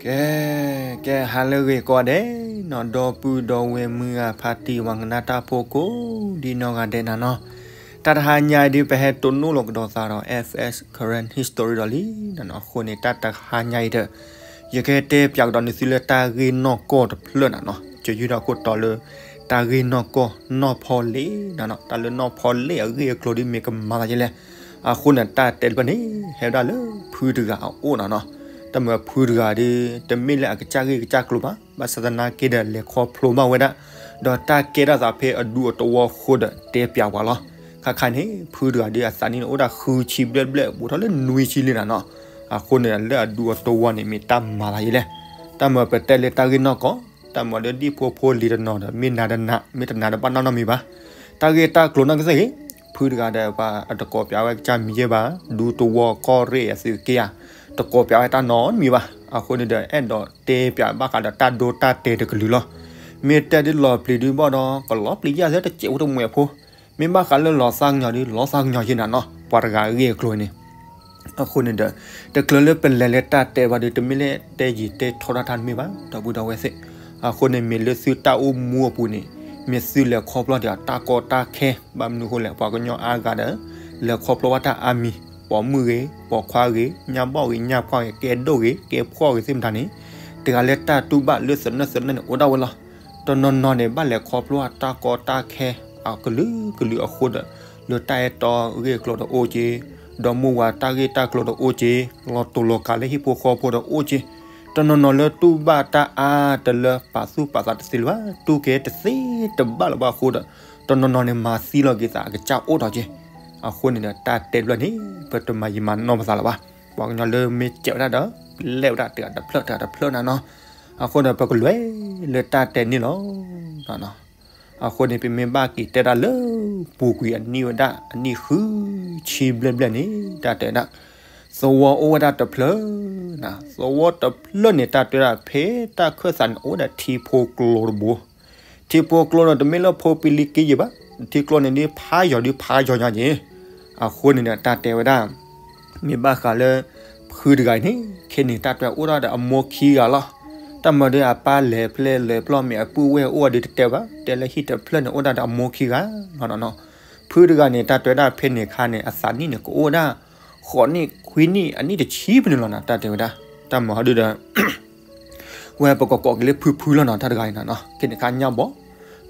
ကဲ, ကဲ ဟါလၢအဂ့ၤကိးဂၤဒဲးနီၤ, ဒီပုၢ်ဒီဝဲၢ်မုၢ်ဂၤဖါတံၢ် ပှၤကနၣ်တၢ်ဖိကိးဒံနီၢ်ဂၤဒဲးနၤနီၤ, တၢ်တဟါညါအံၤဒုးပဟဲတိၢ်နီၣ်လီၤကဒီးသးဒီး F S Current History ဒီးလံနၤနီၤ, အဃိန့ၣ် တၢ်တဟါညါအံၤဒီး ယကတဲပၠးကဒီးနသုလၢတၢ်ဂ့ၢ်နီၢ်ကီၢ်တဖျၢၣ်နၤနီၤ, ကယူၢ်ထီၣ်ခိၣ်တီလၢ တၢ်ဂ့ၢ်နီၢ်ကီၢ်နီၢ်ဖီလ့ၣ်နၤနီၤ, တၢ်လၢနီၢ်ဖီလ့ၣ်အဂ့ၢ်အကျိၤဒုးမ့ၢ်ကမၤသးဒ်လဲၣ်. အဃိန့ၣ် တၢ်တဲတဖျၢၣ်န့ၣ် ဟဲဝဲဒၣ်လၢဖုတဂၤအအိၣ်နၤနီၤ, တၢ်မၤဖုတဂၤဒုး တမ့ၢ်လၢအကစၢ်ဂ့ၢ်ကစၢ်ကျိၤဘၣ်, ဘၣ်ဆၣ်သနာ်က့ဒီး လဲၤခီဖျိဘၣ်ဝဲဒၣ်, ဒီးတၢ်ကဲထီၣ်သးဖဲအဒူအတဝီအဃိဒီး တဲပၠးပှၤလီၤ. ခါခါန့ၣ် ဖုတဂၤဒုးအသးနံၣ်န့ၣ် အိၣ်ဒၣ်ဃုဆံဘျဲၣ်ဘျဲၣ် ဘူးထီၣ်လၢနွံဆံလံနၤနီၤ, အဃိန့ၣ် လၢအဒူအတဝီန့ၣ် မ့ၢ်တၢ်မၤသးဒ်လဲၣ်. တၢ်မၤပတဲလၢတၢ်ဂ့ၢ်နီၢ်ကီၢ်, တၢ်မၤလၢဒ်ဖိဖိလံၤတနီၤဒီး မ့ၢ်နၤတနၤ မ့ၢ်တနၤဒီးဘၣ်နီတမံၤဘၣ်. တၢ်ဂ့ၢ်တၢ်ကျိၤနီၢ်ကစၢ်ဂ့ၤ, ဖုတဂၤဒီး ပှၤအတကိးပၠးဝဲကစၢ်မံၤယဲၢ်ဘၣ်, ဒူတဝီကီၢ်ရ့ၣ်အသုးက့ယၤ, တကိးပၠးဝဲတၢ်နီတမံၤဘၣ်. အဃိန့ၣ်ဒီး အဲၣ်ဒိးတဲပၠးဘၣ်ဃးဒီးတၢ်ဒိတၢ်တဲာ်တကလုာ်လီၤ. မ့ၢ်တဲဒ်လီၤပျံၤဒုးဘၣ်ဒီး ကလီၤပျံၤယဲၢ်သ့တစဲးဖိတမှဲးဖိ, မ့ၢ်ဘၣ်ဃးလၢလီၤသးကညီၤဒုး လီၤသးကညီၤယဲၢ်နၤနီၤ, ပှၤတဂၤအဂ့ၢ်အကျိၤန့ၣ် အဃိန့ၣ်ဒီး တချုးလၢပလဲၤလၢတၢ်တဲဘၣ်ဒီး တမ့ၢ်လၢတဲယံာ်တဲထီတၢ်တၢ်တမ့ၢ်ဘၣ် ဒီပုၢ်ဒီဝဲၢ်သ့ၣ်. အဃိန့ၣ် မ့ၢ်လၢသုတၢ်အိၣ်မူအပူၤန့ၣ် မ့ၢ်သုလဲၤခီဖျိဒီးတၢ်ကီတၢ်ခဲ ဘၣ်မနုၤအဃိလဲၣ် ပှၤကညီအါဂၤဒီး လဲၤခီဖျိဘၣ်တၢ်အါမံၤ, ပိာ်မုၣ်ဂ့ၤ, ပိာ်ခွါဂ့ၤ, ညၣ်ဘီၣ်ဂ့ၤ, ညၣ်ဖှီၣ်ဂ့ၤ, ကဲဒိၣ်ဂ့ၤ, ကဲဖှီၣ်ဂ့ၤသ့ၣ်မတၤန့ၣ် တဂၤလၢတၢ်တူၢ်ဘၣ်လၢသနၢၣ်သနၢၣ်န့ၣ် အိၣ်ဒၣ်ဝဲလီၤ. တနီၤနီၤန့ၣ် ဘၣ်လဲၤခီဖျိတၢ်ကီတၢ်ခဲ အကလုာ်ကလုာ်အဃိဒီး လၢတၢ်အဲၣ်တီဂ့ၢ်ကျိၤဒီးအိၣ်က့, ဒီမိၢ်ဝၤတၢ်ဂ့ၢ်တၢ်ကျိၤဒီးအိၣ်က့, လီၤတူာ်လီၤကာ်လၢဟံၣ်ဖိဃီဖိဒီးအိၣ်က့, တနီၤနီၤလၢတူၢ်ဘၣ်တၢ်အါတလၢပာ်သူၣ်ပာ်သးတသ့လၢၤဘၣ်, တူၢ်က့ၤတသ့တဘၣ်လၢၤဘၣ်အဃိဒီး တနီၤနီၤန့ၣ် မၤသံလီၤက့ၤသးအကစၢ်အိၣ်ထီၣ်က့. အဃိန့ၣ်ဒီး တၢ်တဲတဖျၢၣ်န့ၣ် ပတမၤယံာ်မၤနီၢ်ပသးလၢၤဘၣ်. ပှၤကညီလၢမ့ၢ်စဲးဝဲဒၣ်ဒီး ပလဲၣ်ဝဲဒၣ်တဂၤတဖျၢၣ်တဂၤတဖျၢၣ်နၤနီၤ. အဃိန့ၣ် ပကလဲၤလၢတၢ်တဲန့ၣ်လီၤ. အဃိန့ၣ် ပမ့ၢ်ဘၣ်က့ၤတဲဒၣ်လၢ ပူၤကွံာ်အနံၣ်ဝဲဒၣ်အနံၣ်ဃုဆံဘျဲၣ်ဘျဲၣ်န့ၣ် တၢ်တဲဝဲဒၣ် သဝီအိၣ်ဝဲဒၣ်တဖျၢၣ်, သဝီတဖျၢၣ်န့ၣ် တၢ်တဲဝဲဒၣ် ဖဲတၢ်ခၢၣ်သးန့ၣ် အိၣ်ဝဲဒၣ်ထံဖိကျိတဘိ. ထံဖိကျိန့ၣ် တမ့ၢ်လၢဖိပံလံက့ယဲၢ်ဘၣ်, ထံကျိန့ၣ်ဒ်ဖးယီၤဒ်ဖးယီၤညါက့. အဃိန့ၣ်ဒီး တၢ်တဲဝဲဒၣ် မ့ၢ်ဘၣ်ဃးလၢ ဖုတဂၤအံၤန့ၣ် ခဲန့ၣ် တၢ်တဲဝဲဒၣ်အိၣ်ဒၣ်ဒီးအမိၢ်ခံဂၤလီၤ. တၢ်မၤဒီးအပၢ်လဲၤဖဲလဲၣ်လဲၤဖျီ မ့ၢ်အပုၢ်ဝဲၢ်အိၣ်ဝဲဒီးတတဲဘၣ်, တဲလၢဟံၣ်တဖျၢၣ်န့ၣ် အိၣ်ဒၣ်ဒီးအမိၢ်ခံဂၤလီၤနီၤ. ဖုတဂၤန့ၣ် တၢ်တဲဝဲဒၣ်ဖဲန့ၣ်အခါန့ၣ် အသးနံၣ်န့ၣ် ကအိၣ်ဝဲဒၣ် ဃိးနံၣ်ခွံနံၣ် အနံၣ်တဆံဖဲန့ၣ်လီၤနီၤ. တၢ်တဲဝဲဒၣ် တၢ်မၤဟီဒုဒီး ဝဲပကိးကိးက့ၤလၢဖုဖုလီၤနီၤ. တၢ်တဂၤအံၤနီၤ ခဲန့ၣ်အခါညါဘီ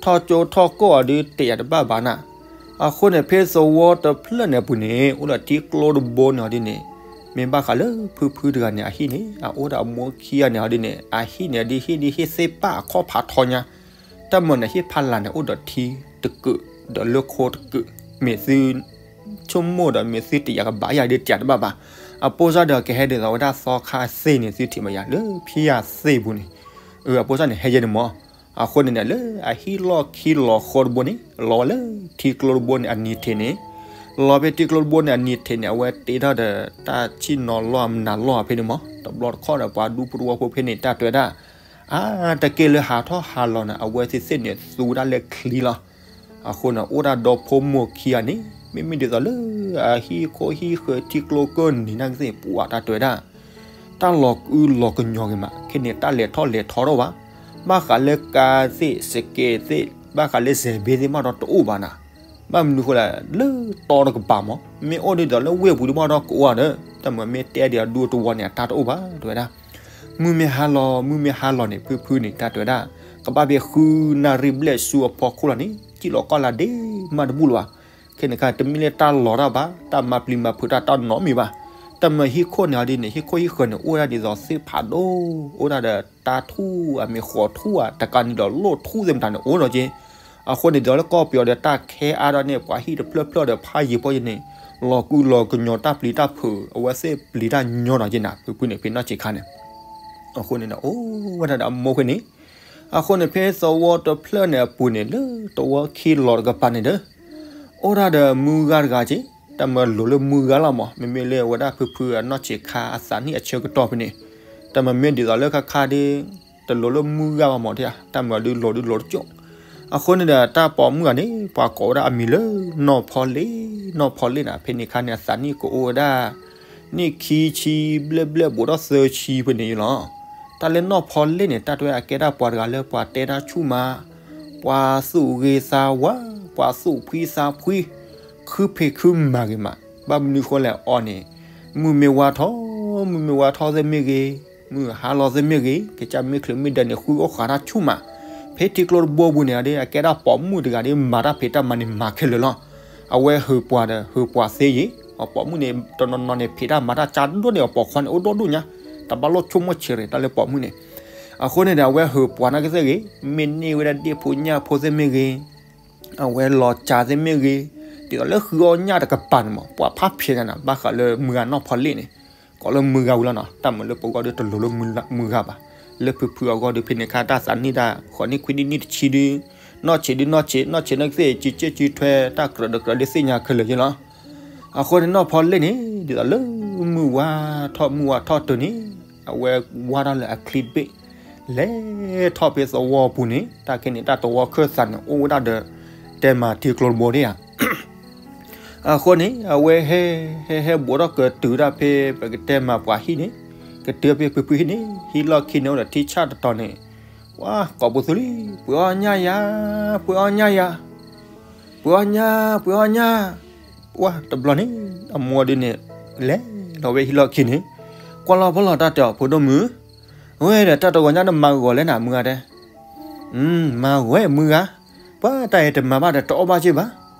ထီၣ်ကၠိထီၣ်ကိၢ်အီၤဒုး တဲယၤတဘၣ်ဘၣ်နၤ. အဃိန့ၣ် ဖဲသဝီတဖျၢၣ်န့ၣ်အပူၤန့ၣ် အိၣ်ဒီးထံကျိတဘိန့ၣ်အီၤဒ်န့ၣ် မ့ၢ်ဘၣ်ဃးလၢဖုဖုတဂၤန့ၣ် အဟံၣ်န့ၣ် အအိၣ်ဒီးအမိၢ်ခံဂၤန့ၣ်အီၤဒ်န့ၣ် အဟံၣ်န့ၣ်ဒ်ဟံၣ်ဒ်ဟ့ၣ်သ့ၣ်ပၣ်အခီၣ်ဖးထီညါ. တၢ်မၤန့ၣ် ဟ့ၣ်ဖးလၢ်န့ၣ် အိၣ်ဒီးထံတကုာ် ဒီးလၢခိတကုာ်, မ့ၢ်သု ဆိကမိၣ်ဒီးမ့ၢ်သုတယာ်ကဘၣ်ယၤဒ်တယာ်တဘၣ်ဘၣ်. အပိစၢ်ဒီးကဟဲဒ်သိးဝဲဒၣ်သီခါသ့ၣ်န့ၣ် သုထံၣ်ဘၣ်ယၤလၢဖံယၤသ့ၣ်ပူၤန့ၣ်, အပိစၢ်န့ၣ် ဟဲယဲန့ၣ်မး. အဃိန့ၣ်ဒီး လၢအဟံၣ်လီၢ်ခံလီၤဃီတဘိန့ၣ် လီၤဝဲလၢထံကျိတဘိန့ၣ် အနံၤထံးန့ၣ်, လီၤဖဲထံကျိတဘိန့ၣ် အနံၤထံးန့ၣ် အဝဲတ့ထီၣ်ဒီး တၢ်ဆံၣ်နီၤလီၢ်မနုၤလီၢ်ဖဲန့ၣ်မး. တဘျီတခီၣ်ဒီး ပှၤဒူဖိတဝီဖိဖဲန့ၣ် တၢ်တဲဝဲဒၣ် အါတက့ၢ်လၢဟးထီၣ်ဟးလီၤန့ၣ် အဝဲသ့ၣ်သ့ၣ်န့ၣ် သူဝဲဒၣ်လၢချံလီၤ. အဃိန့ၣ် အိၣ်ဒၣ်ဒီဖိမိၢ်ခံဂၤန့ၣ် မ့မ့ၢ်ဒ်သိးလၢ အဟံၣ်ခိၣ်ဟံၣ်ဃၢၤထံကျိကၢၢ်နံၤနာ်က့သ့ၣ် ပှၤတၢ်တဲဝဲဒၣ် တၢ်လီၤကူလီၤကညီၤဂ့ၤမး ခဲန့ၣ် တၢ်လဲၤထီၣ်လဲၤထီတအိၣ်ဘၣ်. ဘၣ်ဃးလၢကါသ့ၣ် စကဲးသ့ၣ် ဘၣ်ဃးလၢစဲးဘ့သ့ၣ်မးဒီးတအိၣ်ဘၣ်နၤ. ဘၣ်မနုၤဃိလဲၣ် လၢတီတကပၤမး မ့ၢ်အိၣ်ဒ်သိးလၢဝ့ၢ်ပူၤဒ်မးဒီးကအိၣ်ဒီး တၢ်မၤမ့ၢ်တဲဒ်အဒူတဝီန့ၣ် အတၢ်တအိၣ်ဘၣ် တဲဝဲဒၣ် မုၢ်မ့ၢ်ဟါလီၤ မုၢ်မ့ၢ်ဟါလီၤန့ၣ် ဖုဖုန့ၣ် တၢ်တဲဝဲဒၣ် ကဘၣ်ဖဲဃုနၣ်ရံၣ်ဘျဲၣ်ဆူအဖီခိၣ်လီၤန့ၣ် စံၣ်လီၤကီၢ်လၢဒ့မးတဘူၣ်လၢၤဘၣ်. ခဲန့ၣ်ခါ တမ့ၢ်လၢတၢ်လီၤတၢ်ဘၣ် တၢ်မၤပျံၤမၤဖုးတၢ်တၢ်နီတမံၤဘၣ်. တၢ်မၤဟံၣ်ခိၣ်န့ၣ်အီၤဒ်န့ၣ် ဟံၣ်ခိၣ်ဟံၣ်ဃၢၤန့ၣ် အိၣ်ဒၣ်ဒ်သိးသ့ၣ်ဖးဒိၣ် အိၣ်ဒၣ်ဒီးတၢ်ထူၣ် အမ့ၢ်ဃီးထူၣ်ဧါ တကးန့ၣ်ဒီးလိၣ်ထူၣ်သ့ၣ်မတၤန့ၣ် အိၣ်ဒီးက့ အဃိန့ၣ်ဒီးလၢကီၢ်ပယီၤဒီးတၢ်ခဲအါဒီးန့ၣ် ပှၤဟံၣ်တဖျၢၣ်ဖျၢၣ်ဒီးဖးယံၤဖီယံၤန့ၣ် လီၤကူလီၤကညီၤတၢ်ပျံၤတၢ်ဖုး အဝဲသ့ၣ်ပျံၤတၢ်ညီနီၤက့နၤ ဖုဖုန့ၣ် ဖဲနီၢ်ဆံးခါန့ၣ် အဃိန့ၣ်ဒီး အိၣ်ဝဲဒၣ်ဒီးအမိၢ်ဖဲန့ၣ် အဃိန့ၣ် ဖဲသဝီတဖျၢၣ်န့ၣ်အပူၤန့ၣ် လၢတဝီခံလီၤတကပၤန့ၣ်ဒီး အိၣ်ဒၣ်ဒီးမုၢ်ဂၤတဂၤက့ တၢ်မၤလိၤလၢမုၢ်ဂၤလီၤမး မ့မ့ၢ်လၢဝဲဒၣ်ဖုဖုအနီၢ်ဆံးခါအသးနံၣ်အဆၢကတီၢ်ဖဲန့ၣ် တၢ်မၤမ့ၢ်ဒ်သိးလၢခါခါဒီး တလိၤလၢမုၢ်ဂၤဘၣ်မး တၢ်မၤဒုးလိၤဒုးလိၤတကၠိၣ် အဃိန့ၣ်ဒီး တၢ်ပိာ်မုၣ်ဂၤန့ၣ် ပှၤကိးဝဲဒၣ်အမံၤလၢ နီၢ်ဖီလ့ၣ် နီၢ်ဖီလ့ၣ်နၤ ဖဲန့ၣ်ခါန့ၣ် အသးနံၣ်ကအိၣ်ဝဲဒၣ် နံၣ်ခံဆံဘျဲၣ်ဘျဲၣ်ဘူးထီၣ်သၢဆံဖဲန့ၣ်လီၤ. တၢ်လၢနီၢ်ဖီလ့ၣ်န့ၣ် တၢ်တဲအကဲဒၣ်ပှၤတဂၤလၢပှၤတဲတၢ်ဆူၣ်မး, ပှၤသူၣ်ဂ့ၤသးဝါ, ပှၤသူၣ်ဖှံသးဖှံ, ခုဖံးခုမၤဂ့ၤမး, ဘၣ်မနုၤဃိလဲၣ်အီၤန့ၣ်, မုၢ်မ့ၢ်ဝါထီၣ်, မုၢ်မ့ၢ်ဝါထီၣ်သ့ၣ်မ့ၢ်ဂ့ၤ, မုၢ်ဟါလီၤသ့ၣ်မ့ၢ်ဂ့ၤ, ကစၢ်မ့ၢ်ချုးမ့ၢ်ဒဲးန့ၣ် ဃုအီၣ်ဃးတၢ်ဆူၣ်မး, ဖဲထံကျိတဘိပူၤန့ၣ် အကဲဒၣ်ပိာ်မုၣ်တဂၤဒ်မၤတၢ်ဖံးတၢ်မၤန့ၣ် မၤခဲလၢာ်လီၤ. အဝဲဟုးပှၤဒီး ဟုးပှၤသ့ယ့ၤ, အပိာ်မုၣ်န့ၣ် တနီၤနီၤန့ၣ် ဖံးတၢ်မၤတၢ်ကၢဒိၣ်န့ၣ် အပိာ်ခွါန့ၣ် အိၣ်ဒိၣ်ဒိၣ်ညါ, တဘၣ်လိၣ်ဆိကမိၣ်ဆံးရ့ၣ် တၢ်လၢပိာ်မုၣ်န့ၣ်. အဃိန့ၣ်ဒီး အဝဲဟုးပှၤနာ်က့သ့ၣ်ဂ့ၤ, မ့ၢ်န့ၢ်ဝဲဒၣ်ဒ့ၣ်ဖိညၣ်ဖိသ့ၣ်မ့ၢ်ဂ့ၤ, အဝဲလီၤစှၤသ့ၣ်မ့ၢ်ဂ့ၤ, ဒ်သိးလၢဃုအီၣ်ညၣ်တကပၤန့ၣ်မး ပှၤဖးဖျဲးနၤနၤ ဘၣ်ဃးလၢမုၢ်ဂၤနီၢ်ဖီလ့ၣ်န့ၣ်, ကိးလၢမုၢ်ဂၤဝံၤလီၤနီၤ, တၢ်မၤလၢပဂီၢ်ဒီးတလိၤလၢမုၢ်ဂၤဘၣ်, လၢဖုဖုအဂီၢ်ဒီး ဖဲန့ၣ်ခါတၢ်သးနံၣ်တၢ် ဃိးနံၣ်ခွံနံၣ်နံၣ်တဆံဒု, နီၢ်ဆံးဒု နီၢ်ဆံး နီၢ်ဆံးနာ်က့သ့ၣ် စုစ့စုထွဲ တၢ်ကြၢးဒီးကြၢးဒုးသ့ၣ်ညါခဲလၢာ်ယ့ၤလီၤ. အဃိန့ၣ်နီၢ်ဖီလ့ၣ်န့ၣ် ဒ်သိးလၢမုၢ်ဝါထီၣ်မုၢ်ဝါထီၣ်တုၤန့ၣ်, အဝဲဝါထီၣ်လၢအချံတဘ့ၣ်, လဲၤထီၣ်ဖဲသဝီပူၤန့ၣ် တၢ်ခဲန့ၣ် တၢ်သဝီခၢၣ်သးန့ၣ် အိၣ်ဝဲဒၣ်ဒီး တဲမၤထံကျိတဘိဒၣ်ဧါ. အဃိန့ၣ် အဝဲဟဲ ဟဲ ဟဲဘူးထီၣ်ကတုၤဒၣ်ဖဲ ပကတဲမၤပှၤဟံၣ်န့ၣ်, ကတုၤဖဲဖုဖုဟံၣ်န့ၣ်, ဟံၣ်လီၢ်ခံန့ၣ်အိၣ်ဒီးထံဆၣ်တတီၤန့ၣ်, ဝါ ကိးပသူလံ, ပှ့ၤအီၣ်ညၣ်ယၤ, ပှ့ၤအီၣ်ညၣ်ယၤ, ပှ့ၤအီၣ်ညၣ်, ပှ့ၤအီၣ်ညၣ်, ဝါ တဘျီန့ၣ် အမိၢ်ဒုန့ၣ် လဲၤလီၤဝဲဟံၣ်လီၢ်ခံန့ၣ်, ကွၢ်လီၤဖီလီၤတၢ်တဲအီၤ ဖိဒိၣ်မုၣ်, အဝဲဒီးတၢ်တဂီၤညါနမၤဂီၤလဲၣ်နၤမုၢ်ဂၤတဲ, မၤဂီၤမုၢ်ဂၤ, ပှၤတၢ်အံၤတမၤဘၣ်ဒီးတအီၣ်ဘၣ်က့ၢ်ဘၣ်,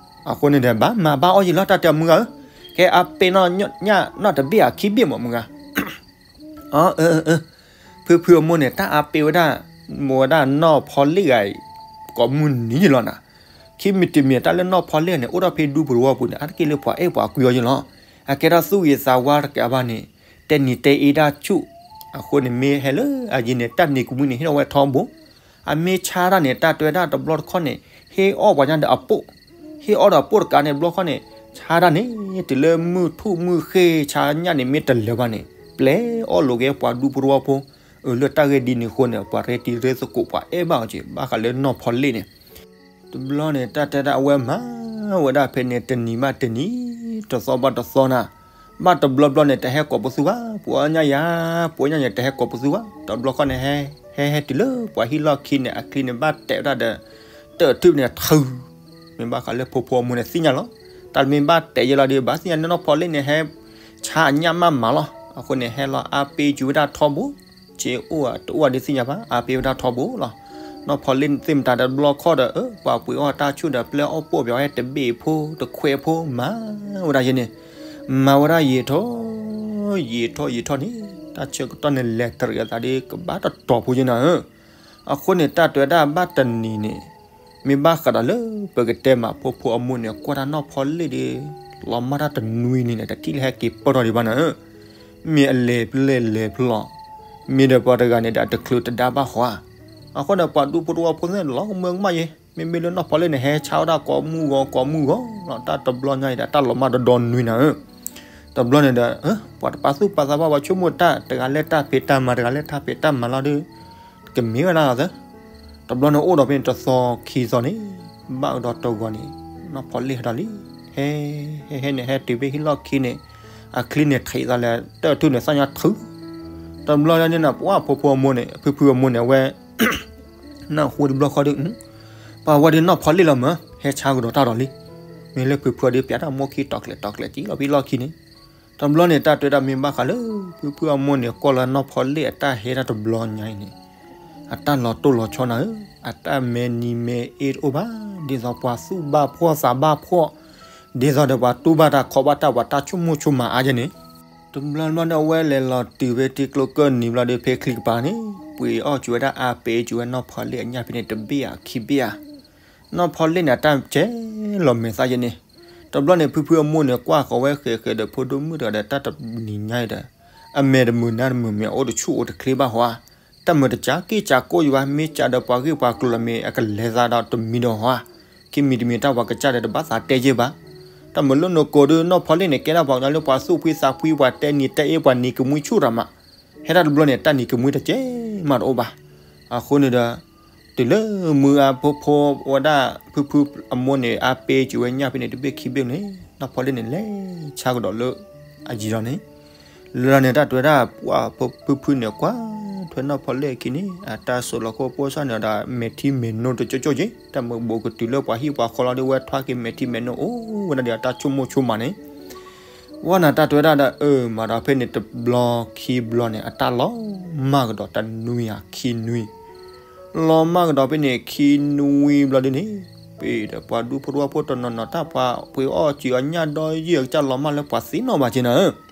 အဃိန့ၣ်ဒီး ဘၣ်မၤဘၣ်အီၣ်ယံၤလီၤ တၢ်တဲအီၤမုၢ်ဂၤဧၢ, ကဲအါပ့ၤနီၢ်ညၣ်နီၢ်တဘ့ၣ်အခံဘ့ၣ်မးမုၢ်ဂၤ အၢ ဖုဖုအမိၢ်န့ၣ် တၢ်အါပ့ၤဝဲဒၣ်, မ့ၢ်ဝဲဒၣ်နီၢ်ဖီလ့ၣ်ဂၤအံၤ, ကိးမုၢ်နံၤယံၤလီၤနၤ, ခံမံၤတမံၤတၢ်လၢနီၢ်ဖီလ့ၣ်န့ၣ် အိၣ်ဒီးဖဲဒူပူၤတဝီပူၤန့ၣ် အါတက့ၢ်လၢပှၤအဲၣ်ပှၤကွံအီၤယံၤလီၤ, အကဲထီၣ်သူၣ်ဂ့ၤသးဝါတကးဘၣ်န့ၣ်, တဲနံၤတဲအ့တၢ်ဆူၣ်, အဃိန့ၣ် မ့ၢ်ဟဲလၢအယံၤန့ၣ် တၢ်နံၤကမှံန့ၣ် ဟ့ၣ်ထီၣ်ဝဲထီဘိ, အမ့ၢ်ဆါတၢ်န့ၣ် တၢ်တဲဝဲဒၣ်တဘျီတခီၣ်န့ၣ်, ဟ့ၣ်အီၣ်ပှၤညါဒီးအပိၣ်, ဟ့ၣ်အီၣ်ဒီးအပိၣ်တကးန့ၣ် တဘျီခီၣ်န့ၣ်, ဆါတၢ်န့ၣ် တုၤလၢမုၢ်ထူၣ်မုၢ်ဃ့ဆါညၣ်န့ၣ် မ့ၢ်တလၢၤဘၣ်န့ၣ် ပျဲအီၣ်လိာ်က့ၤပှၤဒူဖိတဝီဖိ, အၢ လၢတၢ်ဂ့ၢ်ဒ်န့ၣ်အဃိန့ၣ် ပှၤရဲတံၤရဲသကိးပှၤအဲၣ်ဘၣ်အီၤက့ၤ ဘၣ်ဃးလၢနီၢ်ဖီလ့ၣ်န့ၣ်, တဘျီန့ၣ် တၢ်တဲဒၣ်အဝဲမၤဝဲဒၣ်ဖဲန့ၣ် တနံၤဘၣ်တနံၤ, တသီဘၣ်တသီနၤ, ဘၣ်တဘျီဘျီန့ၣ် တဟဲကိးပသူဘၣ်, ပှ့ၤအီၣ်ညၣ်ယၤ, ပှ့ၤအီၣ်ညၣ်န့ၣ် တဟဲကိးပသူဘၣ်, တဘျီခီၣ်န့ၣ် ဟဲ ဟဲဟဲတုၤလၢပှၤဟံၣ်လီၢ်ခံန့ၣ် အချံန့ၣ်ဘၣ်တဲာ်ဝဲဒၣ်ဒီး တၢၢ်ထုးန့ၣ်ထုး, မ့ၢ်ဘၣ်ဃးလၢဖိဖိအမိၢ်န့ၣ်သ့ၣ်ညါလီၤ, တၢ်မ့ၢ်ဘၣ်တဲာ်ယဲလီၤဒီး ဘၣ်သ့ၣ်ညါန့ၣ်နီၢ်ဖီလ့ၣ်န့ၣ် ဟဲဆါအညၣ်မးမးလီၤ, အဃိန့ၣ် ဟဲလီၤအါပ့ၤစူၤဝဲဒၣ်ထီဘိ, စ့အိၣ်တအိၣ်ဒ်သ့ၣ်ညါဘၣ် အါပ့ၤဝဲဒၣ်ထီဘိလီၤ, နီၢ်ဖီလ့ၣ်သ့ၣ်မတၤတဘျီခီၣ်ဒီး အၢ ပှၤပှ့ၤအီၣ်တၢ်ဆူၣ်ဒီး ပျဲအီၣ်ပိၣ်ပှဲၤအီၣ်ဟဲတဘ့ၣ်ဖိတခွဲးဖိ မၤဝဲဒၣ်ယဲန့ၣ်, မၤဝဲဒၣ်ယံာ်ထီၣ်, ယံာ်ထီၣ်ယံာ်ထီၣ်န့ၣ် တၢ်ဆၢကတီၢ်န့ၣ်လဲၤတရံးအသးဒီးကဘၣ်တတီၤဖိယဲနၤဧၢ, အဃိန့ၣ် တၢ်တဲဝဲဒၣ်ဘၣ်တနံၤန့ၣ်, မ့ၢ်ဘၣ်ဃးဒီးလၢပကတဲမးဖိဖိအမိၢ်န့ၣ် ကွၢ်တၢ်နီၢ်ဖီလ့ၣ်ဒီး လီၤမၢ်တၢ်တနွံန့ၣ်န့ၣ် တထံၣ်လၢဟဲက့ၤပၢၢ်ထီၣ်ဒံးဘၣ်နၤဧၢ, မ့ၢ်အလဲၤဖျဲၣ်လဲၤဖျီ, မ့ၢ်ဒီးပှၤတဂၤန့ၣ်ဒီး အတချုးတဒါဘၣ်ဃီဧါ, အဃိန့ၣ် ပှၤဒူဖိတဝီဖိသ့ၣ်န့ၣ် လီၤကမၢကမၣ်ယဲ, မ့မ့ၢ်လၢနီၢ်ဖီလ့ၣ်န့ၣ် ဟဲဆါဝဲဒၣ်ကိးမုၢ်ဂီၤကိးမုၢ်ဂီၤလီၤ, တၢ်တဘျီညါအံၤဒီး တၢ်လီၤမၢ်ဒီဒီနွံနၤဧၢ, တဘျီန့ၣ်ဒီး ပှၤတပာ်သူၣ်ပာ်သးဘၣ် ပှၤဆိကမိၣ်တၢ် တဂၤလၢတၢ်ဖံးတၢ်မၤ တဂၤလၢတၢ်ဖံးတၢ်မၤလီၤဒီး ကမ့ၢ်ဝဲဒၣ်လီၤသၢ, တဘျီန့ၣ်အိၣ်ဒီးဖဲန့ၣ်တသီခံသီန့ၣ်, ဘၣ်အၢဒီးတဂီၤန့ၣ်, နီၢ်ဖီလ့ၣ်ဟဲဒီးလံ, ဟဲ ဟဲဟဲန့ၣ် ဟဲတုၤဖဲဟံၣ်လီၢ်ခံန့ၣ်, အချံန့ၣ်ထံးသးလဲၤ တၢၢ်ထုးန့ၣ် သၣ်ညါထုး, တဘျီန့ၣ်နၤ ပှၤဖိဖိအမိၢ်န့ၣ် ဖုဖုအမိၢ်န့ၣ် အဝဲ နၢ်ဟူတဘျီဃီဒီး, ပှၤဝဲဒၣ်နီၢ်ဖီလ့ၣ်လီၤမး ဟဲဆါကဒီးတၢ်ဒီးလံ, မ့ၢ်လၢဖုဖုအီၤဒီး ပျဲတၢ်မိၢ်ခံတီၤကျဲၤတီၤကျဲၤကံလီၤဖဲလီၢ်ခံန့ၣ်, တဘျီန့ၣ် တၢ်တဲဒၣ်မ့ၢ်ဘၣ်ဃးလၢ ဖုဖုအမိၢ်န့ၣ်ကွၢ်လၢနီၢ်ဖီလ့ၣ်အတၢ်ဟဲတၢ်တဘျီညါအံၤန့ၣ်, အတၢ်လီၤတိၢ်လီၤဆီနၤဧၢ, အတၢ်မဲာ်နံၤမဲာ်အ့တအိၣ်ဘၣ်, ဒ်သိးပှၤသူၣ်ဘၣ်ဖှီၣ်သးဘၣ်ဖှီၣ်, ဒ်သိးဒီးပှၤတူၢ်ဘၣ်တၢ်ခီဘၣ်တၢ် ပှၤတၢ်ဆိကမိၣ်ဆိကမးအါယဲန့ၣ်, တဘျီဘျီန့ၣ် အဝဲလဲၤလီၤတုၤဖဲထံကျိကၢၢ်နံၤဘျီဒီး ဖဲချံကပၤန့ၣ် ပှ့ၤအီၣ်စူၤဝဲဒၣ်အါပ့ၤစူၤဝဲနီၢ်ဖီလ့ၣ်အညၣ်ဖဲန့ၣ် တဘ့ၣ်ဧါခံဘ့ၣ်ဧါ, နီၢ်ဖီလ့ၣ်န့ၣ် အတၢ်ကဲလီၤမဲာ်သၣ်ယဲန့ၣ်, တဘျီန့ၣ် ဖုဖုအမိၢ်န့ၣ် ကွၢ်ဃီၤဝဲဃဲးဃဲးဒီးဖိဒိၣ်မုၣ်တဂၤဒီး တၢ်တနံၤညါအံၤဒီး အမဲာ်တမုာ်နါတမုာ် မ့ၢ်အိၣ်တဆူၣ်အိၣ်တချ့ဘၣ်ဟီဧါ, တၢ်မုာ်တစးက့ၢ်စးကိၢ်ယဘၣ်, မ့ၢ်စးဒီးပှၤဂ့ၢ်ပှၤကျိၤလီၤမ့ၢ် အကလဲၤသးဒီးတမံၤဒီးဟီဧါ, ခံမံၤတမံၤတၢ်ပှၤကစၢ်ဒီးတဘၣ်သးတဲယဲၢ်ဘၣ်, တၢ်မုာ်လိၣ်နိကိးဒီး နီၢ်ဖီလ့ၣ်န့ၣ် ကဲဒၣ်ပှၤကညီလၢပှၤသူၣ်ဖှံသးဖှံ ပှၤတဲနံၤတဲအ့ ပှၤနံၤကမှံဆူၣ်တၢ်မး, ဟဲဒၣ်တဘျီန့ၣ် တၢ်နံၤကမှံတကဲမးတအိၣ်ဘၣ်, အဃိန့ၣ်ဒီး တုၤလၢမုၢ်အါဖိဖိဝဲဒၣ် ဖုဖုအမိၢ်န့ၣ် အါပ့ၤစူၤဝဲညၣ်ဖဲန့ၣ် တဘ့ၣ်ခံဘ့ၣ်န့ၣ် နီၢ်ဖီလ့ၣ်န့ၣ် လဲၤဆါကဒီးလၢအယံၤလီၤန့ၣ်, လၢန့ၣ် တၢ်တဲဝဲဒၣ် ပှၤဖုဖုန့ၣ် ကွၢ် ထွဲနီၢ်ဖီလ့ၣ်အခံန့ၣ် အတၢ်စိးလီၤခိၣ်ပိၢ်ဆၣ်န့ၣ်ဒီး မဲာ်ထံမဲာ်နိတကၠိကၠိက့ၤ တၢ်မ့ၢ်ဘူးကတုၤလၢပှၤဟံၣ်ပှၤဃီလီၤဒီး ဝဲထွါက့ၤမဲာ်ထံမဲာ်နိအိၣ်ဝဲဒၣ်ဒီးအတၢ်ဆိကမိၣ်ဆိကမးန့ၣ် ဝဲနၤတၢ်တဲဝဲဒၣ်ဒီး အၢ မၤဒီးဖဲန့ၣ်တဘျီခံဘျီန့ၣ် အတၢ်လီၤမၢ်ကဒီးတနွံဧါခံနွံ လီၤမၢ်ကဒီးဖဲန့ၣ်ခံနွံဘျီဒ်န့ၣ် ပ့ၤဒီးပှၤဒူဖိတဝၢဖိတနီၤနီၤ တၢ်ပှၤပှ့ၤအီၣ်စံာ်အီၣ်ညၣ်ဒီးယံာ်အကစၢ်လီၤမၢ်လၢပှၤသ့နီၣ်ဘၣ်က့ၤနၤဧၢ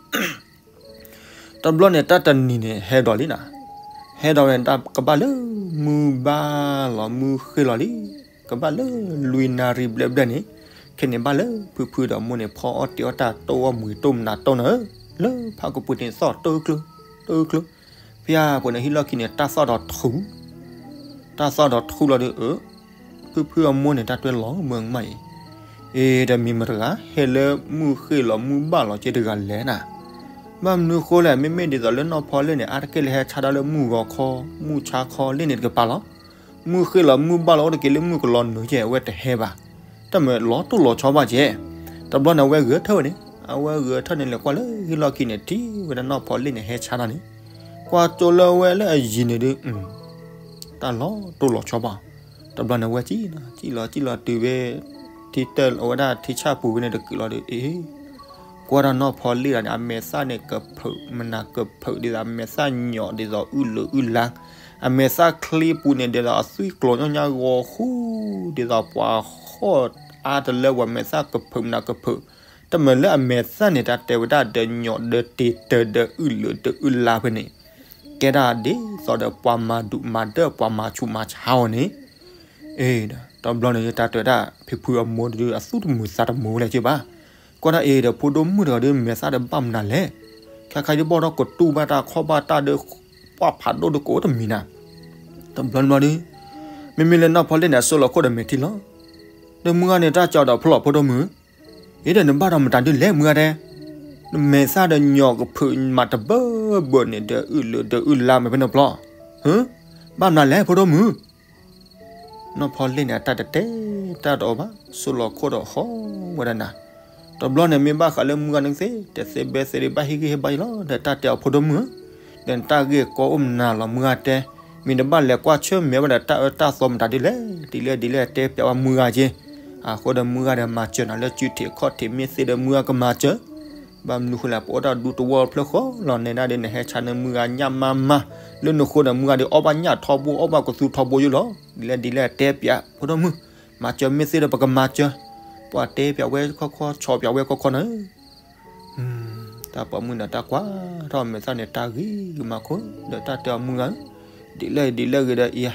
တဘျီန့ၣ် တၢ်တနံၤန့ၣ် ဟဲဒီးလံနၤ, ဟဲဒီးဝဲန့ၣ် တၢ်ကဘၣ်လၢမုၢ်ဘၣ်လီၤ မုၢ်ဃ့ၢ်လီၤလံ, ကဘၣ်လၢလွံၢ်နၣ်ရံၣ်ဘျဲၣ်ဘျဲၣ်န့ၣ်, ခဲန့ၣ်ဘၣ်လၢဖုဖုဒီးမိၢ်န့ၣ် ဖီအီၣ်တ့ၤအီၣ်တၢ်တိၢ်အီၣ်မူၤတိၢ်မနၤတိၢ်နၤဧၢ, လၢဖးကပူၤန့ၣ်သီၣ်တိၢ်ကျၢၢ်, တိၢ်ကျၢၢ်, ဖဲအပူၤန့ၣ်ဟံၣ်လီၢ်ခံန့ၣ် တၢ်သီၣ်ဒီးထူ, တၢ်သီၣ်ဒီးထူလီၤဒီး အၢ ဖုဖုအမိၢ်န့ၣ် တၢ်တွဲလီၤမုၢ်မးအံၤ, အ့ ဒီးမ့ၢ်မတၤတဂၤ ဟဲလၢမုၢ်ဃ့ၢ်လီၤမုၢ်ဘၣ်လီၤက့တဂၤလဲၣ်နၤ, ဘၣ်မနုၤဃိလဲၣ် မ့မ့ၢ်ဒ်သိးလၢနီၢ်ဖီလ့ၣ်န့ၣ် အါတက့ၢ်လၢဟဲဆါတၢ်လၢမုၢ်ဂီၤခီ, မုၢ်ဆါခီလ့ၣ်န့ၣ်တကပၤလီၤ, မုၢ်ဃ့ၢ်လီၤမုၢ်ဘၣ်လီၤအိၣ်တက့ၢ်လၢမုၢ်ကလီၤနုာ်က့ အဝဲတဟဲဘၣ်, တၢ်မ့ၢ်လီၤတိၢ်လီၤဆီဘၣ်က့, တဘျီန့ၣ် အဝဲဂဲၤထၢၣ်ဝဲန့ၣ်, အဝဲဂဲၤထၢၣ်န့ၣ် လဲၤကွၢ်လၢဟံၣ်လီၢ်ခံန့ၣ် ထံၣ်ဝဲဒၣ်နီၢ်ဖီလ့ၣ်န့ၣ် ဟဲဆါတၢ်န့ၣ်, ကွၢ်ကၠိလၢဝဲလၢအယံၤန့ၣ်ဒီး တၢ်လီၤတိၢ်လီၤဆီဘၣ်, တဘျီန့ၣ် ဝဲစံၣ်လီၤ စံၣ်လီၤ စံၣ်လီၤတုၤဝဲ ထံတၢၢ်အဝဲဒၣ်ထံဆၣ်ပူၤဝဲန့ၣ်တကုာ်လီၤဒီး အ့ ကွၢ်ဒီးနီၢ်ဖီလ့ၣ်ဒီးန့ၣ် အမဲာ်သၣ်န့ၣ်ကဖုး မနၤကဖုးဒ်သိး အမဲာ်သၣ်ညီၣ်ဒ်သိးအုၣ်လုာ်အုၣ်လါ, အမဲာ်သၣ်ချံပူၤန့ၣ် ဒ်သိးအသွံၣ်ကျိၤညီၣ်ညါဂီၤဃူ ဒ်သိးပှၤဃီၣ်အါတလၢပှၤမဲာ်သၣ်ကဖုးမနၤကဖုး, တၢ်မ့ၢ်လၢအမဲာ်သၣ်န့ၣ် တၢ်တဲဝဲဒၣ်ဒီးညီၣ်ဒီးတ့ၤတၢၤဒီးအုၣ်လုာ်ဒီးအုၣ်လါဖဲန့ၣ် ကဲဒၣ်ဒ်သိးဒီးပှၤမၤဒူၣ်မၤဒၢၣ်ပှၤမၤဆူးမၤဆါအီၤန့ၣ်, အ့ တဘျီန့ၣ် တၢ်တဲဝဲဒၣ် ဖုဖုအမိၢ်ဒုးအသူၣ်တမုာ်သးတမုာ်ဝဲလဲၣ်က့ဘၣ်, ကွၢ်ဒၣ်အ့ဒီးဖိဒိၣ်မုၣ်တဂၤဒီးမဲာ်သၣ်ဒီးဘၣ်မနုၤလဲၣ်, ခဲခါဒ်ဘၣ်ဒီးကတူၢ်ဘၣ်တၢ်ခီၣ်ဘၣ်တၢ်ဒီး ပှၢ်ဖးဒိၣ်ဒီးကအိၣ်တမံၤနၤ, တဘျီန့ၣ်ဘျီဒီး မ့မ့ၢ်လၢနီၢ်ဖီလ့ၣ်န့ၣ် အစိလီၤခိၣ်ဒီးမဲာ်ထံလီၤ, ဒီးမုၢ်ဂၤန့ၣ် တၢ်ကၠီဒီးဖျိလီၤဖိဒိၣ်မုၣ် အ့ဒီးနဘၣ်ဒီးမတၤဒုးလဲၣ် မုၢ်ဂၤတဲ, နမဲာ်သၣ်ဒီးညီၣ်ကဖုးမးတဘၢဘၢန့ၣ်ဒီးအုၣ်လုာ်ဒီးအုၣ်လါမ့ၢ်ဖဲန့ၣ်ပျီ, ဘၣ်မနုၤလဲၣ်ဖိဒိၣ်မုၣ်, နီၢ်ဖီလ့ၣ်န့ၣ် အတၢ်တတဲတၢ်တအီၣ်ဘၣ် စိလီၤခိၣ်ဒီးဟီဝဲဒၣ်နၤ, တဘျီန့ၣ်မ့ၢ်ဘၣ်ဃးလၢမုၢ်ဂၤန့ၣ်သ့ တသ့ဘဲသ့ဒံးဘၣ်ဟ့ၣ်ဂံၢ်ဟ့ၣ်ဘါယံၤလီၤ ဒီးတၢ်တဲအီၤဖိဒိၣ်မုၣ်ဧၢ, ဒီးနတၢ်ဂ့ၢ်ကီအိၣ်မနုၤလီၤ မုၢ်ဂၤတဲ, မ့ၢ်တဘၣ်လဲၤကွၢ်ဆၢၣ်မဲာ်ဝဲဒီးတၢ်အၢတၢ်သီမတၤဒုးလဲၣ်, ဒ်လဲၣ်ဒ်လဲၣ်တဲပျးဝဲမုၢ်ဂၤက့, အဃိဒီးမုၢ်ဂၤဒီးမၤစၢၤနၤလၢစုထံးခီၣ်ထံးမ့ၢ်သ့ဒီးမုၢ်ဂၤကမၤစၢၤ, ဘၣ်မနုၤဃိလဲၣ် ပအိၣ်တၢ်ဒူတဝီဖျၢၣ်ဃီလီၤ နဲဒၣ်ဒီးနဟဲဆါန့ၢ်မုၢ်ဂၤညၣ်မါမါ, လၢနဃိဒီးမုၢ်ဂၤဒီးအီၣ်ဘၣ်ညၣ်ထီဘိအီၣ်ဘၣ်ကသူထီဘိယိလီၤ, ဒ်လဲၣ်ဒ်လဲၣ်တဲပျးဖိဒိၣ်မုၣ်, မၤစၢၤမ့ၢ်သ့ဒီးပကမၤစၢၤ, ပှၤတဲပျးဝဲခီခီဆီးပျးဝဲခီခီန့ၣ် တၢ်ပိာ်မုၣ်န့ၣ် တၢ်ကွၢ်ထီၣ်မဲာ်သၣ်န့ၣ် တၢ်ဂ့ၤကမၤခိၣ် ဒီးတၢ်တဲအီၤမုၢ်ဂၤဧၢ, ဒ်လဲၣ်ဒ်လဲၣ်ဂ့ၤဒီးအံၤဧါ,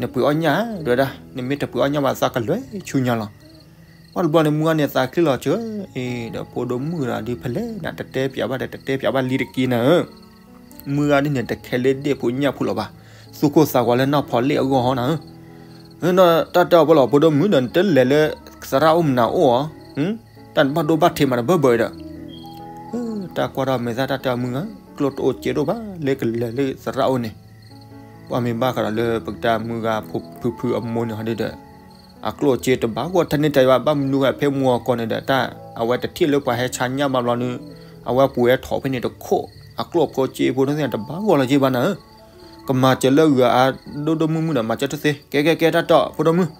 နပှ့ၤအီၣ်ညၣ်ဧါ တဲဝဲဒၣ်, နမ့ၢ်တပှ့ၤအီၣ်ညၣ်ဘၣ်သးကလွဲၤဆူညါလီၤ. ပှၢ်တဘျီန့ၣ် မုၢ်ဂၤန့ၣ်သးချ့လီၤစၢၤ, အ့ ဒီးဖိဒိၣ်မုၣ်ဒီးဒုးဖဲလဲၣ်နၤ တတဲပျးဘၣ်ဒီး တတဲပျးဘၣ်လံတက့ၢ်နၤဧၢ မုၢ်ဂၤဒ်န့ၣ် တခဲလၢဒ့ၣ်ဖိညၣ်ဖိလီၤဘၣ်, သူၣ်ကိၢ်သးဂီၤလၢနီၢ်ဖီလ့ၣ်အဂီၢ်ဟီနၤဧၢ, ဒီးတၢ်တဲအီၤဖိလီၤ ဖိဒိၣ်မုၣ်ဒီး နတလဲၤလၢသရၣ်အိၣ်မနုၤအိၣ်ဧါ, တၢ်နဘၣ်ဒိဘၣ်ထံးမးတဘၢဘၢဒီး, တၢ်ကွၢ်ထီၣ်မဲာ်သၣ်တၢ်တဲအီၤမုၢ်ဂၤ, ကျိၣ်တအိၣ်စ့တအိၣ်ဘၣ် လၢကလဲၤလၢသရၣ်အိၣ်န့ၣ်, ပှၢ်မ့ၢ်ဘၣ်ဃးဒီးလၢပကတၢ်မုၢ်ဂၤဖုဖုအမိၢ်န့ၣ်ဟီဒ်ဒီး အကျိၣ်အစ့တဘၣ်ဂီၢ်ထဲန့ၣ်တၢ်ဘၣ် ဘၣ်မနုၤဃိဖဲမုၢ်ဂီၤကီၢ်န့ၣ်ဒီး တၢ်အဝဲတထံၣ်လၢပှၤဟဲဆါညၣ်ဘၣ်ဘျီန့ၣ်, အဝဲပှ့ၤဝဲထီၣ်ဖဲန့ၣ်တခိၣ်, အကျိၣ်ဖိစ့ဖိန့ၣ်တဘၣ်ဂီၢ်လီၤက့ဘၣ်နၤဧၢ, ကမၤစၢၤလၢဂၤအါဒိၣ်ဒိၣ်မုၢ်မုၢ်ဒီး မၤစၢၤတသ့, ကဲကဲကဲ တၢ်တဲအီၤဖိဒိၣ်မုၣ်,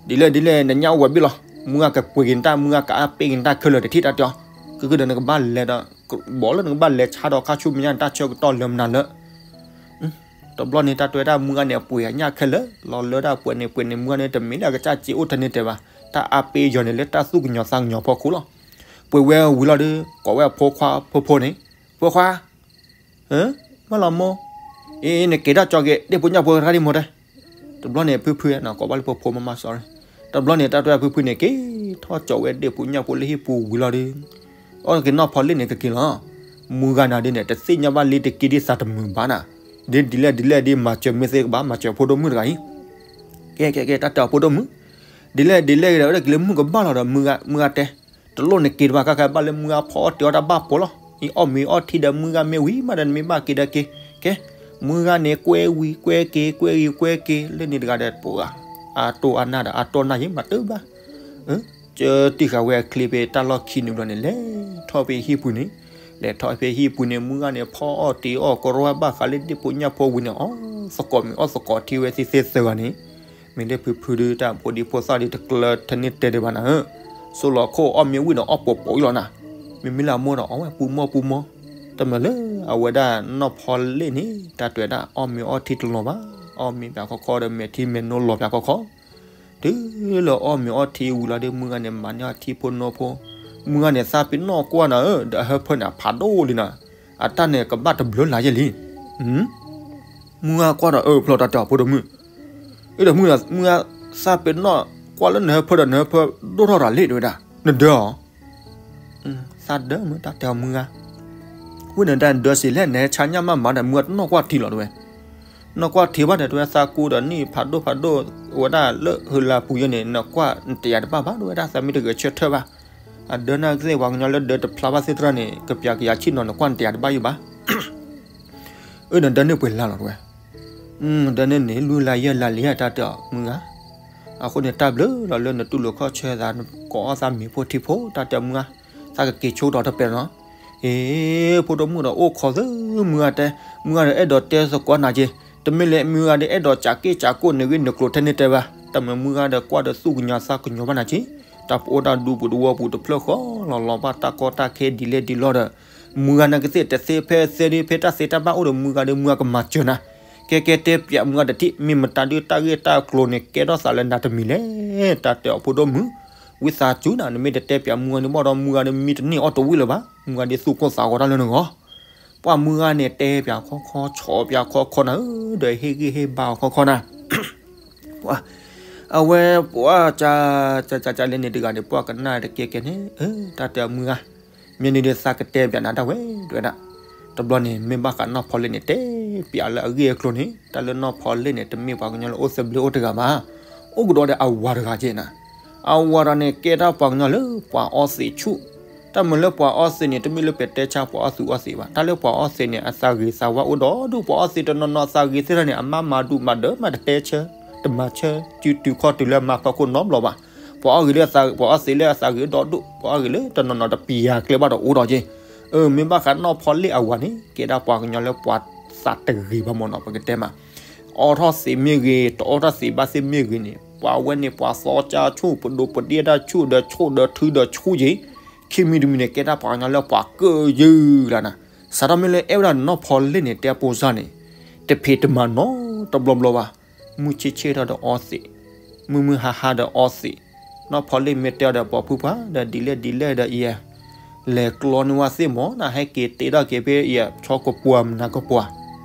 ဒ်လဲၣ်ဒ်လဲၣ် နညၣ်အိၣ်ဝဲဘ့ၣ်လီၤ, မုၢ်ဂၤကပှ့ၤက့ၤနတၢ် မုၢ်ဂၤကအါပ့ၢ်က့ၤနတၢ်ခဲလၢာ်တထံၣ်တၢ်တဲအီၤ, ကကဒီးနကဘၣ်လဲၤဒီး ဘီးလၢနကဘၣ်လဲၤဆါဒီးခါဆူမဲာ်ညါနတၢ်ဆၢကတီၢ်လၢမနုၤလၢ တဘျီန့ၣ် တၢ်တဲဝဲဒၣ်မုၢ်ဂၤန့ၣ် အပှ့ၤအညၣ်ခဲလၢာ်လီၤ လၢတၢ်ပှ့ၤန့ၣ် ပှ့ၤန့ၣ် မုၢ်ဂၤန့ၣ် တမ့ၢ်လၢအကစၢ်စ့အိၣ်ထဲန့ၣ်တဲဘၣ်, တၢ်အါပ့ၢ်ယီၤန့ၣ် လၢတၢ်သူၣ်ကညီၤသးကညီၤဖီခိၣ်လီၤ. ပှ့ၤဝဲဝံၤလီၤဒီး ကိးဝဲအဖိခွါဖိဖိန့ၣ်, ဖိခွါ, မၢလီၤမိၢ်, အ့ နက့ၤထီၣ်ကၠီက့ၤ ဒ့ၣ်ဖိညၣ်ဖိတခါဒံးမိၢ်တဲ, တဘျီန့ၣ် ဖုဖုနီၤ ကိးဘၣ်လၢဖိဖိမးမး sorry, တဘျီန့ၣ် တၢ်တဲဝဲဖုဖုန့ၣ် က့ၤထီၣ်ကၠီဝဲဒ့ၣ်ဖိညၣ်ဖိလၢဟံၣ်ပူၤဝံၤလီၤဒီး အီၣ်က့ၤနီၢ်ဖီလ့ၣ်န့ၣ် ကက့ၤလီၤ. မုၢ်ဂၤနၤဒ်န့ၣ် တသ့ၣ်ညါဘၣ်လံတက့ၢ်ဒ်သးတမုာ်ဘၣ်နၤ, ဒ်ဒ်လဲၣ်ဒ်လဲၣ်ဒ် မၤစၢၤမ့ၢ်သ့ကဘၣ် မၤစၢၤဖိဒိၣ်မုၣ်တဂၤအံၤ, ကဲကဲကဲ တၢ်တဲအီၤဖိဒိၣ်မုၣ်, ဒ်လဲၣ်ဒ်လဲၣ်ဂ့ၤဒီး အိၣ်ဒီးက့ၤလၢမုၢ်ကဘၣ်လီၤဒီး မုၢ်ဂၤတဲ, တလိၣ်န့ၣ်က့ၤတဘၣ် ကဲကဲဘၣ်လၢမုၢ်ဂၤဖီအီၣ်တ့ၤအီၣ်တၢ်ဘၣ်ဖိလီၤ. အံၤအီၣ်မ့ၤအီထံဒီးမုၢ်ဂၤမ့ၢ်ဝံၤမးဒီး နမ့ၢ်ဘၣ်က့ၤဒီးက့ၤ, ကဲ, မုၢ်ဂၤန့ၣ် ကွဲဝံၤကွဲက့ၤ ကွဲဝံၤကွဲက့ၤ လၢန့ၣ်တဂၤဒီး ပှၤ အတိၢ်အနၢ်ဒီးအတိၢ်နၢ်ယံၤမးတဘၣ် ကၢတံၢ်ဃာ်ဝဲအချ့ဖဲတၢ်လီၢ်ခံနုာ်ဘျီန့ၣ် လဲၤထီၣ်ဖဲဟံၣ်ပူၤန့ၣ်, လဲၤထီၣ်ဖဲဟံၣ်ပူၤန့ၣ် မုၢ်ဂၤန့ၣ် ဖီအီၣ်တ့ၤအီၣ်ကရီဘၣ်ဃးလၢဒ့ၣ်ဖိညၣ်ဖိဝံၤန့ၣ် အီၣ်သကိးမ့ၤအီၣ်သကိးထံဝဲသ့ၣ်သ့ၣ်သၢဂၤန့ၣ်, မ့ၢ်လၢဖုဖုဒုးတၢ်ဖိဒံဖိသၣ်ဒုးတကျၢၤထဲန့ၢ်တဲဒံးဘၣ်နၤဧၢ, စိလီၤခိၣ်အီၣ်မ့ၤဝံၤဒီးအီၣ်ပိာ်ပိာ်အံၤလီၤနၤ, မ့မ့ၢ်လၢအမိၢ်ဒီးအီၣ်ဝဲပူၤမီၢ်ပူၤမီၢ်, တမ့ၢ်လၢအဝဲဒၣ်နီၢ်ဖီလ့ၣ်န့ၣ် တၢ်တဲဝဲဒၣ်အီၣ်မ့ၤအီထံတလီၤဘၣ်, အီၣ်မ့ၤပၠးခီခီဒီးမဲာ်ထံမဲာ်နိလီၤပၠးခီခီ တုၤလၢအီၣ်မ့ၤအီထံဝံၤလီၤဒီး မုၢ်ဂၤန့ၣ် မၤန့ၢ်အီထံဖိနိဖိ, မုၢ်ဂၤန့ၣ် သးပ့ၤနီၣ်ကွၢ်နၤဧၢ, ဒီးအဟၢဖၢန့ၣ် အဖးဒိၣ်လံနၤ, အတၢ်န့ၣ်ကဘၣ်တဘျုးလၢ်ယဲၢ်လံ. မုၢ်ဂၤကွၢ်ဒီး အၢ ဖျီတၢ်တဲအီၤဖိဒိၣ်မုၣ်, အၢ ဒီးမုၢ်ဂၤ မုၢ်ဂၤသးပ့ၤနီၣ်ကွၢ်လၢနဟၢဖၢဒီးနဟၢဖၢဒိၣ်ထီၣ်တၢ်လံ တဲဝဲဒၣ်, နဒၢအီၤ သးဒၢမုၢ် တၢ်တဲအီၤမုၢ်ဂၤ, ဝဲန့ၣ်ဒၣ်ဒၢစ့လဲၣ် နဟဲဆါညၣ်မးမးဒီး မုၢ်ဂၤတနီၣ်ကွၢ်ထံလီၤတဲဝဲ, နီၣ်ကွၢ်ထံဘၣ်ဒီးတဲဝဲ သးကူဒီးနံၣ်ဖးဒိၣ်ဖးဒိၣ် ဝဲဒၣ်လၢဟၢလၢပူၤယဲန့ၣ် နကွၢ်နတယာ်တဘၣ်ဘၣ် တဲဝဲဒၣ် သးမ့ၢ်တဂဲၤဆၢထၢၣ်ဘၣ်, အဒၢနာ်ကသ့ၣ်ပှၤကညီလၢဒၢတဖျါဘၣ်သ့ၣ်တဖၣ်န့ၣ် ကပျးကယၤဆံၣ်နီၤ နကွၢ်နတယာ်တဘၣ်ယိၣ်ဘၣ် အၢ နဒၢန့ၢ်ပှဲၤလါလီၤတဲဝဲ, ဒၢန့ၢ်န့ၣ် လွံၢ်လါယဲၢ်လါလံ တၢ်တဲအီၤမုၢ်ဂၤ, အဃိန့ၣ် တၢ်ဘျုးလီၤလၢနတူၢ်လိာ်ခီၣ်ဆၢသး နကိးအီၣ်သးမ့ၤဖိထံဖိ တၢ်တဲမုၢ်ဂၤ, သးကက့ၤဆိကတီၢ်တပဲာ်နီၤ, အ့ ဖိဒိၣ်မုၣ်ဒီးအိၣ်ခိးသ့မုၢ်ဂၤတဲ, မုၢ်ဂၤဒီးအဲၣ်ဒိးတဲသကိးနၤက့ၤ, တမ့ၢ်လၢမုၢ်ဂၤဒီးအဲၣ်ဒိးကးက့ၢ်ကးကိၣ်န့ၣ်ဂ့ၤ နကျိၤထဲန့ၣ်တဲဘၣ်, တၢ်မ့ၢ်မုၢ်ဂၤဒီးကွၢ်ဒီးသူၣ်ကညီၤသးကညီၤဘၣ်နၤက့ၤ, တၢ်ပအိၣ်တၢ်ဒူပူၤတဝီပူၤတဖျၢၣ်ဃီလီၤလီၤဘၣ်တၢ်ကီတၢ်ခဲဒ်လဲၣ်ဒ်လဲၣ်ဒီး မုၢ်ဂၤနာ်ကသ့ၣ်တသ့ဖဲသ့ဒ်ဖဲတၢ်သ့တၢ်ဘၣ်အိၣ်ဒီးမုၢ်ဂၤဒီးမုၢ်ဂၤကမၤစၢၤနၤ, ကဲကဲတဲပၠးမုၢ်ဂၤတထံၣ် မ့ၢ်မတၤဒုးတၢ်ဂ့ၢ်တၢ်ကျိၤန့ၣ် ကဲထီၣ်သးလၢနၤတမံၤလဲၣ်, တၢ်တဲအီၤဖိဒိၣ်မုၣ်, ဝံသးစူၤနၤ နမ့ၢ်တတဲပၠးမုၢ်ဂၤန့ၣ်ဘၣ်ဒီး မုၢ်ဂၤဒီးမံတန့ၢ်အီၣ်တဝံၣ်လၢၤဘၣ်, မုၢ်ဂၤဒ်သူၣ်ကိၢ်သးဂီၤတၢ်လၢနဂီၢ် ပှၤမုၢ်ဂၤန့ၣ်တဲပၠးခီခီ ဆီးပၠးခီခီနၤဧၢ, ဒီးဟ့ၣ်ဂံၢ်ဟ့ၣ်ဘါအီၤခီခီနၤ ပှၤ, အဝဲပှၤက, က, က, ကလဲၣ်န့ၣ်တဂၤန့ၣ် ပှၤကနၣ်တကဲကဲန့ၣ်, အၢ တၢ်တဲအီၤမုၢ်ဂၤ, မ့ၢ်န့ၣ်ဒီးသးကတဲပၠးနၤတၢ်ဝဲ, တဲဝဲဒၣ်, တဘျီန့ၣ် မ့ၢ်ဘၣ်ဃးနီၢ်ဖီလ့ၣ်န့ၣ် တဲပၠးလၢအဂ့ၢ်အကျိၤန့ၣ် တၢ်လၢနီၢ်ဖီလ့ၣ်န့ၣ် တမ့ၢ်ပှၤကညီလၢအိၣ်သဘျ့အိၣ်တဂၤဘၣ်, အိၣ်ကဒီးဒီးအဝၤတဂၤက့ၤနၤ, အဝၤတဂၤန့ၣ် ကဲတၢ်ပှၤကညီလၢပှၤအီသံးဆူၣ် တၢ်မုာ်လၢပှၤအီသံးန့ၣ် တမ့ၢ်လၢပတဲဆါပှၤအီသူၣ်အီသံးဘၣ်, တၢ်လၢပှၤအီသံးန့ၣ် အသးဂ့ၤသးဝါအိၣ်ဒီးဒူၣ်, ပှၤအီသံးတနီၤနီၤအသးဂ့ၤသ့ၣ်တဖၣ်န့ၣ် အမါမၤဒူၣ်မၤဒၢးမၤတတဲဆၢ, တမၤဆၢ, စုတုၤခီၣ်တုၤလၢအမၤဖီခိၣ်နီတဘျီဘၣ်, ပှၤအီဂ့ၤလၢ, ပှၤအီသံးလၢအသးဂ့ၤဒီးဒူၣ်, ပှၤအီဂ့ၤလၢတနီၤနီၤတပံၤယၤကျဲဘၣ်ဒီးအိၣ်ဒီးက့ၤ, အၢ မ့ၢ်ဘၣ်ဃးနီၢ်ဖီလ့ၣ်အဝၤန့ၣ် ကဲဒၣ်ပှၤကညီလၢပှၤသးတဂ့ၤဘၣ်မ့ၢ်နီၤ ပကတဲမး အီထီၣ်သံးမ့ၢ်ဂ့ၤ, တအီထီၣ်သံးဘၣ်သ့ၣ်မ့ၢ်ဂ့ၤန့ၣ် ပှၤဝဲန့ၣ်ပှၤသီကၢဆူၣ်, ပဒိးပဒ့တၢ်ဆူၣ်ဒီးဆူၣ်ဒီးထုဒီးဆူၣ်က့ၤ, ခံမံၤတမံၤန့ၣ် ကဲတၢ်ပှၤကညီလၢပှၤကၢယုၢ်လီၤနၤ, စးထီၣ်မ့ၢ်လၢအဲၣ်ဝဲဒၣ်နီၢ်ဖီလ့ၣ်န့ၣ် တဲပိစၢ်န့ၣ်, တဖံးတမၤနီတဘျီဘျီဘၣ်, မုၢ်ဆ့ၣ်ဆ့ၣ်ထီၣ်ဒီးအီသံး, မုၢ်မုၢ်ဟါဟါဒီးအီသံး, နီၢ်ဖီလ့ၣ်မ့ၢ်တဲအီၤဒီးပိာ်ဖုပှၢ်ဒီးဒ်လဲၣ်ဒ်လဲၣ်ဒီးအံၤ လဲၤကျီန့ၢ်ဝဲသ့ၣ်မ့ၢ်နဟဲက့ၤတ့ထီၣ်က့ၤဖဲအံၤ ဆီကပှၢ်မနၤကပှၢ်,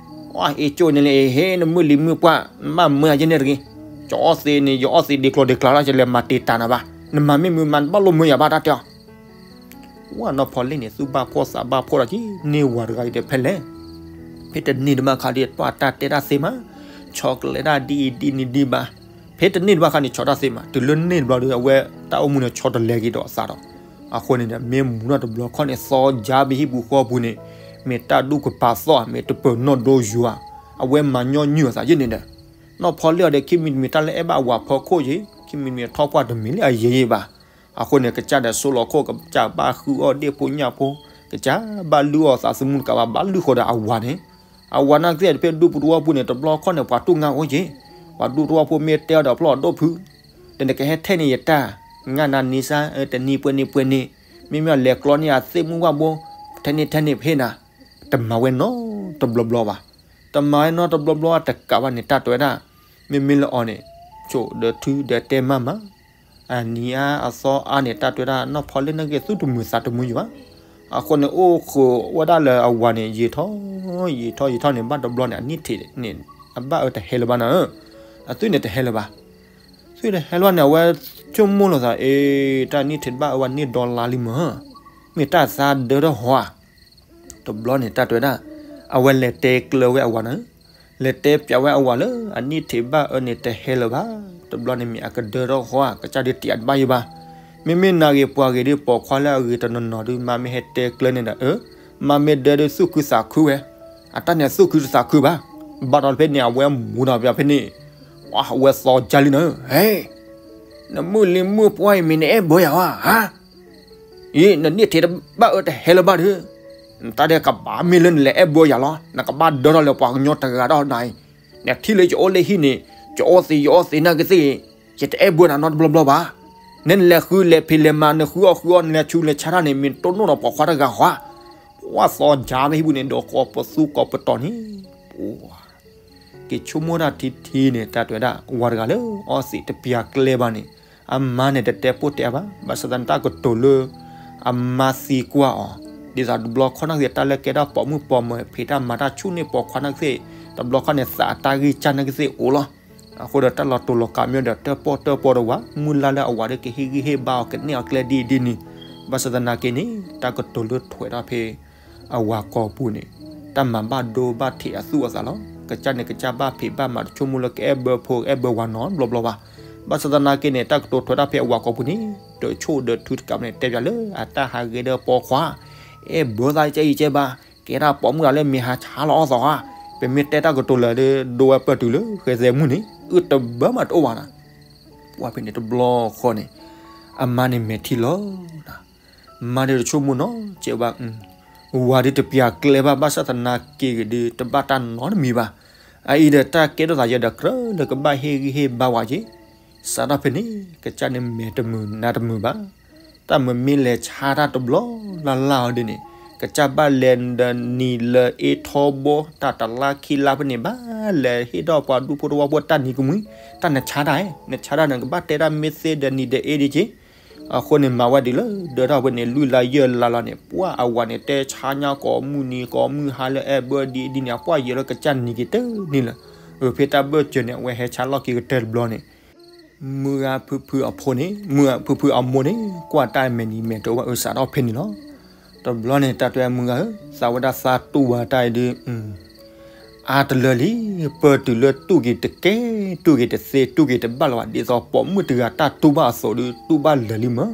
အ့ၣ်ကၠိန့ၣ်လၢအဟ့ၣ်နမုၢ်လံၤမုၢ်ပှၢ်, နဘၣ်မၢယဲန့ၣ်တဂ့ၤ, ကၠီအီသံးန့ၣ် ယအီသံးဒ်ကျိၤဒ်ကျဲလီၤယလဲၤမၤတ့ၢ်တၢ်နၤဘၣ်, နမၤမ့ၢ်မုာ်မၤနဘၣ်လိၣ်မၢယၤဘၣ်တၢ်တဲအီၤ ဝဲနီၢ်ဖီလ့ၣ်န့ၣ် သူၣ်ဘၣ်ဖှီၣ်သးဘၣ်ဖှီၣ်ဒီးက့ၤန့ၢ်ဝၤတဂၤအံၤဒီးဖဲလဲၣ်, ဖဲတန့ၢ်တဘၣ်ခါဒီးပှၤတၢ်တဲတၢ်သ့မး, ဆီကလဲၤတၢ်ဒ်အံၤဒ်န့ၣ်ဒ်ဘၣ်, ဖဲတန့ၢ်တဘၣ်ခါန့ၣ် ဆီတၢ်သ့မး, တုၤလၢန့ၢ်တဘျီဒီး အဝဲတၢ်အိၣ်မူန့ၣ် ဆီတလဲက့ၤဒီးအသးဒီး, အဃိန့ၣ်ဒီး မ့ၢ်မူထီၣ်တဘျီခီန့ၣ် သီယါဘ့ၣ်ဟံၣ်ပူၤဃီပူၤန့ၣ်, မ့ၢ်တၢ်ဒူၣ်ကပၤသီၣ် မ့ၢ်တပၢၤနီၣ်ဒိယွၤ, အဝဲမၤညီနုၢ်အသးယဲန့ၣ်ဒီး, နီၢ်ဖီလ့ၣ်အီၤဒီး ခံမံၤတမံၤတၢ်လၢအဲၣ်ဘၣ်ဝၤဖီခိၣ်က့ၤ, ခံမံၤတမံၤထီၣ်ပှၢ်တမံၤလၢအယံၤယံၤဘၣ်, အဃိန့ၣ် ကစၢ်ဒီးစိလီၤခိၣ် ကစၢ်ဘၣ်ဃုအီၣ်ဒ့ၣ်ဖိညၣ်ဖိ, ကစၢ်ဘၣ်လုၢ်အီၣ်သးသမူတကးဘၣ် ဘၣ်လုၢ်ဃီၤဒီးအဝၤန့ၣ်, အဝၤနာ်ကသ့ၣ်တဖဲဒူပူၤတဝီပူၤန့ၣ် တဘျီခီန့ၣ် ပှၤတူၢ်ငါအိၣ်က့ၤ, ပှၤဒူတဝီပူၤမ့ၢ်တဲအီၤဒီးဖျီၣ်ဒိၣ်ဖု, တနကဟဲထဲန့ၣ်ယတၢ်, ငါနၤနံၤစါ, တနံၤပှဲၤနံၤပှဲၤနံၤ, မ့မ့ၢ်လဲၤကျီန့ၢ်အသ့ၣ်မုၢ်ဝၣ်ဘိ, ထဲန့ၣ်ထဲန့ၣ်ဖဲနၤ, တမၤဝဲနီတဘျီဘျီဘၣ်, တမၤဝဲနီတဘျီဘျီတကးဘၣ်န့ၣ် တၢ်တဲဝဲဒၣ်, မ့မ့ၢ်လၢအီၤန့ၣ်, ဆိၣ်ဒီးထုဒီးတဲမးမး အနံၤအါအသီအါန့ၣ် တၢ်တဲဝဲဒၣ် နီၢ်ဖီလ့ၣ်နာ်က့ သူၣ်တမုာ်သးတမုာ်ယံၤဘၣ်, အဃိန့ၣ် အိၣ်ဃုာ်ဝဲဒၣ်လၢအဝၤန့ၣ် ယံာ်ထီၣ်, ယံာ်ထီၣ်ယံာ်ထီၣ်န့ၣ် ဘၣ်တဘျီန့ၣ် အနံၣ်ထံးန့ၣ် အဘၣ်အၢတဟဲလၢၤဘၣ်နၤဧၢ, အသွံၣ်န့ၣ်တဟဲလၢၤဘၣ်, သွံၣ်တဟဲလၢၤဘၣ်န့ၣ် အဝဲဆိကမိၣ်လီၤသး အ့ တၢ်နံၣ်ထံးတဘၣ်အၢဘၣ်န့ၣ်ဒီလါလံမး, မ့ၢ်တၢ်သးဒၢထီၣ်ဟီဧါ တဘျီန့ၣ် တၢ်တဲဝဲဒၣ်, အဝဲလဲၤတဲကျၢၤဝဲအဝၤန့ၣ်, လဲၤတဲပျးဝဲအဝၤလၢ အနံၣ်ထံးဘၣ်အၢန့ၣ်တဟဲလၢၤဘၣ်, တဘျီန့ၣ်မ့ၢ်အကဒၢထီၣ်ဟီဧါ, ကစၢ်ဒုးတံာ်အတဘၣ်ယံၤဘၣ်, မ့မ့ၢ်နာ်ဂ့ၤပှၤဂ့ၤဒီးပိာ်ခွါလၢအဂ့ၤတနီၤနီၤဒုး မါမ့ၢ်ဟဲတဲကျၢၤန့ၣ်ဒီး အၢ, မါမ့ၢ်ဒၢဒုးသူၣ်ခုသးခုဝဲ, အတၢ်န့ၣ်သူၣ်ခုတသးခုဘၣ်, ဘၣ်ဒီးဖဲန့ၣ် အဝဲမူဒီးပျးဖဲန့ၣ်, အဝဲသီကၢ်လံနၤ, ဟဲ နမုၢ်လံၤမုၢ်ပှၢ်အံၤမ့ၢ်နအဲၣ်ဘၢယၤဧါ, ဟါ အံၤ နနံၣ်ထံးတဘၣ်အၢတဟဲလၢၤဘၣ်ဒီး, နတၢ်ဒဲးကဘၣ်မ့ၢ်လၢနလဲၤအဲၣ်ဘၢယၤလီၤ. နကဘၣ်ဒၢထီၣ်လၢပှၤကညီတဂၤဒီးနၤအံၤ, နထံၣ်လၢယအိၣ်လၢဟံၣ်န့ၣ်, ယအိၣ်သ့ယအိၣ်သ့နာ်က့သ့ၣ်, ယတအဲၣ်ဘၢနၤနီတဘျီဘျီဘၣ်. နဲနလဲၤဃုလဲၤဖံးလဲၤမၤ နဃုအီၣ်ဃုအီနလဲၤဆူးလဲၤဆါတၢ်န့ၣ် မ့ၢ်တိၢ်နီၣ်ဒီးပိာ်ခွါတဂၤဃီဧါ. ပှၤသီဒါမ့ၢ်ဟံၣ်ပူၤန့ၣ် ဒီးကိးပသူကိးပတီၤန့ၣ်, ပှၤ က့ၤဆိကမိၣ်တၢ်ထံထံန့ၣ် တၢ်တဲဝဲဒၣ် ဝၤတဂၤလၢအီသံးတပျၢ်ကျဲဘၣ်န့ၣ်, အမါန့ၣ်တတဲပိၢ်တဲဘၣ်, ဘၣ်ဆၣ်သနာ်က့တၢ်ကတိၤလၢ အမါသံကွၢ်အီၤ, ဒ်သိးတဘျီခီၣ်နာ်က့သ့ၣ် တၢ်လၢကဲထီၣ်ပိာ်မုၣ်ပိာ်မၢၤ ဖံးတၢ်မၤတၢ်ဆူၣ်န့ၢ်ပိာ်ခွါနာ်က့သ့ၣ်, တဘျီခီၣ်န့ၣ် သးအတၢ်ဂံၢ်စၢ်နာ်က့သ့ၣ်အိၣ်လီၤ. အဃိဒီးတၢ်လီၤတူာ်လီၤကာ်မ့ၢ်ဒီး တၢၣ်ပီၣ်တၢၣ်ပီတဝၤ မုၢ်လၢ်လၢအဝၤဒီးကဟ့ၣ်ဂံၢ်ဟ့ၣ်ဘါအီၤ ကန့ၢ်အီၤကျဲဒ်အံၤဒ်နုၤ, ဘၣ်ဆၣ်သနာ်က့န့ၣ် တၢ်ကတိၤလၢထွဲးထီၣ်ဖဲ အဝၤကိာ်ပူၤန့ၣ် တၢ်မၤဘၣ်ဒိဘၣ်ထံးအသူၣ်အသးလီၤ. ကစၢ်န့ၣ်ကစၢ်ဘၣ်ဖံးဘၣ်မၤတဆိကမိၣ်လၢကအဲၣ်ဘၢဖိအဲၣ်ဘၢဝၤနီတဘျီဘျီဘၣ်. ဘၣ်ဆၣ်သနာ်က့န့ၣ် တၢ်ကတိၤထွဲးတၢ်ဖဲအဝၤကိာ်ပူၤန့ၣ် တဆိၣ်ဒီးထုတကးမ့ၢ်န့ၣ် တဲပၠးလၢအတၢ်ဟးဂ့ၤဒီးပိာ်ခွါ, အဲၣ်ဘၢသးကဲအံၤကဲဘၣ်, ကဲဒၣ်ပိာ်မုၣ်တဂၤလၢမ့ၢ်ဟးဆါလီၤအီၣ်သီဧါ, ပမ့ၢ်တဲတၢ်ကတိၤလၢာ်ဒီး ဒိဝဲပၢၢ်တုၤလၢဃဲသဲမုၢ်န့ၣ် အုၣ်တဘၢမးတအိၣ်ဘၣ်နၤ. ပှၤဖဲန့ၣ်တဘျီဃီန့ၣ် အမါန့ၣ်မဲာ်ထံလီၤ မါဒုးတဆိကမိၣ်နီတစဲးဘၣ်, ဝၤဒုးတပျၢ်ကျဲဘၣ် ဘၣ်ဆၣ်သနာ်က့ဂ့ၤဒုး တဘၣ်တၢ်နီတမံၤဘၣ်. အအံၤဒီးတၢ်ကဲထီၣ်သးယဲဒီးကြၢးလၢကဘၣ်ဟ့ၣ်ဂံၢ်ဟ့ၣ်ဘါဝၤက့ၤ, စးထီၣ်ဖဲန့ၣ် ကစၢ်န့ၣ်မဲာ်တမုာ်နါတမုာ်ဘၣ်. တၢ်မ့မ့ၢ်လဲၤဆါတၢ်တဘျီလၢ်လၢ်အီၤဒ်န့ၣ် ကစၢ်ဘၣ်လဲၤဒီးနံၤလၢအ့ထီဘိ တၢ်တလါခံလါဖဲန့ၣ် ဘၣ်လဲၤဟ့ၣ်ထီၣ်ပှၤဒူဖိတဝီဖိတၢ်နံၤကမှံ, တၢ်နဆါတၢ်ဧါ, နဆါတၢ်န့ၣ် ကဘၣ်တဲတၢ်မ့ၢ်သ့ဒီးနံၤဒီးအ့ဒ်က့ၤ အဃိန့ၣ် မၤဝဲဒ်လၢဒၢထီၣ်ဖဲန့ၣ် လွံၢ်လါယဲၢ်လါလီၤန့ၣ် ပှၤအဝၤန့ၣ် တဲဆါညါကိးမုၢ်နံၤကိးမုၢ်ဟါလၢအဲၣ်ဘၢဒ်အံၤဒ်န့ၣ် အပှၢ်ယဲၤလၢကစၢ်နံၤက့ၤတန့ၢ်လၢၤ. အဖဲတၢ်ဘၢၣ်စၢၤန့ၣ် အဝဲဟဲဆါလီၢ်ခံကတၢၢ်တဘျီန့ၣ် မုၢ်ဂၤဖုဖုအဖိန့ၣ် မုၢ်ဂၤဖုဖုအမိၢ်န့ၣ် ကွၢ်တၢ်မဲာ်နံၤမဲာ်တအိၣ်ဘၣ် အုးစးထီၣ်ဖဲန့ၣ်လီၤ. တဘျီန့ၣ် တၢ်တဲမုၢ်ဂၤဧၢ, သးဝဲဒၣ်သးတူၢ်ဘၣ်တၢ်အံၤဒုး အါတလၢလံ, ပၢၢ်တုၤလၢတူၢ်က့ၤတကဲ, တူၢ်က့ၤတသ့, တူၢ်က့ၤတဘၣ်လၢၤဘၣ်, ဒ်သိးပိာ်မုၣ်တဂၤတၢ်တူၢ်ဘၣ်အသိးဒုး တူၢ်ဘၣ်လၢာ်လံမၢ်.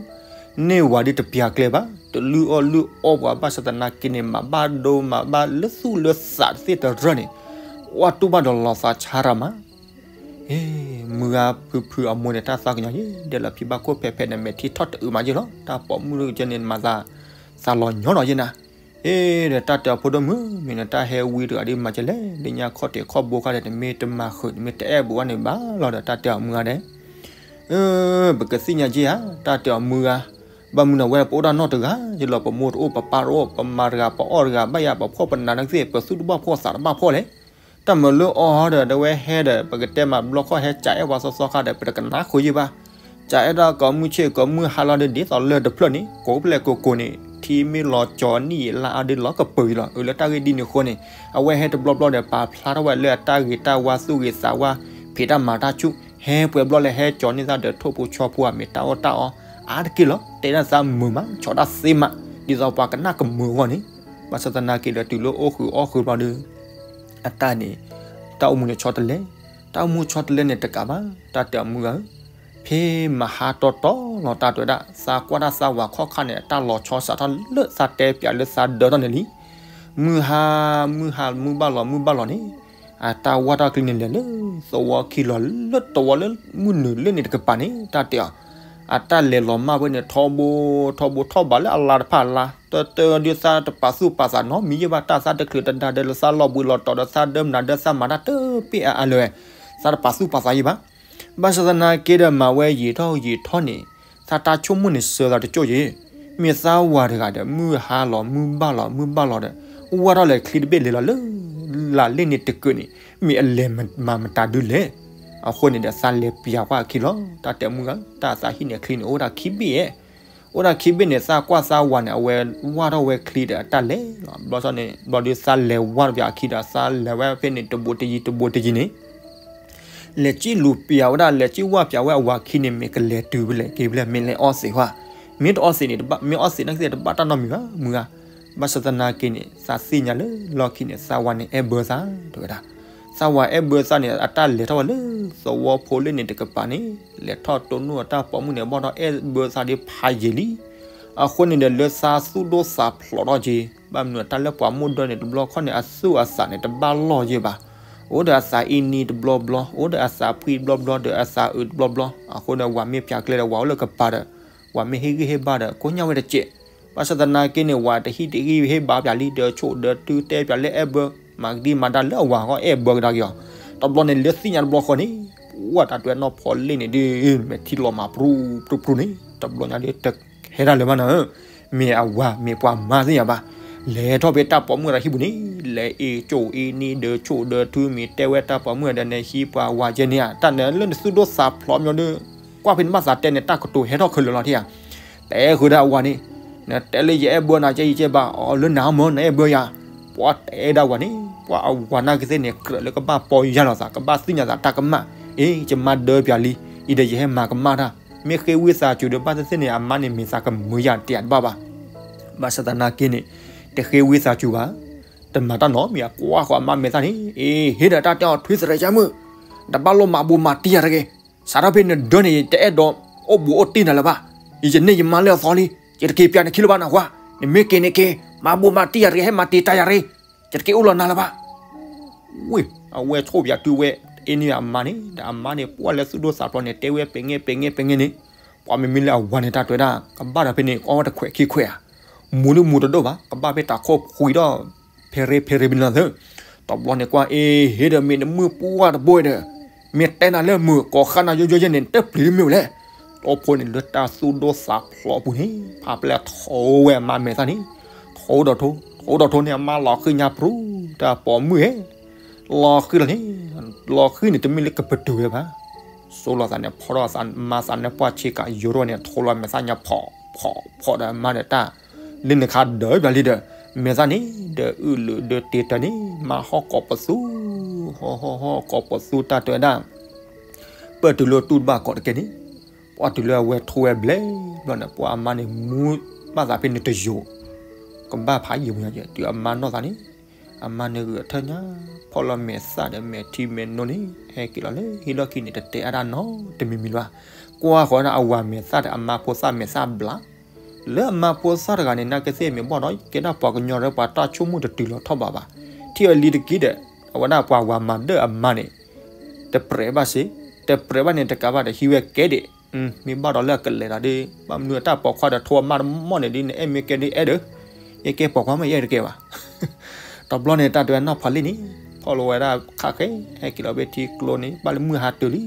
န့ၢ်ဝၤဒုးတပျၢ်ကျဲဘၣ်, တလုၢ်အီၣ်လုၢ်အီပှၤဘၣ်ဆၣ်သနာ်က့န့ၣ် မၤဘၣ်ဒိမၤဘၣ်လၢသူၣ်လၢသးတသ့တရၢန့ၣ်, ဝဲတူၢ်ဘၣ်ဒီးလီၤသးဆါတၢ်မး မုၢ်ဂၤဖုဖုအမိၢ်န့ၣ် တၢ်သးကညီၤယဲ, ဒဲးလီၤဖံးဘၣ်ခိၣ်ဖဲးဖဲးန့ၣ် မဲာ်ထံထီၣ်တအုးမးယဲလီၤ. တၢ်ပိာ်မုၣ်ကဲန့ၣ် မၤသး သးလီၤညီနီၤယဲနၤ. အ့ဒီးတၢ်တဲအီၤဖိဒိၣ်မုၣ်, မ့ၢ်နတၢ်ဟဲဝံတဂၤဒ်မၤကလဲၣ်, လၢညါခီၣ်ထံးခီၣ်ဘိခါဒီး နမ့ၢ်တမၤဃုာ် နမ့ၢ်တအဲၣ်ဘၣ်ဝဲန့ၣ်ဘၣ်လီၤဒီး တၢ်တဲအီၤမုၢ်ဂၤဒဲး ပကသ့ၣ်ညါက့ဧါ, တၢ်တဲအီၤမုၢ်ဂၤ, ဘၣ်မနုၤဝဲ ပအိၣ်တၢ်နီတဂၤယလီၤ, ပမိၢ်တအိၣ် ပပၢ်တအိၣ်, ပမၤတဂၤ ပအီၣ်တဂၤ, ဘၣ်ယၤပဖှီၣ်ပနၤနာ်က့သ့ၣ် ပသူၣ်တဘၣ်ဖှီၣ်သးတဘၣ်ဖှီၣ်လဲၣ်. တၢ်မၤလၢအီၤဒီး တဝဲဟဲဒီး ပကတဲမးဘျီခီၣ်ဟဲကးအဲၣ်ပှၤသီသီခါဒီး ပတကနၣ်ဃုာ်ယဲဘၣ်. ကးအဲၣ်ဒၣ်ကိးမုၢ်ဆ့ၣ်ကိးမုၢ်ဟါလီၤဒီး ဒ်သိးလၢၢ်တဖျၢၣ်န့ၣ် ကိးဖျဲၣ်ကိးကိးန့ၣ် ထံမ့ၢ်လီၤကၠီၤနံၣ်ယံာ်လါအါဒီးလီၤကပၢၤယံာ်လီၤ. အၢ လၢတၢ်ဂ့ၢ်ဒ်န့ၣ်အဃိန့ၣ် အဝဲဟဲတဘျီဘျီဒီး ပာ်ဖျါထီၣ်ဝဲလၢအတၢ်ဂ့ၤတၢ်ဝါသူၣ်ဂ့ၤသးဝါ ဖံးတၢ်မၤတၢ်ဆူၣ် ဟဲပှဲၤဘျီလၢဟဲကၠီၤန့ၢ်သးဒီး ထိၣ်ဖိဆီဖိအမ့ၢ်တၢ်အီၣ်တၢ်အီ အါတက့ၢ်လီၤ. တဲဒၣ်သးမုာ်မး ဆီတၢ်သ့မး ဒ်သိးပှၤကနၣ်ကမုာ်အဂီၢ်န့ၣ်, ဘၣ်ဆၣ်သနာ်က့ဒီးတုၤလၢအိၣ်ဃုာ်အီၣ်ဃုာ်ဘျီဒီး အတၢ်န့ၣ် တၢ်အိၣ်မူန့ၣ်ဆီတလဲ, တၢ်အိၣ်မူဆီတလဲန့ၣ်တကးဘၣ် တၢ်တဲအီၤမုၢ်ဂၤဧၢ, ဖဲမဟါတီတီလီၤ တၢ်တဲဝဲဒၣ် သးကွၢ်တၢ်သးဝၤခီၣ်ခါန့ၣ် အတၢ်လီၤဆီစးထီၣ်လၢသးတဲပၠးလၢသးဒၢထီၣ်န့ၣ်လံ. မုၢ်ဟါ မုၢ်ဟါ မုၢ်ဘၣ်လီၤ မုၢ်ဘၣ်လီၤန့ၣ် အတၢ်ဝၢ်တၢ်ချံန့ၣ်လဲၤလၢသဝီခံလီၤ လၢသဝီလၢမုၢ်နုာ်လၢန့ၣ်တကပၤန့ၣ် တၢ်တဲအီၤ အတၢ်လဲၤလီၤမၢ်ဖဲန့ၣ် ထီဘိ ထီဘိထီၣ်ဘးလၢအလါတဖၣ်အလါ တၢ်တဲဒုးသးတပာ်သူၣ်ပာ်သးနီတမံၤယဲဘၣ် တၢ်သးတချုးတဒါဒီးလၢသးလီၤဘှံးလီၤတီၤဒီးသးဒၢမနုၤဒီး သးမၤတၢ်တပ့ၢ်အါအါလၢာ်ဝဲ သးတပာ်သူၣ်ပာ်သးယဲဘၣ်. ဘၣ်ဆၣ်သနာ်က့ဒီး မၤဝဲယံာ်ထီၣ်ယံာ်ထီၣ်န့ၣ် သးတၢ်ဆိကမိၣ်န့ၣ်စၢၤသးတကၠိၢ်ယဲ, မ့ၢ်သးဝၤတဂၤဒီး မုၢ်ဟါလီၤ မုၢ်ဘၣ်လီၤ မုၢ်ဘၣ်လီၤဒီး ဝၢ်ထီၣ်လဲၤချံတဘ့ၣ်လဲၤလီၤလၢ လၢလ့ၣ်န့ၣ်တကုာ်န့ၣ် မ့ၢ်အလဲၤမၤမတၤဒုလဲၣ်. အဃိန့ၣ်ဒီး သးလဲၤပျးကွၢ်အခံလီၤ တၢ်တဲမုၢ်ဂၤ တၢ်သးဟံၣ်န့ၣ်ချံန့ၣ် အိၣ်ဝဲဒၣ်ခံဘ့ၣ်ဧဲ အိၣ်ဒၣ်ခံဘ့ၣ်န့ၣ် သးကွၢ်သးဝၤန့ၣ် အဝဲဝၢ်ထီၣ်ဝဲချံဒီးအတၢ်လဲၤလီၤ. ဘျီန့ၣ် ဘျီဒုးသးလဲၤဝၢ်တပျးအခံဒီး သးလဲၤဝဲဖဲန့ၣ် တဘိးတယံၤ တဘိးတယံၤန့ၣ် လဲၤကံၣ်လူၤပျးဝဲဒၣ် လဲၤကံၣ်ဝၢ်ပျးဝဲအဝၤခံန့ၣ် မ့ၢ်ကလဲၤတုၤဖဲလဲၣ်က့ၤဖဲလဲၣ် မ့ၢ်လဲၤအီသံးဟါ, မ့ၢ်တအီသံးန့ၣ် မ့ၢ်အီသံးနာ်က့သ့ၣ်တဘၣ်တၢ်နီတမံၤဘၣ် မုၢ်ဂၤ. ဘၣ်ဆၣ်သနာ်က့န့ၣ် သးသ့ၣ်ညါလၢလီၢ်ခံန့ၣ် သးဝၤန့ၣ်အဲၣ်ဘၢသး တဲဝဲဒၣ်. သးဝၤအဲၣ်ဘၢသးန့ၣ် အတၢ်လဲၤထီၣ်ဝဲလၢသဝီဖိလၢန့ၣ်တကပၤန့ၣ် လဲၤထီၣ်တိၢ်နီၣ်အတၢ်ပိာ်မုၣ်န့ၣ် ဘၣ်ဒီးအဲၣ်ဘၢသးဒ်ဖးယံာ်လံ. အဃိန့ၣ်ဒီး လၢသးသူၣ်ဒိၣ်သးဖျိးထီၣ်က့ၤ ဘၣ်မနုၤတၢ်လၢပှၤမိၢ်ဒၢန့ၣ် တဘျီခီၣ်န့ၣ် အသူၣ်အသးန့ၣ် တဘၣ်လီၢ်ယဲဘၣ်. အိၣ်ဒီးအသးအံနံတဘျီဘျီ, အိၣ်ဒီးအသးဖှံတဘျီဘျီ ဒီးအသးအုးတဘျီဘျီ. အဃိန့ၣ် ဝၤမ့ၢ်ပျးကျဲဒီး ဝၤအိၣ်လၢကပၤဒီး ဝၤမ့ၢ်ဟ့ၣ်ဂံၢ်ဟ့ၣ်ဘါဒီး ကိညၣ်ဝဲတစဲး. ဘၣ်ဆၣ်သနာ်က့န့ၣ် ဝၤတဟံၣ်တဂံၢ်ဟ့ၣ်ဘါပၠးလံ ဒီးဆိၣ်ဒီးထုတဲပၠးလၢအဲၣ်ဘၢ မၤကဒံမၤဒါလၢအဝၤဃီအဲၣ်ဘၢကဒါက့ၤအီၤ, တဘျီန့ၣ်လၢသ့ၣ်ညါတဘျီဃီန့ၣ် ပှၢ်တၢ်တွဲနီၢ်ဖီလ့ၣ်န့ၣ်ဒုး မဲာ်ထံလီၤမၤပြူပြူပြူန့ၣ် တဘျီညါဒုးတဟဲဒၣ်လၢၤဘၣ်နၤဧၢ, မ့ၢ်အဝၤမ့ၢ်ပှၤမါသ့ၣ်ညါဘၣ်, လဲၤထီၣ်ဖဲတၢ်ပိာ်မုၣ်တၢ်ဟံၣ်ပူၤန့ၣ် လဲၤအ့ၣ်ကၠိၣ်အ့ၣ်နံၣ်ဒီးဆိၣ်ဒီးထုမ့ၢ်တဲဝဲတၢ်ပိာ်မုၣ်ဒီး နဟံးပှၤဝၤကဲန့ၣ်ဧါ တၢ်နလၢနသူၣ်ဒိၣ်သးဖျိးမညီဒုး ကွၢ်ဖဲနဘၣ်သးတဲန့ၣ် တၢ်ကတိၤဟဲထီၣ်ခဲလၢာ်လီၤထံၣ်ဧါ, တဲဃုာ်ဒီးအဝၤန့ၣ် နတဲလၢယအဲၣ်ဘၢနၤ ကဲယကဲဘၣ်အီၤလၢနၤမၢ နအဲၣ်ဘၢယၤ, ပှၤတဲဒၣ်ဝၤန့ၣ် ပှၤအဝၤနာ်က့သ့ၣ်န့ၣ် ကြၢးလၢကဘၣ်ပီယၢ်လီၤသး ကဘၣ်သ့ၣ်ညါသးတၢ်ကမၣ်, အ့ ယမါဒၢပၠးလံ အံၤဒီးယဟဲမၤကမၣ်တၢ်, မ့ၢ်ဃ့ဝံသးစူၤဒီးဘၣ်သ့ၣ်သ့ၣ်န့ၣ် အမါန့ၣ်မ့ၢ်သးကမုာ်ယၤတယၤတဘၣ်ဘၣ်, ဘၣ်ဆၣ်သနာ်က့န့ၣ် တဃ့ဝံသးစူၤဘၣ်, တမၤတၢ်နီတမံၤ အကွၢ်ဃီအမါမဲာ်သၣ်န့ၣ် အ့ ဟ့ၣ်ဒီးတၢ်တဲအီၤထွံၣ်သရၣ်ယါမုၣ်, တဘၣ်လိၣ်မၤဘူးမၤတံၢ်ယၤတဂ့ၤ, စးထီၣ်ဖဲနဒၢန့ၣ် တအဲၣ်ဒိးအိၣ်ဘူးအိၣ်တံၢ်နၤလၢၤဘၣ်, ယန့ၢ်ယမါလၢအသီလံ, ယတက့ၤပၠးနခံလၢၤဘၣ်နၢ်ဟူဧါ, နမ့ၢ်က့ၤန့ၣ်က့ၤ မၤဘူးမၤတံၢ်ယၤတဂ့ၤ ဟဲမၤတံာ်တာ်ယၤတဂ့ၤ, ယတက့ၤအိၣ်လီၤနၤလၢၤဘၣ် ဝ့ၢ် အဝဲဆိၣ်ပၠးတုၤဝဲ အ့ၣ်န့ၢ်အမါန့ၣ် ဒီးအမါန့ၣ်ပှၢ်လၢသူၣ်ဒိၣ်သးဖျိးန့ၣ် တဲဝဲပဲာ်ငဲပဲာ်ငဲပဲာ်ငဲန့ၣ်, ပှၤမ့မ့ၢ်လၢအဝၤန့ၣ်တၢ်တွဲဒၣ် ကဘၣ်ဒီးဖဲန့ၣ် အီဝဲတခွဲးခံခွဲးဧါ, မူၤဒုးမူၤတဒိၣ်ဘၣ် ကဘၣ်ဖဲတၢ်ခိၣ်ဖှံးဒီး ဖဲရ့ဖဲရ့ပနီသၢ, တဘျီန့ၣ်ကွၢ်အ့ၣ် ဟ့ၣ်ဒီးမ့ၢ်နမုၣ်ပှၢ်တဘိဒီး မ့ၢ်တဲနၤလၢမုာ်ကိးဃၣ်နၤယိယိယဲၢ်န့ၣ် တပျံၤမ့ၢ်ဝဲလဲၣ်, တီဖိန့ၣ်လၢတၢ်သူၣ်ဒိၣ်သးဖျိးအပူၤန့ၣ် ဖးဖျဲးထိဝဲအမါမဲာ်သၣ်န့ၣ်, ထိဒီးထိ ထိဒီးထိန့ၣ် အမါလီၤဃံၤညါပြူၤ တၢ်ပိာ်မုၣ်ဧၢ, လီၤဃံၤလီၤန့ၣ်, လီၤဃံၤန့ၣ် တမ့ၢ်လၢကပတုာ်ဝဲဘၣ်, စိလီၤသးန့ၣ် ဖီထီၣ်သးမါသးန့ၣ် ပှၢ်ဆ့ကၤယိထီၣ်န့ၣ် ထိလီၤမဲာ်သၣ်ညါဖီၣ်ဖီၣ်ဖီၣ်ဒီးအမါဒီးတၢ်, လၢနခါဒၢးပၠးလံဒီး, မဲာ်သၣ်န့ၣ် ဒီးအုၣ်လုာ်ဒီးတ့ၢ်တၢ်န့ၣ် မါဟီၣ်ကိးပသူ, ဟီၣ်ဟီၣ်ဟီၣ်ကိးပသူတၢ်တဲဝဲဒၣ် ပၢၢ်တုၤလၢတူၢ်တဘၣ်ကိးတကဲန့ၣ်, ပှၢ်တုၤလၢအဝဲထိဝဲဘျဲၣ်ဘျီန့ၣ် ပှၤအမါန့ၣ်မူဘၣ်သးဖဲန့ၣ်တယိာ်, ကဘၣ်ဖးယံာ်မူညါယဲၢ် တုၤအမါနီၢ်သးန့ၣ်, အမါန့ၣ်ဂုာ်အထၢၣ်ညါ, ဖီၣ်လီၤမဲာ်သၣ်ဒီးမဲာ်ထံမဲာ်နိန့ၣ် ဟဲက့ၤလီၤလၢဟံၣ်လီၢ်ခံန့ၣ် တတဲအါတၢ်နီတမံၤမံၤဘၣ်, ကွၢ်ဃီဒၣ်အဝၤမဲာ်သၣ်ဒီးအမါဖိသၣ်မဲာ်သၣ်ဘျး လၢအမါဖိသၣ်တဂၤန့ၣ် နာ်က့သ့ၣ်မ့ၢ်ဘၣ်ဒီး ကဲဒၣ်ပှၤကညီဒီးပှၤတၢ်ဆိကမိၣ်တတုၤလီၤထီၣ်ဘးဘၣ်, ထံၣ်အီၤလံတက့ၢ်ဒီး အဝဲဒၣ်ပှၤဝၤမၤဒၢၣ်အမါန့ၣ်, တပြဲးဘၣ်စ့, တပြဲးဘၣ်န့ၣ်တကးဘၣ်ဒီးဟံးဝဲကဲဒံး, မ့ၢ်ဘၣ်ဒီးလၢအကလဲၤဒီးဒ် ဘၣ်မနုၤအတၢ်ပိာ်ခွါဒီးထိအမါတမီၢ်န့ၣ်ဒ် နအဲၣ်မ့ၢ်ကဲဒ်အဲၣ်ဒီး, ယကဲပိာ်ခွါမ့ၢ်ယအဲၣ်တကဲဘၣ် တဘျီန့ၣ် တၢ်တဲဝဲနီၢ်ဖးလ့ၣ်န့ၣ် ဖီၣ်လီၤဝဲဒၣ်ခးဃဲ, ဟဲက့ၤလီၤဖဲထံကျိန့ၣ် ဘၣ်လၢမုၢ်ဟါတုၤလံ,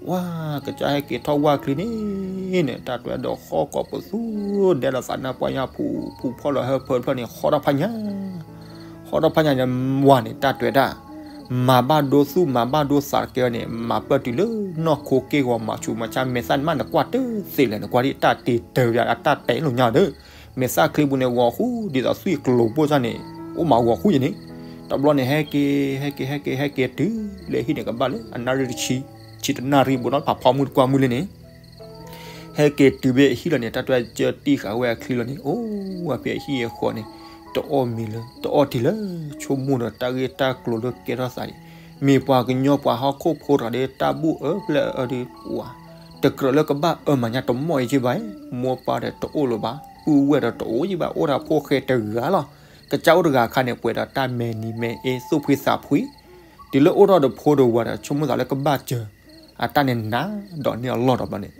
ဝါ, ကစၢ်ဟဲက့ၤထီၣ်ဝၢ်ချံန့ၣ်န့ၣ် တၢ်တဲဝဲဒီးဃီကိးပသူ, ဒဲးဒီးသးနါပှၢ်ညါဖူဖူဖီၣ်လီၤဟၢဖၢတဖျၢၣ်န့ၣ် ဟီထီၣ်ဖးညါ, ဟီထီၣ်ဖးညါန့ၣ် ဝၤန့ၣ် တၢ်တဲဝဲဒၣ် မၤဘၣ်ဒိသူၣ်မၤဘၣ်ဒိသးတကဲန့ၣ် မၤပၢၢ်တုၤလၢနီၢ်ခိက့ၢ်ဂီၤမၤဆူးမၤဆါ မဲာ်သၣ်န့ၣ်မး နကွၢ်တသ့လဲၣ် နကွၢ်ဒ်တၢ်တ့တၢ်အတၢ်တဲလိာ်ညါဒီး, မဲာ်သၣ်ချံပူၤန့ၣ် ဂီၤဃူဒ်သိးသွံၣ်ကျိၤဘိၣ်စၢ်န့ၣ် အိၣ်မးဂီၤဃူယဲၢ်န့ၣ်, တဘျီန့ၣ် ဟဲက့ၤ ဟဲက့ၤ ဟဲက့ၤ ဟဲက့ၤတုၤလၢဟံၣ်န့ၣ် ကဘၣ်လၢအနၣ်ရံၣ်တဆံ, ဆံတနၣ်ရံၣ်ဘူးဒီး ဖးဖီမုၢ်တကွၢ်မုၢ်လၢန့ၣ် ဟဲက့ၤတုၤဖဲအဟံၣ်လီၤန့ၣ် တၢ်တဲဝဲကၢတံၢ်ဃာ်ဝဲအချံလီၤန့ၣ် အိၣ်ဝဲဖဲအဟံၣ်အဃီန့ၣ်, တအီၣ်မ့ၤလၢ တအီၣ်ထံလၢ ဆိကမိၣ်ဒီးတၢ်ဂ့ၢ်တၢ်ကျိၤလၢကဲထီၣ်သးန့ၣ်, မ့ၢ်ပှၤကညီပှၤဟီၣ်ခိၣ်ဖိတဂၤဒီး တၢ်ဘူၣ်အၢဖျဲၣ်အၢဒီး ပှၤ တကြၢးလၢကဘၣ်အၢမၤညါတမီၢ်အံၤက့ဘၣ်, မိၢ်ပၢ်ဒီးတအိၣ်လၢၤဘၣ်, ပုၢ်ဝဲၢ်ဒီးတအိၣ်က့ဘၣ်, အိၣ်ဒီးဖိဃဲတဂၤလီၤ. ကစၢ်အိၣ်တဂၤအခါန့ၣ် ပှဲၤဒီးတၢ်မဲာ်နံၤမဲာ်အ့ သူၣ်ဖှံသးဖှံ, တုၤလၢအိၣ်ထီၣ်ဒီးဖိဒီးဝၤဒီး ဆိကမိၣ်သးလၢကဘၣ်စၢၤ အတၢ်န့ၣ်နးဒီးန့ၢ်အလီၢ်ဒီးဘျီန့ၣ်,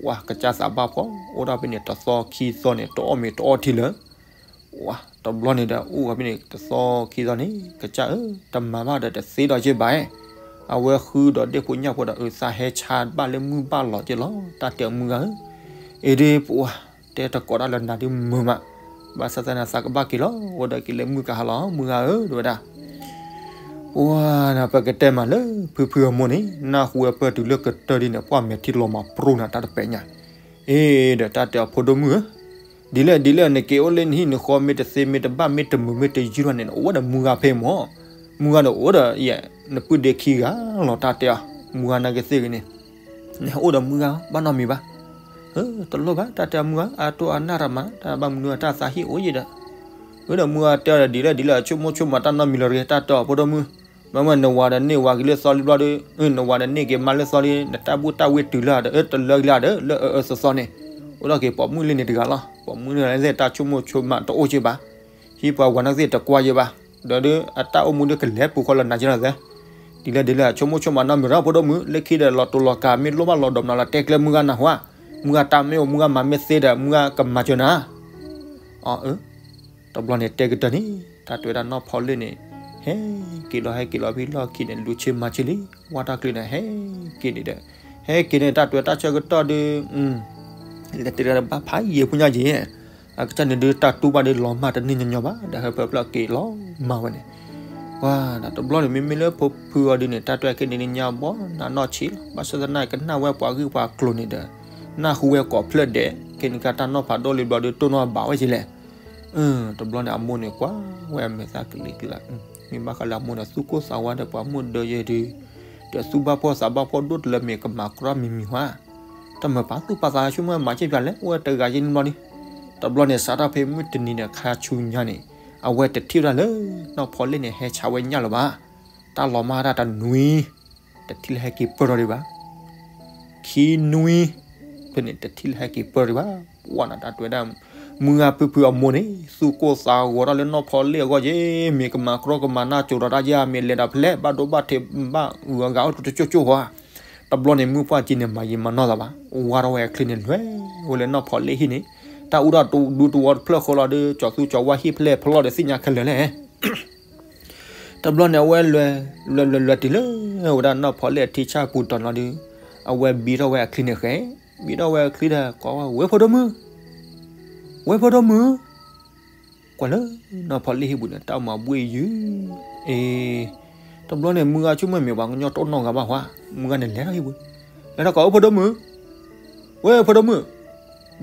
ပှၤကစၢ်သးဘၣ်ဖှီၣ် အိၣ်ထီၣ်ဖဲန့ၣ်တသီခံသီန့ၣ် တအီၣ်မ့ၤတအီထံလၢၤ, ပှၤတဘျီန့ၣ်ဒီး အိၣ်ဝဲဖဲန့ၣ်တသီခံသီန့ၣ် ကစၢ်ဧၢ တမၤဘၣ်ဒီးတသ့ဒီးက့ဘၣ်, အဝဲဃုဒီးဒ့ၣ်ဖိညၣ်ဖိဒီး အသးဟဲဆါဘၣ်လၢမုၢ်ဘၣ်လီၤက့လီၤ. တၢ်တဲအီၤမုၢ်ဂၤဧၢ, အ့ဒ့ၣ်ပှၤ တဲတကိးတၢ်လၢနၤဒ်မုာ်မး, ဘၣ်ဆၣ်သနာ်သးကဘၣ်က့ၤလီၤ အိၣ်ဒီးက့ၤလၢမုၢ်ကဟါလီၤ မုၢ်ဂၤဧၢ တဲဝဲဒၣ် ပှၤနၤ ပကတဲမးလၢဖုဖုအမိၢ်န့ၣ် နၢ်ဟူဝဲပၢၢ်တုၤလၢကတၢၢ်ဒ်န့ၣ် ပှၢ်မဲာ်ထံလီၤမၤပြူနၤတၢ်တပဲာ်ညါ, အ့ဒီးတၢ်တဲအီၤဖိဒိၣ်မုၣ်ဧၢ, ဒ်လဲၣ်ဒ်လဲၣ် နက့ၤအိၣ်လၢနဟံၣ်နဃီ မ့ၢ်တသ့မ့ၢ်တဘၣ်မ့ၢ်တမုာ်မ့ၢ်တယုၢ်ထီၣ်န့ၣ် အိၣ်ဝဲဒီးမုၢ်ဂၤဖဲမၢ်, မုၢ်ဂၤဒီးအိၣ်ဒီး ယဲ နပုၢ်ဒ့ခံဂၤလီၤ တၢ်တဲအီၤ, မုၢ်ဂၤနာ်က့သ့ၣ်ဂ့ၤန့ၣ် နဟဲအိၣ်ဒီးမုၢ်ဂၤ ဘၣ်နီတမံၤဘၣ် တလိၣ်ဘၣ် တၢ်တဲအီၤမုၢ်ဂၤ အတိၢ်အနၢ်ရမး တၢ်ဘၣ်မနုၤတၢ်သးဟ့ၣ်အိၣ်ယံၤဒီး, ဝဲဒီးမုၢ်ဂၤတဲအီၤဒီး ဒ်လဲၣ်ဒ်လဲၣ် ဆိကမိၣ်ဆိကမးတၢ်နီတမံၤလၢၤတဂ့ၤ တၢ်တဲအီၤဖိဒိၣ်မုၣ်, မ့မ့ၢ်နဝၤဒီးန့ၢ်ဝၤက့ၤလၢသီလံဘျီဒီး, နဝၤဒီးန့ၢ်က့ၤမါလၢသီလံ နတၢ်ဘူၣ်တၢ်ဝ့ၢ်တုၤလၢဒီး တလၢကလၢဒီး လၢအအၢသီသီန့ၣ်, အိၣ်ဒီးက့ၤပိာ်မုၣ်လၢန့ၣ်တဂၤလီၤ. ပိာ်မုၣ်လၢသ့ၣ်တၢ်ဆိကမိၣ်ဆိကမးတအိၣ်က့ဘၣ်, ဟံၣ်ပှၤဝၤနာ်က့သ့ၣ်တကွၢ်ယဲဘၣ်, ဒီးဒုးအတၢ်အိၣ်မူဒုးကလဲၤပူၤဃီလၢနၤက့လီၤသဲ ဒ်လဲၣ်ဒ်လဲၣ် ဆိကမိၣ်ဆိကမးနီတမံၤဒီး ဖိဒိၣ်မုၣ် လၢခံဒီးလီၤတိာ်လီၤကး မ့ၢ်လိၣ်ဘၣ်လီၤဒီးမနုၤလီၤ တဲကျဲမုၢ်ဂၤနၢ်ဟူဧါ, မုၢ်ဂၤတၢ်မ့ၢ်အိၣ် မုၢ်ဂၤမၤမ့ၢ်သ့ဒီး မုၢ်ဂၤကမၤစၢၤနၤဧါ. အၢ တဘျီန့ၣ်တဲကတၢၢ်န့ၣ် တၢ်တဲဝဲဒၣ်နီၢ်ဖီလ့ၣ်န့ၣ် ဟဲက့ၤလီၤ ဟဲက့ၤလီၤဖဲလီၢ်ခံန့ၣ် လူၤဆ့မၤဆ့လံ ဝၢ်တၢ်ကျ့ၤန့ၣ် ဟဲက့ၤန့ၣ်ဒီး ဟဲက့ၤန့ၣ် တၢ်တဲဝဲတၢ်ဆၢကတီၢ်ဒီး လဲၤတဲဘၣ်ဖးယံာ်ဖိညါယံာ် အကစၢ်န့ၣ်ဒုးတၢ်တူၢ်ဘၣ်ဒုးလီၤမၢ်တန့ၢ်ညီညီဘၣ် ဒီးဟၢဖၢဖျၢၣ်က့ၤလီၤမၢ်ဝဲန့ၣ် ပှၤတဘျီန့ၣ် မ့မ့ၢ်လၢဖိဖုအီၤဒုးန့ၣ် တၢ်တဲက့ၤန့ၣ်ညါဘီနၤနီၢ်ဆံးလီၤ ဘၣ်ဆၣ်သနာ်က့ကနၣ်ဝဲပှၤဂ့ၢ်ပှၤကျိၤန့ၣ်ဒီး နၢ်ဟူဝဲကိးဖျၢၣ်ဒဲး က့ၤန့ၣ်ကတၢ်နီၢ်ဖးဒိၣ်လံဘျီဒုးတိၢ်နီၣ်ဘၣ်ဝဲက့ၤလဲၣ် တဘျီန့ၣ် အမိၢ်န့ၣ်ကွၢ်ဝဲအမဲာ်သၣ်ကလံၤကလါ မ့ၢ်ဘၣ်ဃးလၢအမိၢ်န့ၣ် သူၣ်ကိၢ်သးဝါဒီးပှၤမိၢ်ဒၢယဲဒုး ဒီးသူၣ်ဘၣ်ဖှီၣ်သးဘၣ်ဖှီၣ်ဒိၣ်တလၢမ့ၢ်ကမၤကြီမံၤမံၤဟါ တၢ်မၤပာ်သူၣ်ပာ်သးဆူမ့ၢ်မၤစ့ၢ်ပၠးလဲၣ် အိၣ်ဝဲတဂၤယဲန့ၣ်ဘျီဒုး တဘျီန့ၣ် စးထီၣ်ဖဲမုၢ်တနံၤန့ၣ် ခါဆူညါန့ၣ် အဝဲတထံၣ်ဝဲဒၣ်လၢ နီၢ်ဖီလ့ၣ်န့ၣ် ဟဲဆါဝဲညၣ်လၢၤဘၣ် တၢ်လီၤမၢ်တၢ်တနွံ တထံၣ်လၢဟဲက့ၤပၢၢ်ထီၣ်ဒံးဘၣ် ခံနွံ ဖဲန့ၣ် တထံၣ်လၢဟဲက့ၤပၢၢ်ဒံးဘၣ် ပှၢ်နၤတၢ်တဲဝဲဒၣ် မုၢ်ဂၤဖုဖုအမိၢ်န့ၣ် သူၣ်ကိၢ်သးဂီၤထီၣ်လၢနီၢ်ဖီလ့ၣ်အဂီၢ်ယဲ မ့ၢ်ကမၤကြီကမၤနၢ်ကၠိၤဒီးတၢ်ယဲ မ့ၢ်လဲၤဒီးဖဲလဲၣ် ဘၣ်ဒိဘၣ်ထံးဘၣ်ဂုၤအဂၤအိၣ်တကၠိၢ်ကၠိၢ်ဃီ တဘျီန့ၣ် မုၢ်ပှၢ်ကံန့ၣ် မၤယံာ်မၤနီၢ်သးဘၣ် ဝါထီၣ်ဝဲအချံန့ၣ် လဲၤဝဲလၢနီၢ်ဖီလ့ၣ်ဟံၣ်န့ၣ် တၢ်အူတၢ်ဒူတဝီတဖျၢၣ်ဃီလီၤဒီး ကၠီၤသူကၠီၤဝါဟံၣ်ဖဲလဲၣ်ဖဲလဲၣ်ဒီးသ့ၣ်ညါခဲလၢာ်လဲၣ် တဘျီန့ၣ် အဝဲလဲၤ လဲၤလဲၤလဲၤတုၤလၢ ဝဲဒၣ်နီၢ်ဖီလ့ၣ်အထံဆၣ်ပူၤတီၤလီၤဒီး အဝဲဘံထီၣ်ဝဲအချံန့ၣ်ဃဲ ဘံထီၣ်ဝဲအချံဒီး ကိးဝဲ ဝဲၢ်ဖိဒိၣ်မုၣ် ဝဲၢ်ဖိဒိၣ်မုၣ် ကွၢ်လၢ နီၢ်ဖီလ့ၣ်ဟံၣ်ပူၤန့ၣ် တၢ်မၤဘှ့ၣ်ယုၢ် အ့ တဘျီန့ၣ် မုၢ်ဂၤဆိကမိၣ်မ့ၢ်ပှၤကညီတအိၣ်နီတဂၤဘၣ်ဟါ မုၢ်ဂၤန့ၣ်လဲၤထီၣ်ဟံၣ်ပူၤ လဲၤထီၣ်ကိး ဝဲၢ်ဖိဒိၣ်မုၣ် ဝဲၢ်ဖိဒိၣ်မုၣ်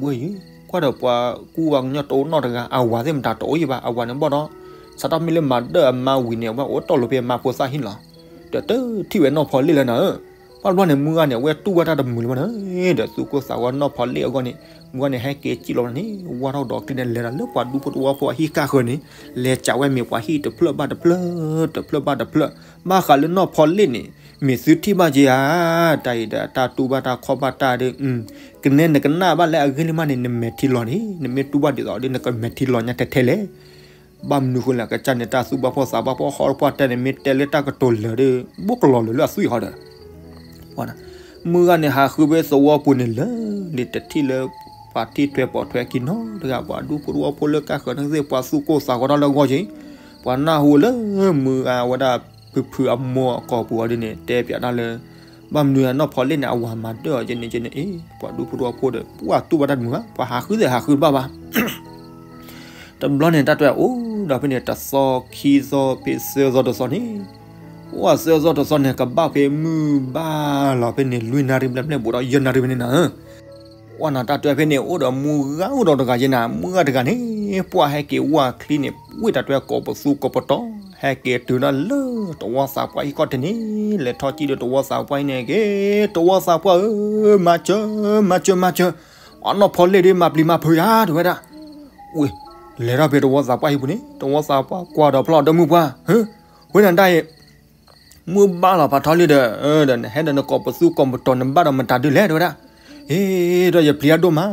ဘှ့ၣ်ယုၢ် ကွၢ်ဒီးပှၤကူပှၤကညီတအိၣ်နီတဂၤ အဝၤသ့ၣ်မတၤတအိၣ်ယံၤဘၣ် အဝၤန့ၣ်ဘီၣ်ဒီး စးထီၣ်မ့ၢ်လၢမၤဒၢၣ်အမါဝံၤန့ၣ် အဝဲအိၣ်တီၢ်လိာ်ဖဲမါဖိသၣ်ဟံၣ်လီၤ ဒီးတထံၣ်ဝဲနီၢ်ဖီလ့ၣ်လၢနၤဧၢ ဘၣ်တဘျီန့ၣ် မုၢ်ဂၤန့ၣ် အဝဲတူၢ်ဘၣ်တၢ်တမုာ်လၢၤဘၣ်န့ၣ် ဒီးသူၣ်ကိၢ်သးဂီၤနီၢ်ဖီလ့ၣ်အဂီၢ်န့ၣ် မုၢ်ဂၤန့ၣ် ဟဲက့ၤစံၣ်လီၤန့ၣ် ဝါထီၣ်ဒီးကျ့န့ၣ် လဲၤဒီးလၢပှၤဒူဖိတဝီဖိအဟံၣ်ကၢ်ဃၢၤန့ၣ် လဲၤစးဝဲမ့ၢ်ပှၤဟံၣ်တဖျၢၣ်ဘၣ်တဖျၢၣ် တဖျၢၣ်ဘၣ်တဖျၢၣ် ဘၣ်ဃးလၢနီၢ်ဖီလ့ၣ်န့ၣ် မ့ၢ်သုထံၣ်ဘၣ်က့ၤဧါ တၢ်အံၤဒီးတၢ်တူၢ်ဘၣ်တၢ်ခီၣ်ဘၣ်တၢ်ဒီး ကနဲနကနၣ်ဘၣ်လၢအဂ့ၢ်လံမးန့ၣ် နမဲာ်ထံလီၤန့ၣ် နမ့ၢ်တူၢ်ဘၣ်ဒ်သိးဒီး နကမဲာ်ထံလီၤညါထဲထဲလဲၣ် ဘၣ်မနုၤဃိလဲၣ် ကစၢ်န့ၣ် တၢ်သူၣ်ဘၣ်ဖှီၣ်သးဘၣ်ဖှီၣ်ဟီၣ်တပှၢ်တဲန့ၣ် မ့ၢ်တဲလၢတၢ်ကတိၤလၢာ်ဒီး ဘိၣ်ကလီၤလၢာ်လၢအသွံၣ်ဃီဒီး မုၢ်ဂၤန့ၣ် ဟးဃုဝဲသဝီပူၤန့ၣ်လၢာ်န့ၣ် တထံၣ်လၢ ပှၤထံၣ်ထွဲပိာ်ထွဲခံနီတဂၤ ပှၤဒူဖိတဝီဖိလၢကၢ်ဃၢၤန့ၣ်သ့ၣ် ပှၤသူၣ်ကိၢ်သးဂီၤထီၣ်လၢအဂီၢ်က့ၤ ပှၤနၢ်ဟူလၢမုၢ်ဂၤဝဲဒၣ်ဖုဖုအမိၢ်အကိာ်ပူၤအီၤဒ်န့ၣ် တဲပၠးတၢ်လၢ ဘၣ်မနုၤနီၢ်ဖီလ့ၣ်န့ၣ် အဝၤမၤဒၢၣ်အီၤကန့ၣ်ကန့ၣ် အ့ ပှၤဒူဖိတဝီဖိဒီး ပှၤတူၢ်ဘၣ်တၢ်တမုာ်ဘၣ် ပှၤဟးဃုသ့ၣ်ဟးဃုတဘၣ်ဘၣ် တဘျီန့ၣ် တၢ်တဲအိၣ်ဒီးဖဲန့ၣ် တသီခံသီ ဖဲသၢသီတသီန့ၣ် အိၣ်သၢသီတသီန့ၣ် ကဘၣ်ဖဲမုၢ်ဘၣ်လီၤဖဲန့ၣ် လွံၢ်နၣ်ရံၣ်ဘျဲၣ်ဘျဲၣ်ဘူးဒီးယဲၢ်နၣ်ရံၣ်ဖဲန့ၣ်နၤ ကွၢ်နၤတၢ်တဲဖဲန့ၣ် အိၣ်ဒီးမုၢ်ဂၤအိၣ်ဒီးတဂၤယဲနၤ မုၢ်ဂၤတဂၤန့ၣ် ပှၤဟဲက့ၤဝၢ်ချံန့ၣ် ဝ့ၢ်တၢ်တဲကိးပသူကိးပတီၢ် ဟဲက့ၤတုၤဒၣ်လၢတဝီသးပှၢ်ဟံၣ်ခီၣ်ထံးန့ၣ် လဲၤထီၣ်ကံၣ်ဒီးတဝီသးပှၢ်ဟံၣ်န့ၣ်က့ၤ တဝီသးပှၢ်ဧၢ မၤစၢၤ မၤစၢၤ မၤစၢၤ အနီၢ်ဖီလ့ၣ်ဒ်မၤပျံၤမၤဖုးယၤ တဲဝဲဒၣ် ဝ့ၢ် လဲၤထီၣ်ဖဲတဝီသးပှၢ်ဟံၣ်ပူၤန့ၣ် တဝီသးပှၢ်ကွၢ်ဒီးဖျီၣ်ဒီးမုၢ်ပှၢ် ဟၢ ဝဲနၤဒၣ်အံၤ မုၢ်ဘၣ်လီၤဖးထီလံဒီး ဒီးနဟဲဒီးနကိးပသူကိးပတီၢ် နဘၣ်ဒီးမတၤဒုလဲၣ် တဲဝဲဒၣ် အ့ ဒီးယပျံၤအဒိၣ်မး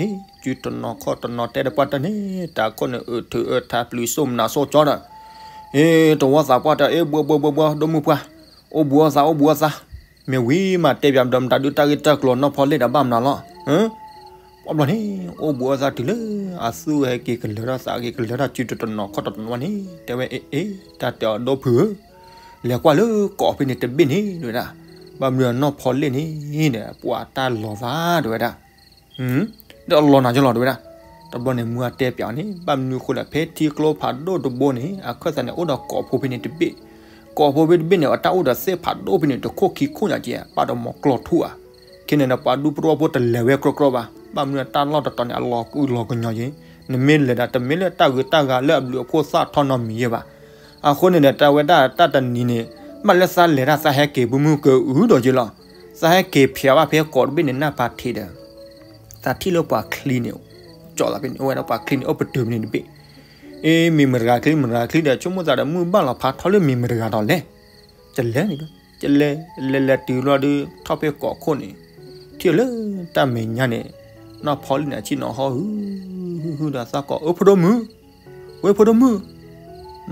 အ့ စုတနီၤခီၣ်တနီၤတဲတပှၢ်တၢၢ်န့ၣ် တၢ်ခိၣ်န့ၣ်အုးထုးအၢထါပျုၤစိၣ်မနၤစိၣ်ကၠီဒီး အ့ တဝီသးပှၢ်တဲ အ့ ဘှီဘှီဘှီဘှီ ဒိၣ်မုၢ်ပှၢ် အိၣ်ဘူးအသး အိၣ်ဘူးအသး မ့ၢ်ဝံၤမးတဲပၠးဒီးမတၤဒုတၢ်ဂ့ၢ်တၢ်ကျိၤနီၢ်ဖီလ့ၣ်ဒီးဘၣ်မနုၤလီၤ ပှၤဘျီန့ၣ် အိၣ်ဘူးအသးတုၤလၢ အသူၣ်ဟဲက့ၤကလၢၤထီၣ်သးက့ၤကလၢၤထီၣ်စုတနီၤခီၣ်တနီၤန့ၣ် တဲဝဲ အ့ အ့ တၢ်တဲအီၤဒိၣ်ဖုဧၢ လဲၤကွၢ်လၢကိးဖဲန့ၣ်တဘ့ၣ်န့ၣ် တဲဝဲဒၣ် ဘၣ်မနုၤအနီၢ်ဖီလ့ၣ်န့ၣ်ဒီး ပှၤတၢ်လီၤသး တဲဝဲဒၣ် ဒီးအလီၤနၤကလီၤ တဲဝဲဒၣ် တဘျီန့ၣ် မုၢ်ဂၤတဲပၠးအီၤန့ၣ် ဘၣ်မနုၤဃိလဲၣ် ဖဲထံကျိဖးဒိၣ်တဘိန့ၣ် အခၢၣ်သးန့ၣ် အိၣ်ဒီးကိးဖိဖဲန့ၣ်တဘ့ၣ် ကိးဖိဖဲတဘ့ၣ်န့ၣ် အတၢ်အိၣ်ဒီးသ့ၣ်ဖးဒိၣ်ဖဲန့ၣ် တခိၣ်ခံခိၣ်ညါက့ ဘၣ်ဒီးမီၤကျီၢ်ထူၣ်ဧါ ခဲန့ၣ်ဒီး ပှၤဒူဖိတဝီဖိတလဲၤဝဲကြီကြီဘၣ် ဘၣ်မနုၤတၢ်လီၢ်တတီၤန့ၣ် အလီၤကုလီၤကညီယ့ နမ့ၢ်လဲၤဒီး တမ့ၢ်လၢတၢ်ဂုၤတၢ်ဂၤလၢအဘျုးအဖှိၣ်သၣ်ထီၣ်နီတမံၤယ့ဘၣ် အဃိန့ၣ်ဒီး တၢ်ဝဲဒၣ်တၢ်တနံၤန့ၣ် ဘၣ်လၢသးလဲၤတၢ်သးဟဲက့ၤမုၢ်မုၢ်ကအုဒီးယ့လီၤ သးဟဲက့ၤဖျါဘၣ်ဖဲကိးတဘ့ၣ်န့ၣ် နၢ်ဖးထံးဒီး သးထံၣ်လၢပှၤချံန့ၣ် ကၠီသးဖဲန့ၣ် အိၣ်ဝဲဒၣ်ပှၤချံန့ၣ် အိၣ်ပတုာ်ဖဲန့ၣ်တဘ့ၣ် အ့ မ့ၢ်မတၤဂၤချံ မတၤဂၤချံဒီး ဆိကမိၣ်သးဒီး မုၢ်ဘၣ်လီၤဖးထီလၢမ့ၢ်မတၤဂၤဒီးလဲၣ် ကလဲၤန့ၣ် ကလဲၤ လဲၤလဲၤတုၤလီၤဒီး ထီၣ်ဖဲကိးခိၣ်န့ၣ် ထံၣ်လၢတၢ်မဲာ်ညါန့ၣ် နီၢ်ဖီလ့ၣ်န့ၣ် အဆ့ၣ်နီၤဟီၣ်ဟု ဟုဟုဒီးသးကိး အၢ ဖိဒိၣ်မုၣ် ဝဲၢ်ဖိဒိၣ်မုၣ်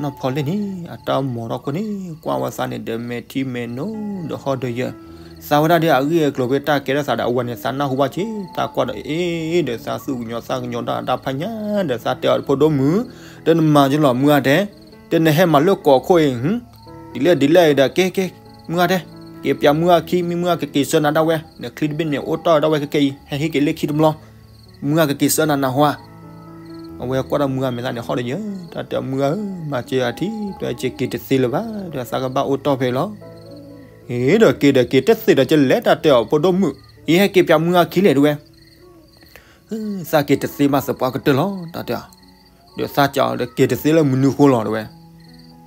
နီၢ်ဖီလ့ၣ်န့ၣ် အတၢ်မိာ်ထီၣ်ခိၣ်န့ၣ် ကွၢ်ဝဲသးန့ၣ်ဒီး မဲာ်ထံမဲာ်နိဒီးဟီၣ်ဒီးယၢၢ် သးဝဲဒၣ်ဒီးအဂ့ၢ်အကျိၤဖဲတၢ်ကဲထီၣ်သးဒီးအဝဲန့ၣ် သးနၢ်ဟူဘၣ်က့ၤ တၢ်ကွၢ်ဒီးအ့ၣ်ဒီးသးသူၣ်ကညီၤသးကညီၤတၢ်တၢ်ဖးညါဒီးသးတဲအီၤ ဖိဒိၣ်မုၣ်, တနမၤကလီၤမုၢ်ဂၤတဲ, တနဟဲမၤလၢကီၢ်ခိၣ်အံၤ, ဒ်လဲၣ်ဒ်လဲၣ်အံၤဒီး ကဲကဲ, မုၢ်ဂၤတဲ, က့ၤပၠးမုၢ်ဂၤခံ မ့ၢ်မုၢ်ဂၤကက့ၤဆှၢနၤဒၣ်ဝဲ, နချံတဘ့ၣ်န့ၣ် အိၣ်တီၢ်ဒၣ်ဝဲခဲကဲအံၤ ဟဲဟ့ၣ်က့ၤလၢခံတဘျီ, မုၢ်ဂၤကက့ၤဆှၢနၤနၢ်ဟူဧါ. အဝဲကွၢ်ဒီးမုၢ်ဂၤမဲာ်သၣ်န့ၣ်ဟီၣ်ဒီးယဲ, တၢ်တဲအီၤ မုၢ်ဂၤဧၢ, မၤစၢၤယၤထံ, တဲက့ၤတသ့လၢၤဘၣ်, ဒီးသးကဘၣ်အိၣ်တီၢ်ဖဲအံၤလီၤ. အ့ဒီးက့ၤဒီးက့ၤတသ့ဒီးကလဲၤ တၢ်တဲအီၤ ဖိဒိၣ်မုၣ်, ယဟဲက့ၤပၠးမုၢ်ဂၤခံလဲၣ် တဲဝဲ. သးက့ၤတသ့ဘၣ်သပှၢ်ကတၢၢ်လီၤ တၢ်တဲအီၤ, ဒီးသးကးအီၤဒီးက့ၤတသ့လၢမနုၤဃိလီၤ တဲဝဲ.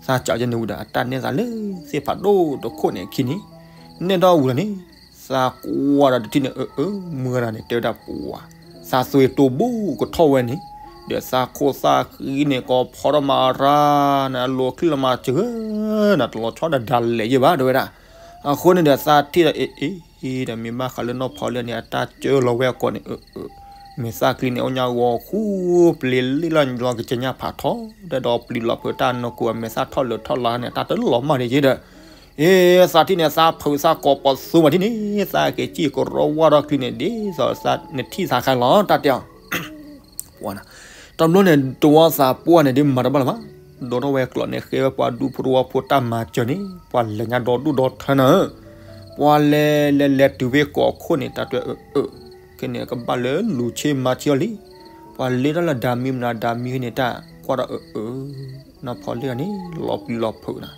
သးကးအီၤန့ၣ်ဝံၤဒီး အတၢ်နဲၣ်သးလၢသ့ၣ်ဖးဒိၣ်တခိၣ်န့ၣ်အခံန့ၣ်, နဲၣ်ထီၣ်ဝံၤလီၤန့ၣ်, သးကွၢ်ဒီးတထံၣ်န့ၣ် အၢ အၢ မုၢ်ဂၤဒၣ်န့ၣ် တဲဝဲဒၣ်ပှၤ, သးသွံၣ်တိၢ်ဘူးကထီၣ်ဝဲန့ၣ်, ဒီးသးခိၣ်သးဃံန့ၣ် ကိးဖီထီၣ်မၤရၤန့ၣ် အလိၤချံလီၤမၤစၢၤ, နတလီၤဆီဒီးဒၣ်လဲာ်ယဲၢ်ဘၣ် တဲဝဲဒၣ်. အဃိန့ၣ်ဒီး သးထံၣ်ဒီး အ့ အ့ ဒီးမ့ၢ်ဘၣ်ဃးလၢနီၢ်ဖီလ့ၣ်န့ၣ် အတၢ်စၢလီၤဝဲအကိာ်န့ၣ် အၢ အၢ မဲာ်သၣ်ချံန့ၣ် အိၣ်ညါဂီၤဃူ ပျ့ၤလံလီၤလီၤကစၢညါဖးထီ ဒီးပျံၤလီၤဖုးတၢ်နီၢ်ကိၤအမဲာ်သၣ်ထီၣ်လၢာ်ထီၣ်လါန့ၣ် တၢ်တလီၤမၢ်ဒံးယဲဒီး, အ့ သးထံၣ်န့ၣ် သးဖုးသးကိးပသူမးထံၣ်န့ၣ် သးက့ၤစံၣ်ကရီဝါဒီးချံန့ၣ် ဒ်သိးနထံၣ်သးခါလီၤ တၢ်တဲအီၤ ပှၤနၤ, တဘျီန့ၣ် တဝီသးပှၢ်န့ၣ် ဒ်မၤတဘၣ်လၢၤဘၣ်, ဒိးထီၣ်ဝဲကျိာ်န့ၣ် ဃ့ဝဲပှၤဒူဖိတဝီဖိတၢ်မၤစၢၤန့ၣ် ပှၤလဲၤညါဒီဒူၣ်ဒီထၢနၤဧၢ, ပှၤလဲၤလဲၤလဲၤတုၤဖဲကီၢ်ခိၣ်န့ၣ် တၢ်တဲအၢ အၢ ခဲန့ၣ် ကဘၣ်လၢလူၤဆ့မၤဆ့အီၤလံ, ပှၤလဲၤတၢ်လၢဒၤမံမနုၤ ဒၤမံန့ၣ် တၢ်ကွၢ်ဒီးအၢ အၢ နီၢ်ဖီလ့ၣ်န့ၣ် လီၤပျံၤလီၤဖုးနၤ,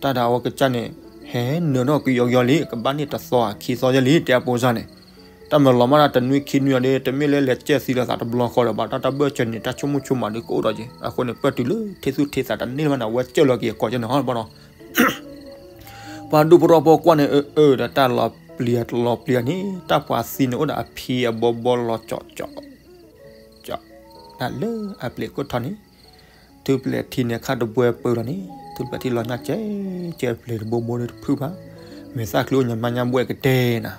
တၢ်ဒၣ်ဝဲကစၢ်န့ၣ် ဟဲနုာ်ထီၣ်ကယီကယီလံ ကဘၣ်န့ၢ်တသီခံသီယဲလံ တဲအပိစၢ်န့ၣ်, တၢ်မၤလီၤမၢ်ဒၣ်တနွံခံနွံအီၤဒီး တမ့ၢ်လၢလဲၤစဲးသံလိာ်သးတဘျီဃီဒီး ဘၣ်တၢ်တၢ်ဘၢၣ်စၢၤန့ၣ် တၢ်ဆိကမိၣ်ဆိကမးဒီးကအိၣ်ဒီးက့ၤ အဃိန့ၣ် ပၢၢ်တုၤလၢထံသူၣ်ထံသးတန့ၢ်လၢၤဘၣ်န့ၣ် အဝဲစၢလီၤက့ၤအကိာ်ကဲန့ၣ်ဟီဘၣ်ဒီး ပှၤဒူဖိတဝီဖိကွၢ်န့ၣ် အၢ အၢ ဒီးတၢ်လီၤပျံၤလီၤပျံၤန့ၣ် တၢ်ပှၤသံန့ၣ် အိၣ်ဒီးအဖံအဘီဘီလီၤကၠီကၠီ ကၠီ တၢ်လၢအပျ့ၤခိၣ်ထီၣ်န့ၣ် ထူပျဲၢ်ထံန့ၣ်ခါတဘှဲပၢၢ်လီၤန့ၣ် ထူပျဲၢ်ထံလီၤညါကဲကဲ ပျ့ၤတဘိဘိဒီးတဖုဘၣ်, မဲာ်သၣ်ချံအိၣ်ညါမါညါဘှဲၣ်ကတဲနၤ,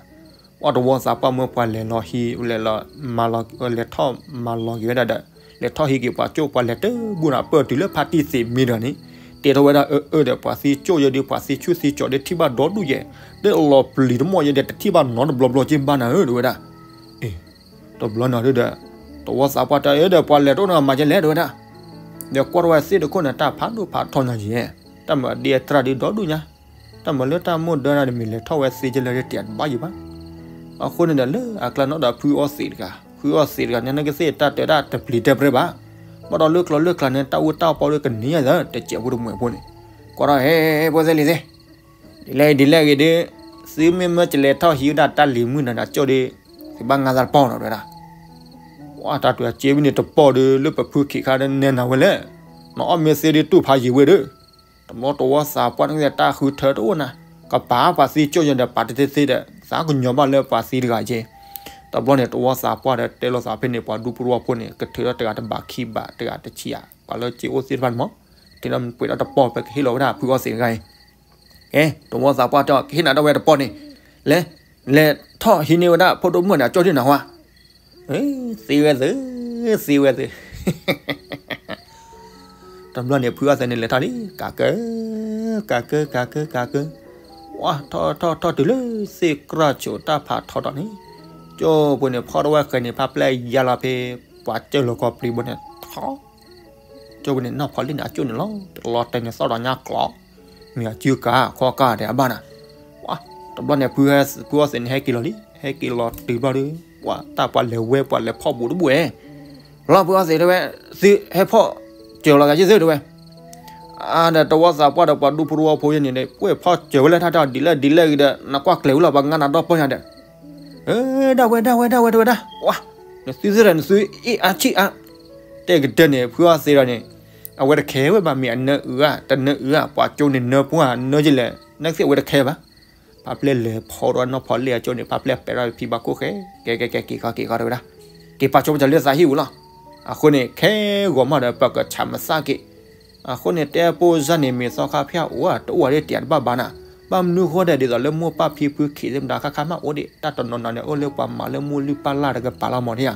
ပှၤတဝီသးပှၢ်မၢပှၤလဲၤလီၤဟံး လဲၤလီၤမၤလီၤ လဲၤထီၣ်မၤလီၤက့ၤဝဲဒၣ်ဒီး လဲၤထီၣ်ဟံးက့ၤပှၤကၠိပှၤလဲၤတဘူၣ်နၤ ပၢၢ်တုၤလၢဖါတံၢ်သ့ၣ်မံဒီးန့ၣ် တဲထီၣ်ဝဲဒၣ်အၢ အၢ ဒီးပှၤသံကၠိယဲဒီး ပှၤသံဆူၣ်သံကၠီဒီး ထံၣ်ဘၣ်ဒီဒူၣ်ယဲ ဒီးလီၤပျံၤတမီၢ်ယဲဒီး တထံၣ်ဘၣ်နီတဘျီဘျီက့ဘၣ်နၤဧၢ တဲဝဲဒၣ် တဘျီန့ၣ်ဒီး တဝီသးပှၢ်တဲအၢ ဒီးပှၤလဲၤတအိၣ်နၤမၤကဲလဲၣ် တဲဝဲဒၣ်, ဒီးကွၢ်ထီၣ်ဝဲသ့ၣ်တခိၣ်န့ၣ် တၢ်ဖးဒိၣ်ဖးထီညါယဲ, တၢ်မၤဒ်အတြၢ်ဒ်ဒီဒူၣ်ညါ, တၢ်မၤလၢတၢ်မိၢ်ဒၢနၤဒီး မ့ၢ်လဲၤထီၣ်ဝဲသ့ကဲလဲၣ်ဒီး တၢ်တဘၣ်ယံၤဘၣ်. အဃိန့ၣ်ဒီး လၢအကျါနီၣ်ဒီးဖုအီသံးတဂၤ, ဖုအီသံးတဂၤန့ၣ် နကသ့ၣ်တၢ်တဲဒၣ်တပျံၤတဲပြဲဘၣ်, ဘၣ်ဒီးလၢကျီလၢကျါန့ၣ် တၢ်အူတၢ်ပီဒီးကန့ၢ်ယၤဒီး တစဲးဖိတမှဲၤဖိန့ၣ်, ကွၢ်ထီၣ်ဟဲ ဖိသ့ၣ်လံၤသ့ၣ် ဒ်လဲၣ်ဒ်လဲၣ်ဂ့ၤဒီး, သုမ့ၢ်မၢကလဲၤထီၣ်ဟံးဝဲဒၣ်တၢ်လံၤမုၢ်နၤဒီးကၠိဒီး, သုဘၣ်ငါသးတပီၢ်နီၤ တဲဝဲဒၣ်. ပှၤတၢ်တုၤအစ့ဝံၤန့ၣ်တပီၢ်ဒီး လၢပဖုခံခါဒီးနဲနၤဝဲလဲၣ်, နအီၣ်မ့ၢ်သ့ဒီးတူၢ်ဖးယံၤဝဲဒီး, တဘျီတဝီသးပှၢ်န့ၣ်တၢ်ဃုထၢတအိၣ်နၤ, ကပာ်ပှၤသံကၠိယဲဒီးပာ်တသ့သ့ဒီး သးကညီၤဘၣ်လၢပှၤသံတဂၤက့ တဘျီန့ၣ် တဝီသးပှၢ်ဒီးတဲလိာ်သးဖဲန့ၣ် ပှၤဒူဖိတဝီဖိန့ၣ် ကထုးထီၣ်တဂၤတဘးခံဘး တဂၤတဆံဧါ, ပှၤလၢက့အိၣ်သ့ၣ်တဖၣ်န့ၣ်မး, ထုးထီၣ်ပှဲၤဒီးတပီၢ် ပကဟ့ၣ်လီၤဝဲဒၣ်ဖုအီသံးတဂၤအံၤ. ကဲ တဝီသးပှၢ်တဲအီၤ ကဟ့ၣ်နၤဒၣ်ဝဲတပီၢ်န့ၣ်, လဲၤ, လဲၤထီၣ်ဟံးန့ၢ်ဝဲဒၣ်ဖိဒိၣ်မုၣ်န့ၣ် အကၠိဒ်နၤဟါ, သ့ဝဲသ့, သ့ဝဲသ့ တဘျီန့ၣ် ဖုအီသံးန့ၣ် လဲၤထီၣ်လံ, ကးကၢ, ကးကၢ, ကးကၢ, ကးကၢ, ဝါ, ထီၣ်ထီၣ်ထီၣ်တုၤလၢသ့ၣ်ကြၢ်ဆိးတၢ်ဖးထီထီၣ်န့ၣ်, ကၠိဖိန့ၣ် ဖီၣ်ထီၣ်ဝဲဃဲၤန့ၣ် ဖါပျဲၢ်ယါလီၤဖဲ ပှၤစၢလီၤကီးပျံၤဘိန့ၣ်ထီၣ် ကၠိဖိန့ၣ် နီၢ်ဖီလ့ၣ်န့ၣ် အကၠိန့ၣ်လီၤ, တလီၤတဲာ်န့ၣ် သီၣ်ဒီးညါကျိး, မ့ၢ်အစုကၤ ခီကၤဒဲးအဘၣ်နၤ, ဝါ, တဘျီန့ၣ် ဖုအီသံးန့ၣ် ဟဲက့ၤလီၤလံ, ဟဲက့ၤလီၤတုၤဘျီဒီး, ဝါ, တၢ်ပှၤလဲၤဝဲ ပှၤလဲၤဖီၣ်ဘူးတဘူၣ်ဝဲ လီၤဖုအီသံးတဲဝဲ, သုဟဲဖီၣ်စၢၤလီၤသးယသုတဲဝဲ, အါဒီးတဝီသးပှၢ်ဒီးပှၤဒူဖိတဝီဖိယဲန့ၣ် ပှဲၤဖီၣ်စၢၤဝဲလၢထါတၢ်ဒ်လဲၣ်ဒ်လဲၣ်ဂ့ၤဒီး နကွၢ်ကျဲၤဝဲလီၤ ပှၤငါနၤဒီဖီၣ်ညါဒီး, ဒၣ်ဝဲ ဒၣ်ဝဲ ဒၣ်ဝဲ ဒၣ်ဝဲ တဲဝဲဒၣ်, ဝါ, နသုသ့ၣ်ဒီး နသုအ့ၣ်အါဆံၣ်အါ, တဲကတၢၢ်န့ၣ် ဖုအီသံးဒီးန့ၣ်, အဝဲတခဲဝဲဘၣ် မ့ၢ်အနၢအုးဧါ တနၢအုးဧါ ပှၤကၠိန့ၣ်နၢပှၢ်နၢယလဲၣ် နကသ့ၣ်အဝဲတခဲဘၣ် ဖါပျဲၢ်လဲၤဖီၣ်ဒီးနီၢ်ဖီလ့ၣ်အကၠိန့ၣ် ဖါပျဲၢ်ပဲာ်ထီၣ်ဖံဘၣ်ခိၣ်ဃဲ, ကဲ ကဲ ကဲ က့ၤဃီ က့ၤဃီ တဲဝဲဒၣ်, က့ၤပာ်ဆိပာ်စၢၤလၢသးဟံၣ်ပူၤလီၤ. အဃိန့ၣ် ခဲဂီၤမးဒီး ပကဆးမစၢ်က့ၤ, အဃိန့ၣ် တဲပိၢ်စၢ်န့ၣ် မ့ၢ်သီခါဖၠၣ်အိၣ်ဧါ တအိၣ်ဧါဒ်တၢ်တဘၣ်ဘၣ်နၤ, ဘၣ်မနုၤဃိဒီး ဒ်သိးလၢမိၢ်ပၢ်ဖံဖုခံသ့ၣ်မတၤ ခါခါမးအိၣ်ဒံး တၢ်တနီၤနီၤန့ၣ် အိၣ်လၢပှၤမၤလၢမိၢ်လုၢ်ပၢ်လၢ်တကပၤလီၤမးဒံးဧါ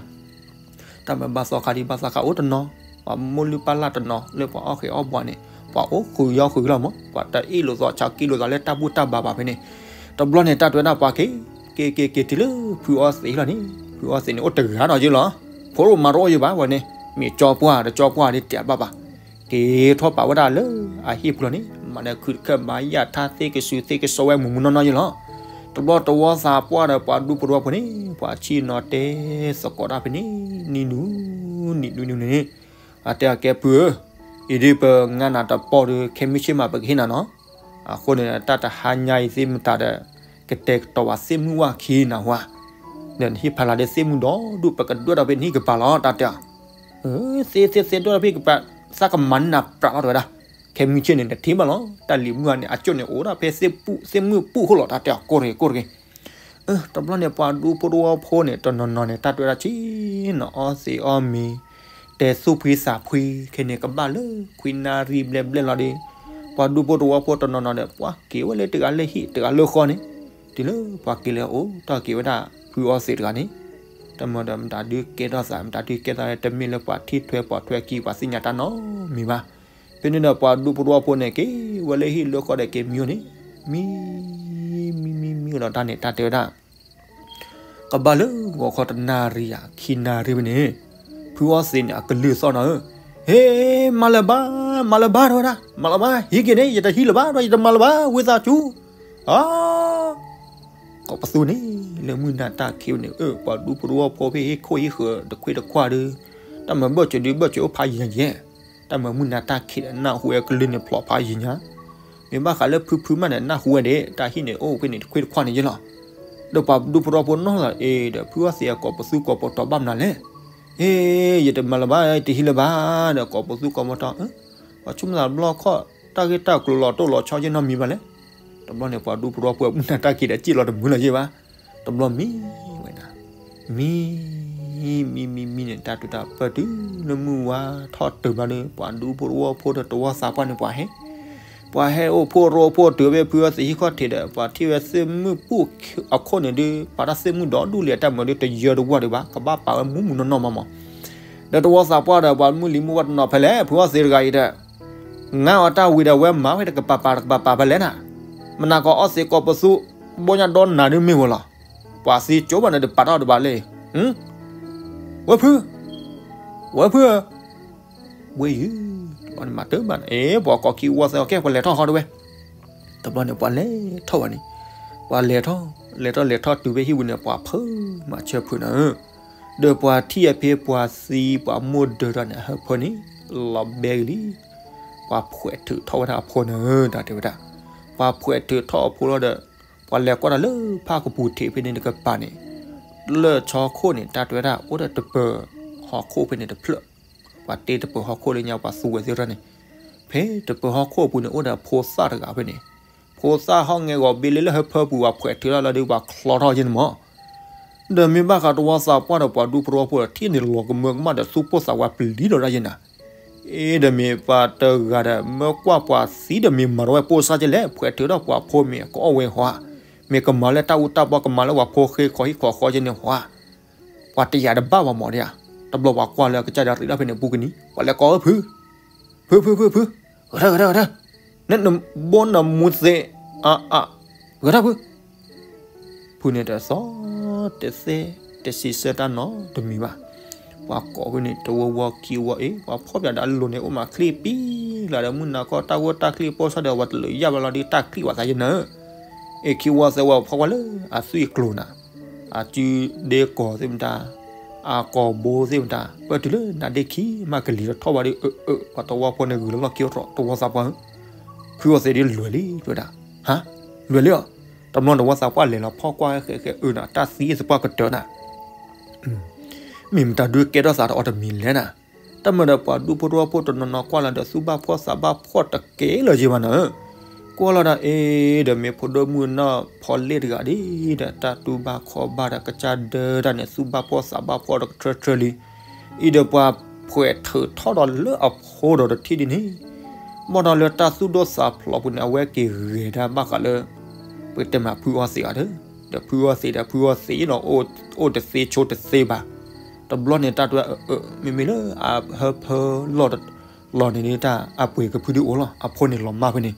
တၢ်မၤဘၣ်သီခါဒ်ဘၣ်သီခါအိၣ်တနီၤ, ပှၤမိၢ်လုၢ်ပၢ်လၢ်တနီၤ လၢပှၤအီၣ်ဃ့အီၣ်ဘှီန့ၣ် ပှၤအိၣ်ဃုာ်ယီၤဃုာ်လီၤမး, ပှၤတအ့ၣ်လိာ်သးဆါကံလိာ်သးလၢတၢ်ဘူၣ်တၢ်ဘါဘၣ်ဖဲန့ၣ်, တဘျီန့ၣ် တၢ်တဲဝဲဒၣ်ပှၤက့ၤ က့ၤက့ၤက့ၤတုၤလၢဖုအီသံးလီၤန့ၣ်, ဖုအီသံးန့ၣ် အိၣ်တဂၤဒီးယ့လီၤ. ဖိတအိၣ်မါတအိၣ်ယဘၣ်ဝဲန့ၣ်, မ့ၢ်ကၠီပှၢ်ဒီးကၠီပှၢ်ဒ်တဲဘၣ်ဘၣ်, က့ၤထီၣ်ပာ်ဝဲဒၣ်လၢအဟံၣ်ပူၤလီၤန့ၣ်, မၤဒီးခုးတခၢၣ်မၤယၣ်ထါသ့ကဆူးသ့ကစီဝဲမူးမူးနီၢ်နီၢ်ယ့လီၤ. တဘျီတဝီသးပှၢ်ဒီးပှၤဒူဖိတဝီဖိန့ၣ် ပှၤဆံၣ်နီၤတဲသကိးတၢ်ဖဲန့ၣ်, နံၤနူၤ, နံၤနူၤနံၤနူၤန့ၣ်, အတဲအကဲဖုဧၢ, အံၤဒ်ပငါနၤတပီၢ်ဒီး ခဲမုၢ်ဆ့ၣ်မးပကဟ့ၣ်နၤနီၤ, အဃိန့ၣ် တၢ်တဟါညါအံၤသ့ၣ်မတၤဒီး ကတဲာ်ကတီၤဘၣ်သ့ၣ်မုၣ်ဝၢ်ခံနၤဝဲ, ဒီးနဟ့ၣ်ဖးလၢ်ဒီးသ့ၣ်မုၣ်ဒီဒူၣ် ပကဒွဲၣ်ဒီးဖဲနဟံၣ်ကပၤလီၤ တၢ်တဲအီၤ. သ့သ့သ့ဒွဲၣ်ဒီးဖဲကပၤ, သးကမၤနၢ်ပြးလီၤတဲဝဲဒၣ်, ခဲမုၢ်ဆ့ၣ်န့ၣ် နထံၣ်ဘၣ်လီၤ တၢ်လံၤမုၣ်ဧါန့ၣ် အကၠိၣ်န့ၣ်အိၣ်ဒၣ်ဖဲသ့ၣ်မုၣ်ပူၣ်အဃိလီၤ တၢ်တဲအီၤ ကိၢ်တဂ့ၤ ကိၢ်တဂ့ၤ တဘျီန့ၣ် ပှၤဒူဖိတဝီဖိန့ၣ် တနီၤနီၤန့ၣ် တၢ်တဲဝဲဒၣ်ဆ့ၣ်နီၤအီသံးအီမ့ၤ, တဲသူၣ်ဖှံသးဖှံခဲန့ၣ် ကဘၣ်လၢခွံနၣ်ရံၣ်ဘျဲၣ်ဘျဲၣ်လီၤဒီး, ပှၤဒူဖိတဝီဖိတနီၤနီၤဒီး ပှၤက့ၤဝဲလၢတဂၤလၢဟံၣ်တဂၤလၢဃီန့ၣ်, တုၤလၢပှၤက့ၤလၢအအိၣ် တၢ်က့ၤဝဲဒၣ်ဖုအီသံးတဂၤန့ၣ်, တမၤဒီးမတၤဒုးကဲထီၣ်သး မတၤဒုးကဲထီၣ် တမ့ၢ်လၢပှၤထံၣ်ထွဲပှၤထွဲကံ ပှၤသ့ၣ်ညါတၢ်နီတမံၤဘၣ်. ဖဲန့ၣ်ဒီးပှၤဒူဖိတဝီဖိန့ၣ် က့ၤဝဲလၢဟံၣ်လၢဃီဒီးက့ၤမံဝဲန့ၣ်, မံ မံ မံ မံဝဲဒီးတၢ်န့ၣ် တၢ်တဲဝဲဒၣ် ကဘၣ်လၢဂီၤခီတနၣ်ရံၣ်ဧါ ခံနၣ်ရံၣ်ဖဲန့ၣ်, ဖုအီသံးန့ၣ် အကလုၢ်သီၣ်နီၤဧၢ, ဟ့ မၤလၢၤဘၣ် မၤလၢၤဘၣ် တဲဝဲဒၣ်, မၤလၢၤဘၣ် ဟံးက့ၤန့ၣ် ယတဟံးလၢၤဘၣ် ယတမၤလၢၤဘၣ် ဝံသးစူၤ, အ ကိးပသူန့ၣ် လၢမုၢ်နၤတၢ်ခံးဖဲန့ၣ် အၢ ပှၤဒူဖိတဝီဖိဖဲဟံၣ်ခိၣ်ဟံၣ်ဃၢၤတခွ့တခွါဒီး, တၢ်မၤဘၢၣ်စၢၤဒုးဘၢၣ်စၢၤအိၣ်ဖးယံၤယဲၢ်, တၢ်မၤမုၢ်နၤတၢ်ခံးဒီး နၢ်ဟူဝဲကလုၢ်န့ၣ်ဖျိးဖးယံၤညါ, မ့ၢ်ဘၣ်ဃးလၢဖုဖုမးန့ၣ် နၢ်ဟူဝဲဒၣ် တၢ်ဟံၣ်န့ၣ်အိၣ်ဖဲန့ၣ်တခွ့တခွါန့ၣ်ယဲၢ်လီၤ. ဒီးပှၤဒူဖိတဝီဖိနီၢ်လီၤ အ့ ဒီးဖုအီသံးအကိးပသူကိးပတီၤဘၣ်မနုၤလဲၣ်, ဟ့ ယတမၤလၢၤဘၣ် ယတဟံးလၢၤဘၣ် ဒီးကိးပသူကိးပတီၤ ပှၤဆိကမိၣ်သးတဘျီခီၣ် တၢ်ဂ့ၢ်တၢ်ကျိၤလီၤတိၢ်လီၤဆီယဲၢ်နီတမံၤဘၣ်လဲၣ်. တဘျီန့ၣ် ပှၤဒူဖိတဝီဖိအမုၢ်နၤတၢ်ခံးဒီး စံၣ်လီၤတမုာ်လီၤယဲၢ်ဘၣ်. တဘျီမံဝဲဒၣ်, မံ မံ မံ မံန့ၣ် တၢ်တုၤတၢ်ပၢၢ်တုၤလၢမုၢ်ဝါထီၣ်တုၤဘျီဒီး ပှၤဒူဖိတဝီဖိဒီးတဝီသးပှၢ်န့ၣ် ပှၤဟဲ ပှၤဟဲအိၣ်ဖှိၣ်ရိဖှိၣ်တုၤဖဲဖုအီသံးဟံၣ်ခီၣ်ထံးဒီး ပှၤထံၣ်ဝဲသ့ၣ်မုၣ်ပူၣ်အခိၣ်န့ၣ်ဒုး ပာ်တၢ်သ့ၣ်မုၣ်ဒီဒူၣ်လံ အတၢ်မၤဒုးတယၢတဝၢ်ဒံးဘၣ် ကဘၣ်ပာ်ဝဲမူးမူးနီၢ်နီၢ်မးမး ဒီးတဝီသးပှၢ်ဒီး ပှၤမုၢ်လံၤမုၢ်ဝါတနီၤဖဲလဲၣ် ဖုအီသံးတဂၤအံၤဒီး ငါအီၤတၢ်ဝံၤဒီး ဝဲမၤဝဲတကပၤပၤတကပၤပၤဖဲလဲၣ်နၤ, မနၤကီးအီသံးကိးပသူ ဘီညါဒီနၤဒုးမ့ၢ်ဝဲလီၤ. ပှၤသံကၠိဘၣ်န့ၣ် တပာ်ထီၣ်တဘၣ်လၢ ဝဲဖု, ဝဲဖုဧၢ, ဝဲယုၢ်, အီန့ၣ်မၤတၢ်ဘၣ်န့ၣ် အ့ ပှၤကိးခံဝီသဲအီၤ ကဲ ပှၤလဲၤထီၣ်ဃီတဝဲ တဘျီန့ၣ် ပှၤလဲၤထီၣ်ဝဲန့ၣ်, ပှၤလဲၤထီၣ် လဲၤထီၣ်လဲၤထီၣ်တုၤဖဲဟံၣ်ပူၤန့ၣ် ပှၤဖုမၤဆၢဖုနၤဧၢ, ဒီးပှၤထံၣ်အဖဲပှၤသံပှၤမိၢ်ဒၢးတၢ်န့ၣ် အဟၢဖၢန့ၣ် လီၤဘဲကလံ, ပှၤဖှဲးထုးထီၣ်ဝဲဒၣ်အဖိနၤဧၢ တၢ်တဲဝဲဒၣ်, ပှၤဖှဲးထုးထီၣ်အဖိလီၤဒီး ပှၤလဲၤကွၢ်တၢ်လၢဖၣ်ကပူၤထံးဖဲန့ၣ်တကပၤန့ၣ်, လၢဆီခိၣ်န့ၣ် တၢ်တဲဝဲဒၣ် အိၣ်ဒီးတပၢၤဟီၣ်ခိၣ်ဖဲန့ၣ်တဖျၢၣ်, ပှၤတ့တပၢၤဟီၣ်ခိၣ်လၢညါပှၤသူဝဲသ့ၣ်တဖၣ်န့ၣ်, ဖဲတပၢၤဟီၣ်ခိၣ်အပူၤန့ၣ် အိၣ်ဒီးဖိသၣ်တဂၤဖဲန့ၣ်, ဖိသၣ်ဟီၣ်ငဲၤဂီၤဘ့လၢလၢဟၢဖၢပူၤ ပှၤဖှဲးထုးထီၣ်လီၤဒီး ပှၤချီထီၣ်ယဲၢ်န့ၣ်မး ဒီးမ့ၢ်ဘၣ်ဃးတဝီသးပှၢ်ဒီးပှၤဒူဖိတဝီဖိဒီး ထံၣ်န့ၣ်လီၤကမၢကမၣ်ဒီးသူၣ်ပိၢ်သးဝးပျံၤဒီးဒၣ်ယဲၢ်နၤ, အ့ ဒီးမ့ၢ်ပှၤတဂၤဒီး မၢကွၢ်ပှၤသံဒီးမ့ၢ်မၤထီၣ်ဝဲပိၢ်စၢ်ကဲလဲၣ် ဖှဲးထုးထီၣ်ပှၤဖိမ့ၢ်ကအီၣ်ဝဲဟီဧါ, မ့ၢ်ကမၤလၢတၢ်အူတၢ်ပီ ကမၤလၢပှၤဖိဃ့ခီဟံၣ်ခီဃီကဲန့ၣ်ဟီဧါ, ပှၤတယာ်တဘၣ်ဘၣ်မးဒ်ဧါ, တဘျီပှၤကွၢ်လၢအကစၢ်ဒီးရံးထီၣ်ဖဲန့ၣ်ပူၤကနံၤ ပှၤလဲၤကိးဝဲဖု, ဖု ဖု ဖု ဖု, ဂဲၤထီၣ် ဂဲၤထီၣ် ဂဲၤထီၣ်, နနဘီနမူသ့, အါ အါ, ဂဲၤထီၣ်ဖု ဖုန့ၣ်တသီၣ်တသဲ တစံးဆၢတၢ်နီတမံၤဘၣ်. ပှၤကိးဖဲန့ၣ် တဝီဝီခံဝီအ့ၣ် ပှၤဖီၣ်ပၠးဒီးအလိၤန့ၣ် အိၣ်မးချံပံလၢဒီး မုၢ်နၤခီတၢ်ဂိၢ်တၢ်ချံပိၢ်စၢ်ဒီး ပှၤတလၢာ်ယၢ်ဘၣ်လီၤဒီး တၢ်ချံပှၤသးယဲၢ်နၤဧၢ, အ့ၣ် ခံဝီသၢဝီဖီၣ်ကွၢ်လၢအသွံၣ်အကျိၤနၤ, အစုဒ့ကီၢ်သ့ၣ်မတၤ, အကိာ်ဘိသ့ၣ်မတၤ ပၢၢ်တုၤလၢနါဒ့ခံမးကလံၤဒီးထီၣ်ဘၣ်ဒီး အၢ အၢ ပှၤတဝီဖိန့ၣ်ဂုာ်လီၤလီၢ်ခံအိၣ်ထီၣ် တဝီသးပှၢ်ဧၢ, ဖုအီသံးဒ်လဲၣ်လံ တဲဝဲဒၣ်, ဟါ, လဲၣ်လံဧါ, တဘျီတဝီသးပှၢ်လဲၤလီၤဖီၣ်ကွၢ်ဃဲးဃဲးအၢနၤ တၢ်သံသပှၢ်ကတၢၢ်နၤ မ့ၢ်မတၤဒုးကဲထီၣ်သးဒီးအီၤတမံၤလဲၣ်နၤ, တၢ်မၤဒီးပှၤဒူဖိတဝီဖိတနီၤနီၤကွၢ်လီၤဒီး သူၣ်ဘၣ်ဖှီၣ်သးဘၣ်ဖှီၣ်တကဲလၢၤယဲၢ်ဘၣ်နၤဧၢ, ကွၢ်လီၤဒီးအ့ၣ် ဒီးမ့ၢ်ဖိဒိၣ်မုၣ်နီၢ်ဖီလ့ၣ်တဂၤဒ်ဒီး တၢ်တူၢ်ဘၣ်ခီၣ်ဘၣ်ဒီးကစၢ်ဒၢတၢ်န့ၣ် သူၣ်ဘၣ်ဖှီၣ်သးဘၣ်ဖှီၣ်ဒီးကထၢထၢလံ, အံၤဒီးပှၤဖှဲးထုးထီၣ်ဒီးလၢအဖိဒီးတထံၣ်ဒ်န့ၣ် ဘၣ်ဒီးလၢတၢ်သူၣ်ဒိၣ်သးဖျိးပူၤန့ၣ် အဝဲက့ၤဂဲၤဒၣ်ဘၣ်ဃးလၢ ပကတဲမးဖုအီသံးအီၤဒီး ဒီးဖုအီသံးဒီးဖုအီသံးယ့ၣ်နီၤ အိၣ်တသ့ဆိတသ့ဘၣ်. တဘျီန့ၣ်တၢ်တဲ မ့မ့ၢ်လၢအဟၢဖၢလီၤန့ၣ် တၢ်အပှ့ၤကဖုဒုးအိၣ်လီၤ အဖိန့ၣ်လီၤမၢ်ဖဲန့ၣ်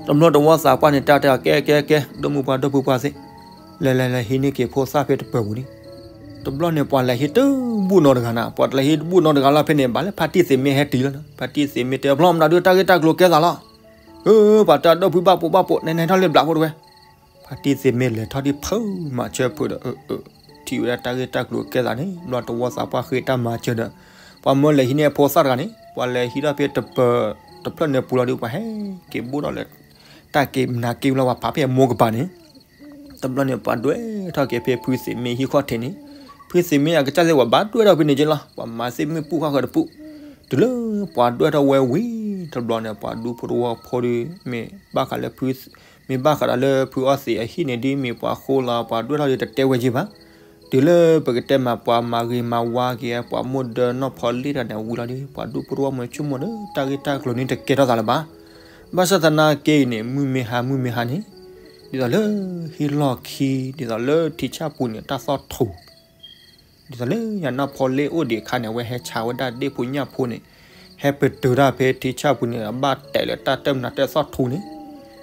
တဘျီတဝီသးပှၢ်န့ၣ် တၢ်တဲအီၤ ကဲ ကဲ ကဲ ဒိၣ်မုၣ်ပှၢ် ဒိၣ်ဖုပှၢ်သ့ၣ်, လဲၤ လဲၤ လဲၤဟံးန့ၢ်က့ၤဖိသၣ်ဖဲတပၢၤပူၤန့ၣ်. တဘျီန့ၣ် ပှၤလဲၤဟံးတဘူၣ်နီတဂၤနၤ, ပှၤတလဲၤဟံးတဘူၣ်နီတဂၤလီၤဖဲန့ၣ် ဘၣ်လၢဖါတံၢ်သ့ၣ်မ့ၢ်ဟဲတုၤလီၤ. ဖါတံၢ်သ့ၣ်မ့ၢ်တဲ ဖျီမနုၤဒုး တၢ်ဂ့ၢ်တၢ်ကျိၤကဲသးလီၤ. အၢ ပှၤတဲ ဒိၣ်ဖုဘၣ်ပိာ်ဘၣ်ပိာ် နဲနဲထီၣ်လၢဘျးဖိတဝဲ. ဖါတံၢ်သ့ၣ်မ့ၢ်လဲၤထီၣ်ဒ်ဖုး မၤစၢၤဖုးဒီး အၢ အၢ ထံၣ်ဝဲဒၣ်တၢ်ဂ့ၢ်တၢ်ကျိၤကဲသးန့ၣ် ဘျီတဝီသးပှၢ်ဃ့တၢ်မၤစၢၤဒီး ပှၤမၢလဲၤဟံးန့ၢ်အဖိသၣ်တဂၤန့ၣ် ပှၤလဲၤဟံးထီၣ်ဖဲတပၢၤတဖျၢၣ်န့ၣ်ပူၤလီၤဒီး ပှၤဟဲက့ၤဘိၣ်ထီၣ်လၢ တၢ်က့ၤမနၤက့ၤဝဲလီၤ ပှၤဖးဖဲအမိၢ်ကပၤန့ၣ်. တဘျီန့ၣ် ပှၤဒွဲထီၣ်က့ၤဖဲဖုသ့ၣ်မ့ၢ်ဟံၣ်ခီၣ်ထံးန့ၣ်, ဖုသ့ၣ်မ့ၢ်အကစၢ်သ့ၣ် ပှၤဘၣ်ဒွဲထီၣ်ဖဲန့ၣ်က့လီၤ. ပှၤမၤသ့ၣ်မ့ၣ်ပူၣ်ဃၣ်ဃၢၤတပူၣ်, တုၤလၢပှၤဒွဲထီၣ်ဝဲဝံၤ တဘျီန့ၣ် ပှၤဒူဖိတဝီဖိဒီး မ့ၢ်ဘၣ်ဃးလၢဖု မ့ၢ်ဘၣ်ဃးဒီးလၢဖုအီသံးအဟံၣ်န့ၣ် ဒ်မ့ၢ်ပှၤဃိလီၤ ပှၤဒွဲထီၣ်ဒီးတတဲဝဲက့ဘၣ်. တုၤလၢပကတဲမး ပှၤမၤဂ့ၤမၤဝါက့ၤ ပှၤမိၢ်ဒၢနီၢ်ဖီလ့ၣ်တဂၤန့ၣ် ဝံၤလီၤဒီး ပှၤဒူဖိတဝီဖိဆိကမိၣ်ဒီး တၢ်ဂ့ၢ်တၢ်ကျိၤန့ၣ်တကဲထီၣ်သးလၢၤဘၣ်. ဘၣ်ဆၣ်သနာ်က့အံၤန့ၣ် မုၢ်မ့ၢ်ဟါ မုၢ်မ့ၢ်ဟါန့ၣ် ဒ်သိးလၢဟံၣ်လီၢ်ခံ ဒ်သိးလၢထံဆၣ်ပူၤန့ၣ် တၢ်သီၣ်ထူ ဒ်သိးလၢညါနီၢ်ဖီလ့ၣ်အိၣ်ဒံးအခါန့ၣ် အဝဲဟဲဆါဝဲဒၣ်ဒ့ၣ်ဖိညၣ်ဖိန့ၣ် ဟဲပတုာ်တၢ်ဖဲထံဆၣ်ပူၤန့ၣ် အဘၣ်တဲာ်လၢတၢ်တၢ်မနုၤတၢ်သီၣ်ထူန့ၣ်.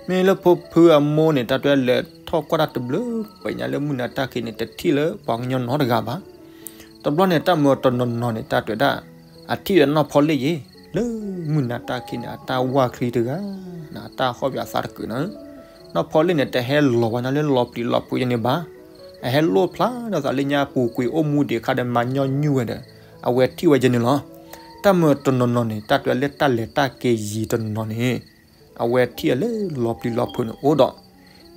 မ့ၢ်လၢဖိဖုအမိၢ်န့ၣ် တၢ်တဲလဲၤထီၣ်ကွၢ်တၢ်တဘျုး ပညါလၢမုၢ်နၤတၢ်ခံးန့ၣ် တထံၣ်လၢပှၤကညီနီတဂၤဘၣ်. တဘျီန့ၣ် တၢ်မၢတနီၤနီၤန့ၣ် တၢ်တဲဝဲဒၣ် အထံၣ်ဒီးနီၢ်ဖီလ့ၣ်ယ့ၣ် လၢမုၢ်နၤတၢ်ခံးန့ၣ် အတၢ်ဝၢ်ချံတဂၤ နတၢ်ဟီၣ်ဘၣ်သးတကုာ်နီၤ. နီၢ်ဖီလ့ၣ်န့ၣ် တဟဲလီၤဝဲဒၣ်လၢလီၤပျံၤလီၤဖုးယဲန့ၣ်ဘၣ်. အဟဲလိၣ်ဖျါဒီးသးလၢညါပူၤကွံာ်အိၣ်မူဒံးအခါဒီး မၤညီနုၢ်ဝဲဒီး အဝဲထံၣ်ဝဲယဲန့ၣ်လီၤ. တၢ်မၢတနီၤနီၤန့ၣ် တၢ်တဲလၢတၢ်လဲၤတၢ်က့ၤယံာ်တနီၤနီၤန့ၣ် အဝဲထံၣ်ဝဲလၢလီၤပျံၤလီၤဖုးန့ၣ်အိၣ်ဒီး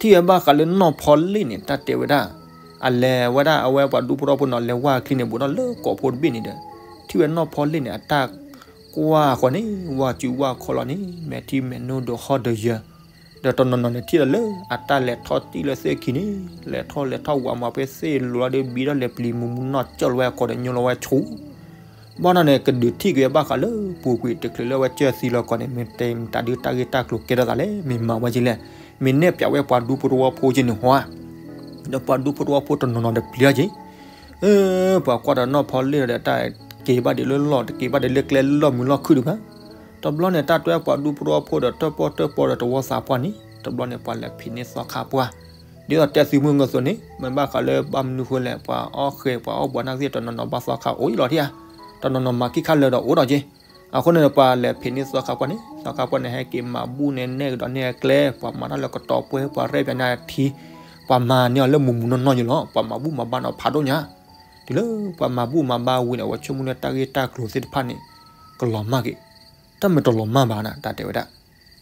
ထံၣ်ဝဲဘၣ်ဃးလၢနီၢ်ဖီလ့ၣ်န့ၣ် တၢ်တဲဝဲဒၣ် အလဲၤဝဲဒၣ်အဝဲပှၤဒူဖိတဝီဖိန့ၣ် လဲၤဝၢ်ချံန့ၣ် ဘူးထီၣ်လၢကိာ်ဖိတဘ့ၣ်န့ၣ်ဒီး ထံၣ်ဝဲနီၢ်ဖီလ့ၣ်န့ၣ် အတၢ်ကွၢ်ဃီန့ၣ် ဝၢ်စုဝၢ်ခီလီၤန့ၣ် မဲာ်ထံမဲာ်နိဒိးဟီၣ်ဒိးယၢၤ ဒီးတနီၤနီၤန့ၣ်ထံၣ်ဒီးလၢအတၢ်လဲၤထီၣ်တံၢ်လၢသ့ၣ်ခံန့ၣ် လဲၤထီၣ်လဲၤထီၣ်ဝးမၤဖဲသ့ၣ်လိၤလီၤဒီး ဘံထီၣ်လဲၤပျံၤမူးမူးနီၢ်ကၠီၣ်လီၤဝဲအကိာ်ဒီးညိလီၤဝဲဆူ ဘၣ်နီၢ်န့ၣ် ကဒုးထံၣ်က့ၤဘၣ်ဃးလၢပူၤကွံာ်တချုးလၢအဝဲကၢၢ်သံလီၤကီးန့ၣ် မ့ၢ်တဲမတၤဒုးတၢ်ဂ့ၢ်တၢ်ကျိၤကဲထီၣ်သးလဲၣ် မ့ၢ်မၤဝဲက့လဲၣ် မ့ၢ်နဲၣ်ပၠးဝဲပှၤဒူဖိတဝီဖိက့န့ၣ်ဟီဧါ. ဒီးပှၤဒူဖိတဝီဖိတနီၤနီၤဒီးပျံၤအီၤက့ ပှၤကွၢ်ဒီးနီၢ်ဖီလ့ၣ်ဒီးတၢ်က့ၤဘၣ်ဒံးလၢလီၢ် တက့ၤဘၣ်ဒံးလၢကျဲလီၢ်မုာ်လီၢ်ခုၣ်ဒံးဘၣ်. တဘျီန့ၣ် တၢ်တဲပှၤဒူဖိတဝီဖိဒီးတၢၣ်ပီၣ်တၢၣ်ပီဒီးတဝီသးပှၢ်န့ၣ် တဘျီန့ၣ် ပှၤလဲၤဖံးန့ၢ်သီခါပှၢ် ဒ်သိးတဲသုမုၢ်ဂၢၢ်သိးန့ၣ် မ့ၢ်ဘၣ်ဃးလၢဘၣ်မနုၤဃိလဲၣ် ပှၤအီၣ်ဃဲၤ ပှၤအီၣ်ဘှီးနၢ်သ့ၣ်တနီၤနီၤဘၣ်သီခါအိၣ်အံၤလီၤထံၣ်ဧါ. တနီၤနီၤမၤခံခါလၢာ်ဒီးအိၣ်ဒီးက့ အဃိန့ၣ် ပှၤလဲၤဖံးန့ၢ်သီခါပှၢ်န့ၣ် သီခါပှၢ်န့ၣ် ဟဲက့ၤမၤဘူၣ်န့ၣ် နဲၣ်ကဒီးန့ၢ်အကျဲ ပှၤမၤတၢ်လၢကတီၤပှဲၤ ပှၤရဲၣ်ပၠးန့ၢ်အထံ ပှၤမၤန့ၢ်အီၤလၢမုၢ်မုၢ်နီၢ်နီၢ်ယ့လီၤ. ပှၤမၤဘူၣ်မၤဘါန့ၣ်ဖးဒိၣ်ညါ တုၤလၢပှၤမၤဘူၣ်မၤဘါဝံၤန့ၣ် အဝဲဆိကမိၣ်လၢတၢ်ဂ့ၢ်တၢ်ကျိၤသ့ၣ်တဖၣ်န့ၣ် ကလီၤမၢ်က့ၤ တၢ်မၢတလီၤမၢ်ဘၣ်နၤ တၢ်တဲဝဲဒၣ်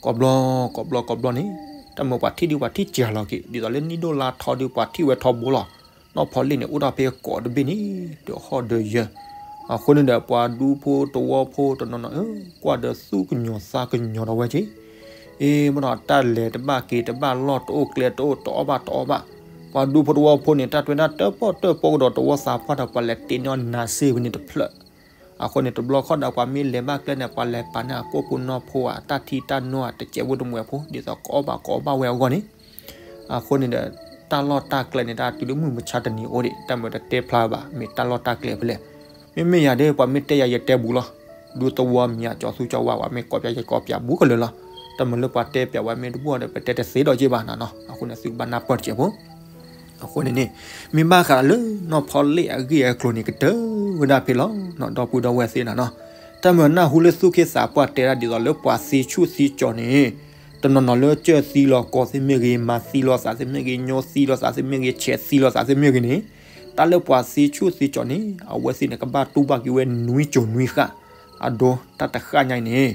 ကိးဘျီ ကိးဘျီ ကိးဘျီန့ၣ် တၢ်မၢပှၤထံၣ်ဒုးပှၤထံၣ်စှၤလီၤက့ၤ ဒ်သိးလၢနံၣ်ဒိၣ်လါထီဒုးပှၤထံၣ်ဝဲထီဘိလီၤ. နီၢ်ဖီလ့ၣ်န့ၣ် အိၣ်ထီၣ်ဖဲကိးတဘ့ၣ်န့ၣ် ဒီးဟီၣ်ဒီးယၢၤ အဃိန့ၣ်ဒီး ပှၤဒူဖိတဝီဖိတနီၤနီၤ ကွၢ်ဒီးသူၣ်ကညီၤသးကညီၤဒီးဝဲက့ၤ အ့ ဘၣ်ဒီးတၢ်လဲၤတဘၣ်က့ၤတဘၣ်လီၢ်တအိၣ်ကျဲတအိၣ်တအီၣ်ဘၣ်တအီဘၣ် ပှၤဒူဖိတဝီဖိန့ၣ် တၢ်တဲဒၣ်တၢၣ်ပီၣ်တၢၣ်ပီကဒီးတဝီသးပှၢ်ဒီး ပှၤလဲၤတ့န့ၢ်အီၤနၤစ့ၢ်ဝဲန့ၣ်တဖျၢၣ် အဃိန့ၣ် တဘျီခီဒီးပှၤမ့ၢ်လဲၤဘၣ်ကျဲန့ၣ် ပှၤလဲၤပာ်န့ၢ်အကိၣ်ဖိနီၢ်ဖိဧါ တၢ်ထံတၢ်နိဧါ တစဲးဖိတမှဲၤဖိ ဒ်သိးကအီၣ်ဘၣ်ကအီဘၣ်ဝဲအဂီၢ်န့ၣ် အဃိန့ၣ်ဒီး တၢ်လီၢ်တၢ်ကျဲန့ၣ် တၢ်တုၤလၢမုၢ်မဆါတနံၤအိၣ်ဒံး တၢ်မၢတတဲဖျါဘၣ် မ့ၢ်တၢ်လီၢ်တၢ်ကျဲဖဲလဲၣ်. မ့မ့ၢ်ယၤဒ် ပှၤမ့ၢ်တဲယၤယတဲဘူးလီၤ. ဒူသဝီမံၤ ကၠီသူကၠီဝါ ပှၤမ့ၢ်ကိးပၠးယကိးပၠးဘူးကလၢာ်လီၤ. တၢ်မၢလၢပှၤတဲပၠးဝဲမ့ၢ်တဘူးဒီး ပတဲတသ့ဒီးက့ဘၣ်နၤနီၤ. အဃိန့ၣ် သုကဘၣ်နၢ်ပၢၢ်တစဲးဖိ အဃိန့ၣ်န့ၣ် မ့ၢ်ဘၣ်ဃးလၢနီၢ်ဖီလ့ၣ်အဂ့ၢ်အကျိၤန့ၣ် ကတၢၢ်ဝဲဒၣ်ဖဲလီၤနီၤ ဒီပုၢ်ဒီဝဲၢ်သ့ၣ်နၤနီၤ. တၢ်မၢနၢ်ဟူလၢသူၣ်က့သးပှၢ်တဲဒၣ်ဒ်သိးလၢပှၤသံဆူၣ်သံကၠီၤန့ၣ် တနီၤနီၤလၢကၢၢ်သံလီၤကီးသ့ၣ်မ့ၢ်ဂ့ၤ မၤသံလီၤသးသ့ၣ်မ့ၢ်ဂ့ၤ ညိသံလီၤသးသ့ၣ်မ့ၢ်ဂ့ၤ ဆဲးသံလီၤသးသ့ၣ်မ့ၢ်ဂ့ၤန့ၣ် တၢ်လၢပှၤသံဆူၣ်သံကၠီၤန့ၣ် အဝဲသ့ၣ်န့ၣ် ကဘၣ်တူၢ်ဘၣ်က့ၤဝဲနွံကၠိၤနွံဃၣ် အဒိ တၢ်တဃၣ်ညါအံၤန့ၣ်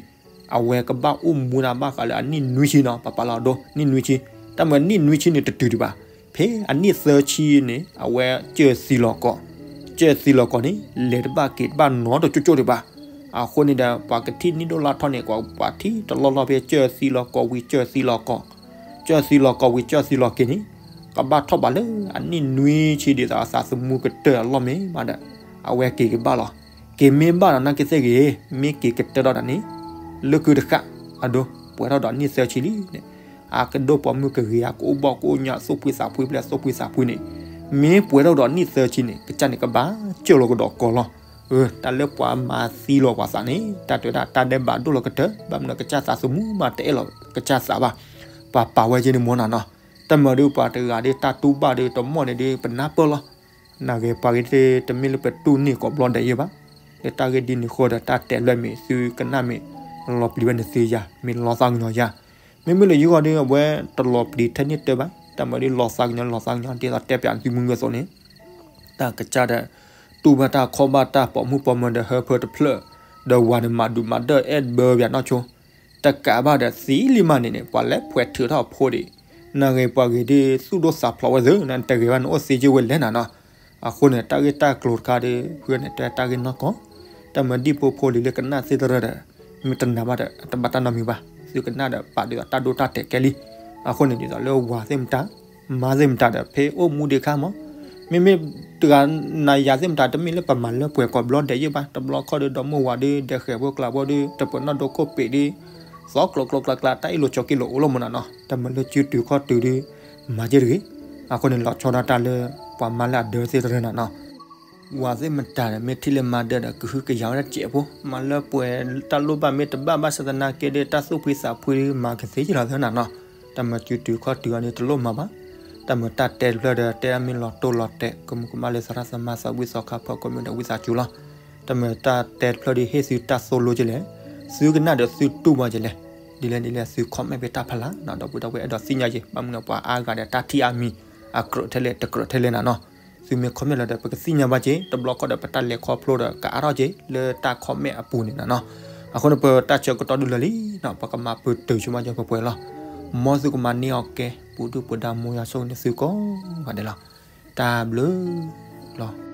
အဝဲကဘၣ်အိၣ်မူဒၣ်ဘၣ်ဃးလၢအနံၣ်နွံဆံနီၤ ပပာ်လီၤအဒိ နံၣ်နွံဆံ တၢ်မၢနံၣ်နွံဆံန့ၣ်တတုၤဒံးဘၣ်. ဖဲအနံၣ်သၢဆံန့ၣ် အဝဲကၢၢ်သံလီၤကီး ကၢၢ်သံလီၤကီးန့ၣ် လဲၤတဘၣ်က့ၤတဘၣ်နီတကၠိကၠိဒံးဘၣ်. အဃိန့ၣ်ဒီး ပှၤကထံၣ်နံၣ်ဒိၣ်လါထီန့ၣ် ပှၤထံၣ်တလီၢ်လီၢ်ဖဲကၢၢ်သံလီၤကီးဝံၤ ကၢၢ်သံလီၤကီး ကၢၢ်သံလီၤကီးဝံၤ ကၢၢ်သံလီၤက့ၤန့ၣ် ကဘၣ်ထီၣ်ဘးလၢအနံၣ်နွံဆံဒ်သိးအသးသမူကတၢၢ်အလီၢ်မ့ၢ်မးဒီး အဝဲက့ၤကဘၣ်လီၤ. က့ၤမ့ၢ်ဘၣ်ဒီးနာ်က့သ့ၣ်ဂ့ၤ မ့ၢ်က့ၤကတၢၢ်ထီၣ်ဒီးန့ၣ် လၢကုတဃၣ် အဒိ ပှဲၤထီၣ်ဒီးနံၣ်သၢဆံလံန့ၣ် အကဒိၣ်ပိာ်မုၣ်ကဂ့ၤ အကအိၣ်ဘီၣ်ကအိၣ်ညါ သူၣ်ဖှံသးဖှံဖဲလဲၣ် သူၣ်ဖှံသးဖှံန့ၣ် မ့ၢ်ပှဲၤထီၣ်ဒီးနံၣ်သၢဆံန့ၣ် ကစၢ်န့ၣ်ကဘၣ်စၢၢ်လီၤကဒီးကီးလီၤ. တၢ်လၢပှၤမၤသံလီၤပှၤသးန့ၣ် တၢ်တဲဝဲဒၣ်တၢ်ဒဲးဘးဒိၣ်လီၤကတၢၢ် ဘၣ်မနုၤကစၢ်သးသမူမးတအဲၣ်လီၤကစၢ်သးဘၣ်. ပှၤပာ်ဝဲက့ၤန့ၣ်မ့ၢ်နၤနီၤ. တၢ်မၤဒုးပှၤတဂၤဒ်တၢ်တူၢ်ဘၣ်ဒီးတမီၢ်န့ၣ်ဒုး ပနၢ်ပၢၢ်လီၤ. နာ်ဂ့ၤပှၤဂ့ၤတမ့ၢ်လၢပတူၢ်န့ၢ်ကိးဘျီဒဲးယဲၢ်ဘၣ်. လၢတၢ်ဂ့ၢ်ဒ်န့ၣ်ဃိဒီး တၢ်တဲဖျၢၣ်မ့ၢ်သုကနၣ်မ့ၢ် လီၤပျံၤဝဲန့ၣ်သုယၤ မ့ၢ်လီၤသးကညီၤယၤ. မ့မ့ၢ်လၢယဂီၢ်ဒီး အဝဲတလီၤပျံၤထဲန့ၣ်တၢ်ဘၣ်. တၢ်မၤဒုးလီၤသးကညီၤ လီၤသးကညီၤ ဒ်သိးတဲပၠးသုမုၢ်ဂၢၢ်သိးန့ၣ် တၢ်ကစၢ်ဒီး တူၢ်ဘၣ်တၢ်ခီဘၣ်တၢ် ပိာ်မုၣ်ပိာ်မၢၤဒီးဟၢဖၢတဖျၢၣ်, ဒီးဝၤန့ၣ်မၤဒုးမၤဒၢၣ် အဲၣ်ဘၢပၠးနီၢ်ဆိ, တကးဘၣ်ဒီးသံလံမးန့ၣ်န့ၣ် ပှၤလဲၤဖှဲးထုးထီၣ်အဖိဒံး. နာ်ဂ့ၤပှၤဂ့ၤဒ်သူၣ်ဒိၣ်သးဖျိးဝဲသ့ၣ် နတဂ့ၤဘၣ် နအိၣ်သ့က့ဝဲလဲၣ်နၤနီၤ. အဃိန့ၣ် တၢ်ဂ့ၢ်တၢ်ကျိၤတခါဒီး ဖုန့ၣ်တဲတၢ်ဂ့ၢ်နီၢ်ကီၢ်, တၢ်မၤဒံၣ်ဖိဖိလံၤလၢကနၣ်သ့ၣ်တရၢဒီး မ့ၢ်တနာ်ဘၣ်ဒီး တဘၣ်တၢ်နီတမံၤဘၣ်. သုကနၣ်ဒီးပာ်ဒ်သိးတၢ်ဒိတၢ်တဲာ်ကဲလံ. အဃိန့ၣ် ဒ်သိးလၢဝၤသ့ၣ်မတၤ မါသ့ၣ်မတၤဒီး ဖဲအိၣ်မူဒံးခါမး, မ့မ့ၢ်တဂၤနၤယၤသ့ၣ်မတၤ တမ့ၢ်လၢပမၤလၢပှဲၤကိးဘျီဒဲးယဲၢ်ဘၣ်. တဘျီခီဒီး ဒီမိၢ်ဝၤဒီး ဒဲးဃဲၤဖိကျါဖိဒီး တပှဲၤနီၢ်ဒိခိၣ်ပ့ၤဒီး သီကျိၤကျိၤကျါကျါတၢ်အ့ၣ်လိာ်ဆိးက့လိာ်အိၣ်လီၤမးနၤနီၤ. တၢ်မၤလၢစုတုၤခီၣ်တုၤဒီး မၤက့ၤတဂ့ၤ. အဃိန့ၣ် လီၤဆီဒၣ်တၢ်လၢ ပှၤမါလၢအဒၢသ့ၣ်တရၢနၤနီၤ. ဝၤသ့ၣ်မတၤဒီး မ့ၢ်ထံၣ်လၢမါဒၢဒီး ကဟုကယာ်ဝဲဒၣ်စဲးဖိ, မၤလၢပှဲၤတၢ်လိၣ်ဘၣ်မ့ၢ်တဘၣ်ဘၣ်ဆၣ်သနာ်က့ဒီး တၢ်သူၣ်ဖှံသးဖှံဒီး မၤကသ့က့ၤလီၤသ့ၣ်နၤနီၤ. တၢ်မၤစုတုၤခီၣ်တုၤအီၤန့ၣ် တလိၣ်မၤဘၣ်. တၢ်မၤတၢ်တဲတဖျၢၣ်ဒီး တဲဒၣ်မ့ၢ်လီၤတိၢ်လီၤတဲာ် ကမူးကမၣ်လၢသရၣ်သမါသးဝံၣ်သီခါဖီခိၣ်မ့ၢ်ဒီးဝံသးစူၤလီၤ. တၢ်မၤတၢ်တဲတဖျၢၣ်ဒီး ဟ့ၣ်သုတၢ်သိၣ်လိကလဲၣ်, သုကနၣ်ဒီးသုတူၢ်ဘၣ်ကလဲၣ်, ဒ်လဲၣ်ဒ်လဲၣ်သု comment ဖဲတၢ်ဖးလၢ်နီၤ ဒီပုၢ်ဒီဝဲၢ်အဲၣ်ဒိးသ့ၣ်ညါက့ၤ ဘၣ်မနုၤပှၤအါဂၤဒီးတၢ်ထံၣ်အါမံၤ အကြၢးထဲလဲၣ်တကြၢးထဲလဲၣ်နၤနီၤ. သုမ့ၢ် comment လီၤဒီး ပကသ့ၣ်ညါဘၣ်က့ၤ တဘျီခီဒီး ပတၢ်လဲၤခီဖျိဒီး ကအါထီၣ်က့ၤ လၢတၢ် comment အပူၤန့ၣ်နၤနီၤ. အဃိန့ၣ် ပတၢ်ဆၢကတီၢ်ဒုးလၢာ်လံနီၤ ပကမၤပတုာ်ဆိမးက့ၤပှဲၤပှဲၤလီၤ. မ်သုကမၤန့ၢ်အီၤကဲ ပူၤဒုၣ်ပူၤဒါ မ်ယွၤဆိၣ်ဂ့ၤန့ၢ်သုကိးဂၤဒဲးလီၤ. တၢ်ဘျုးလီၤ.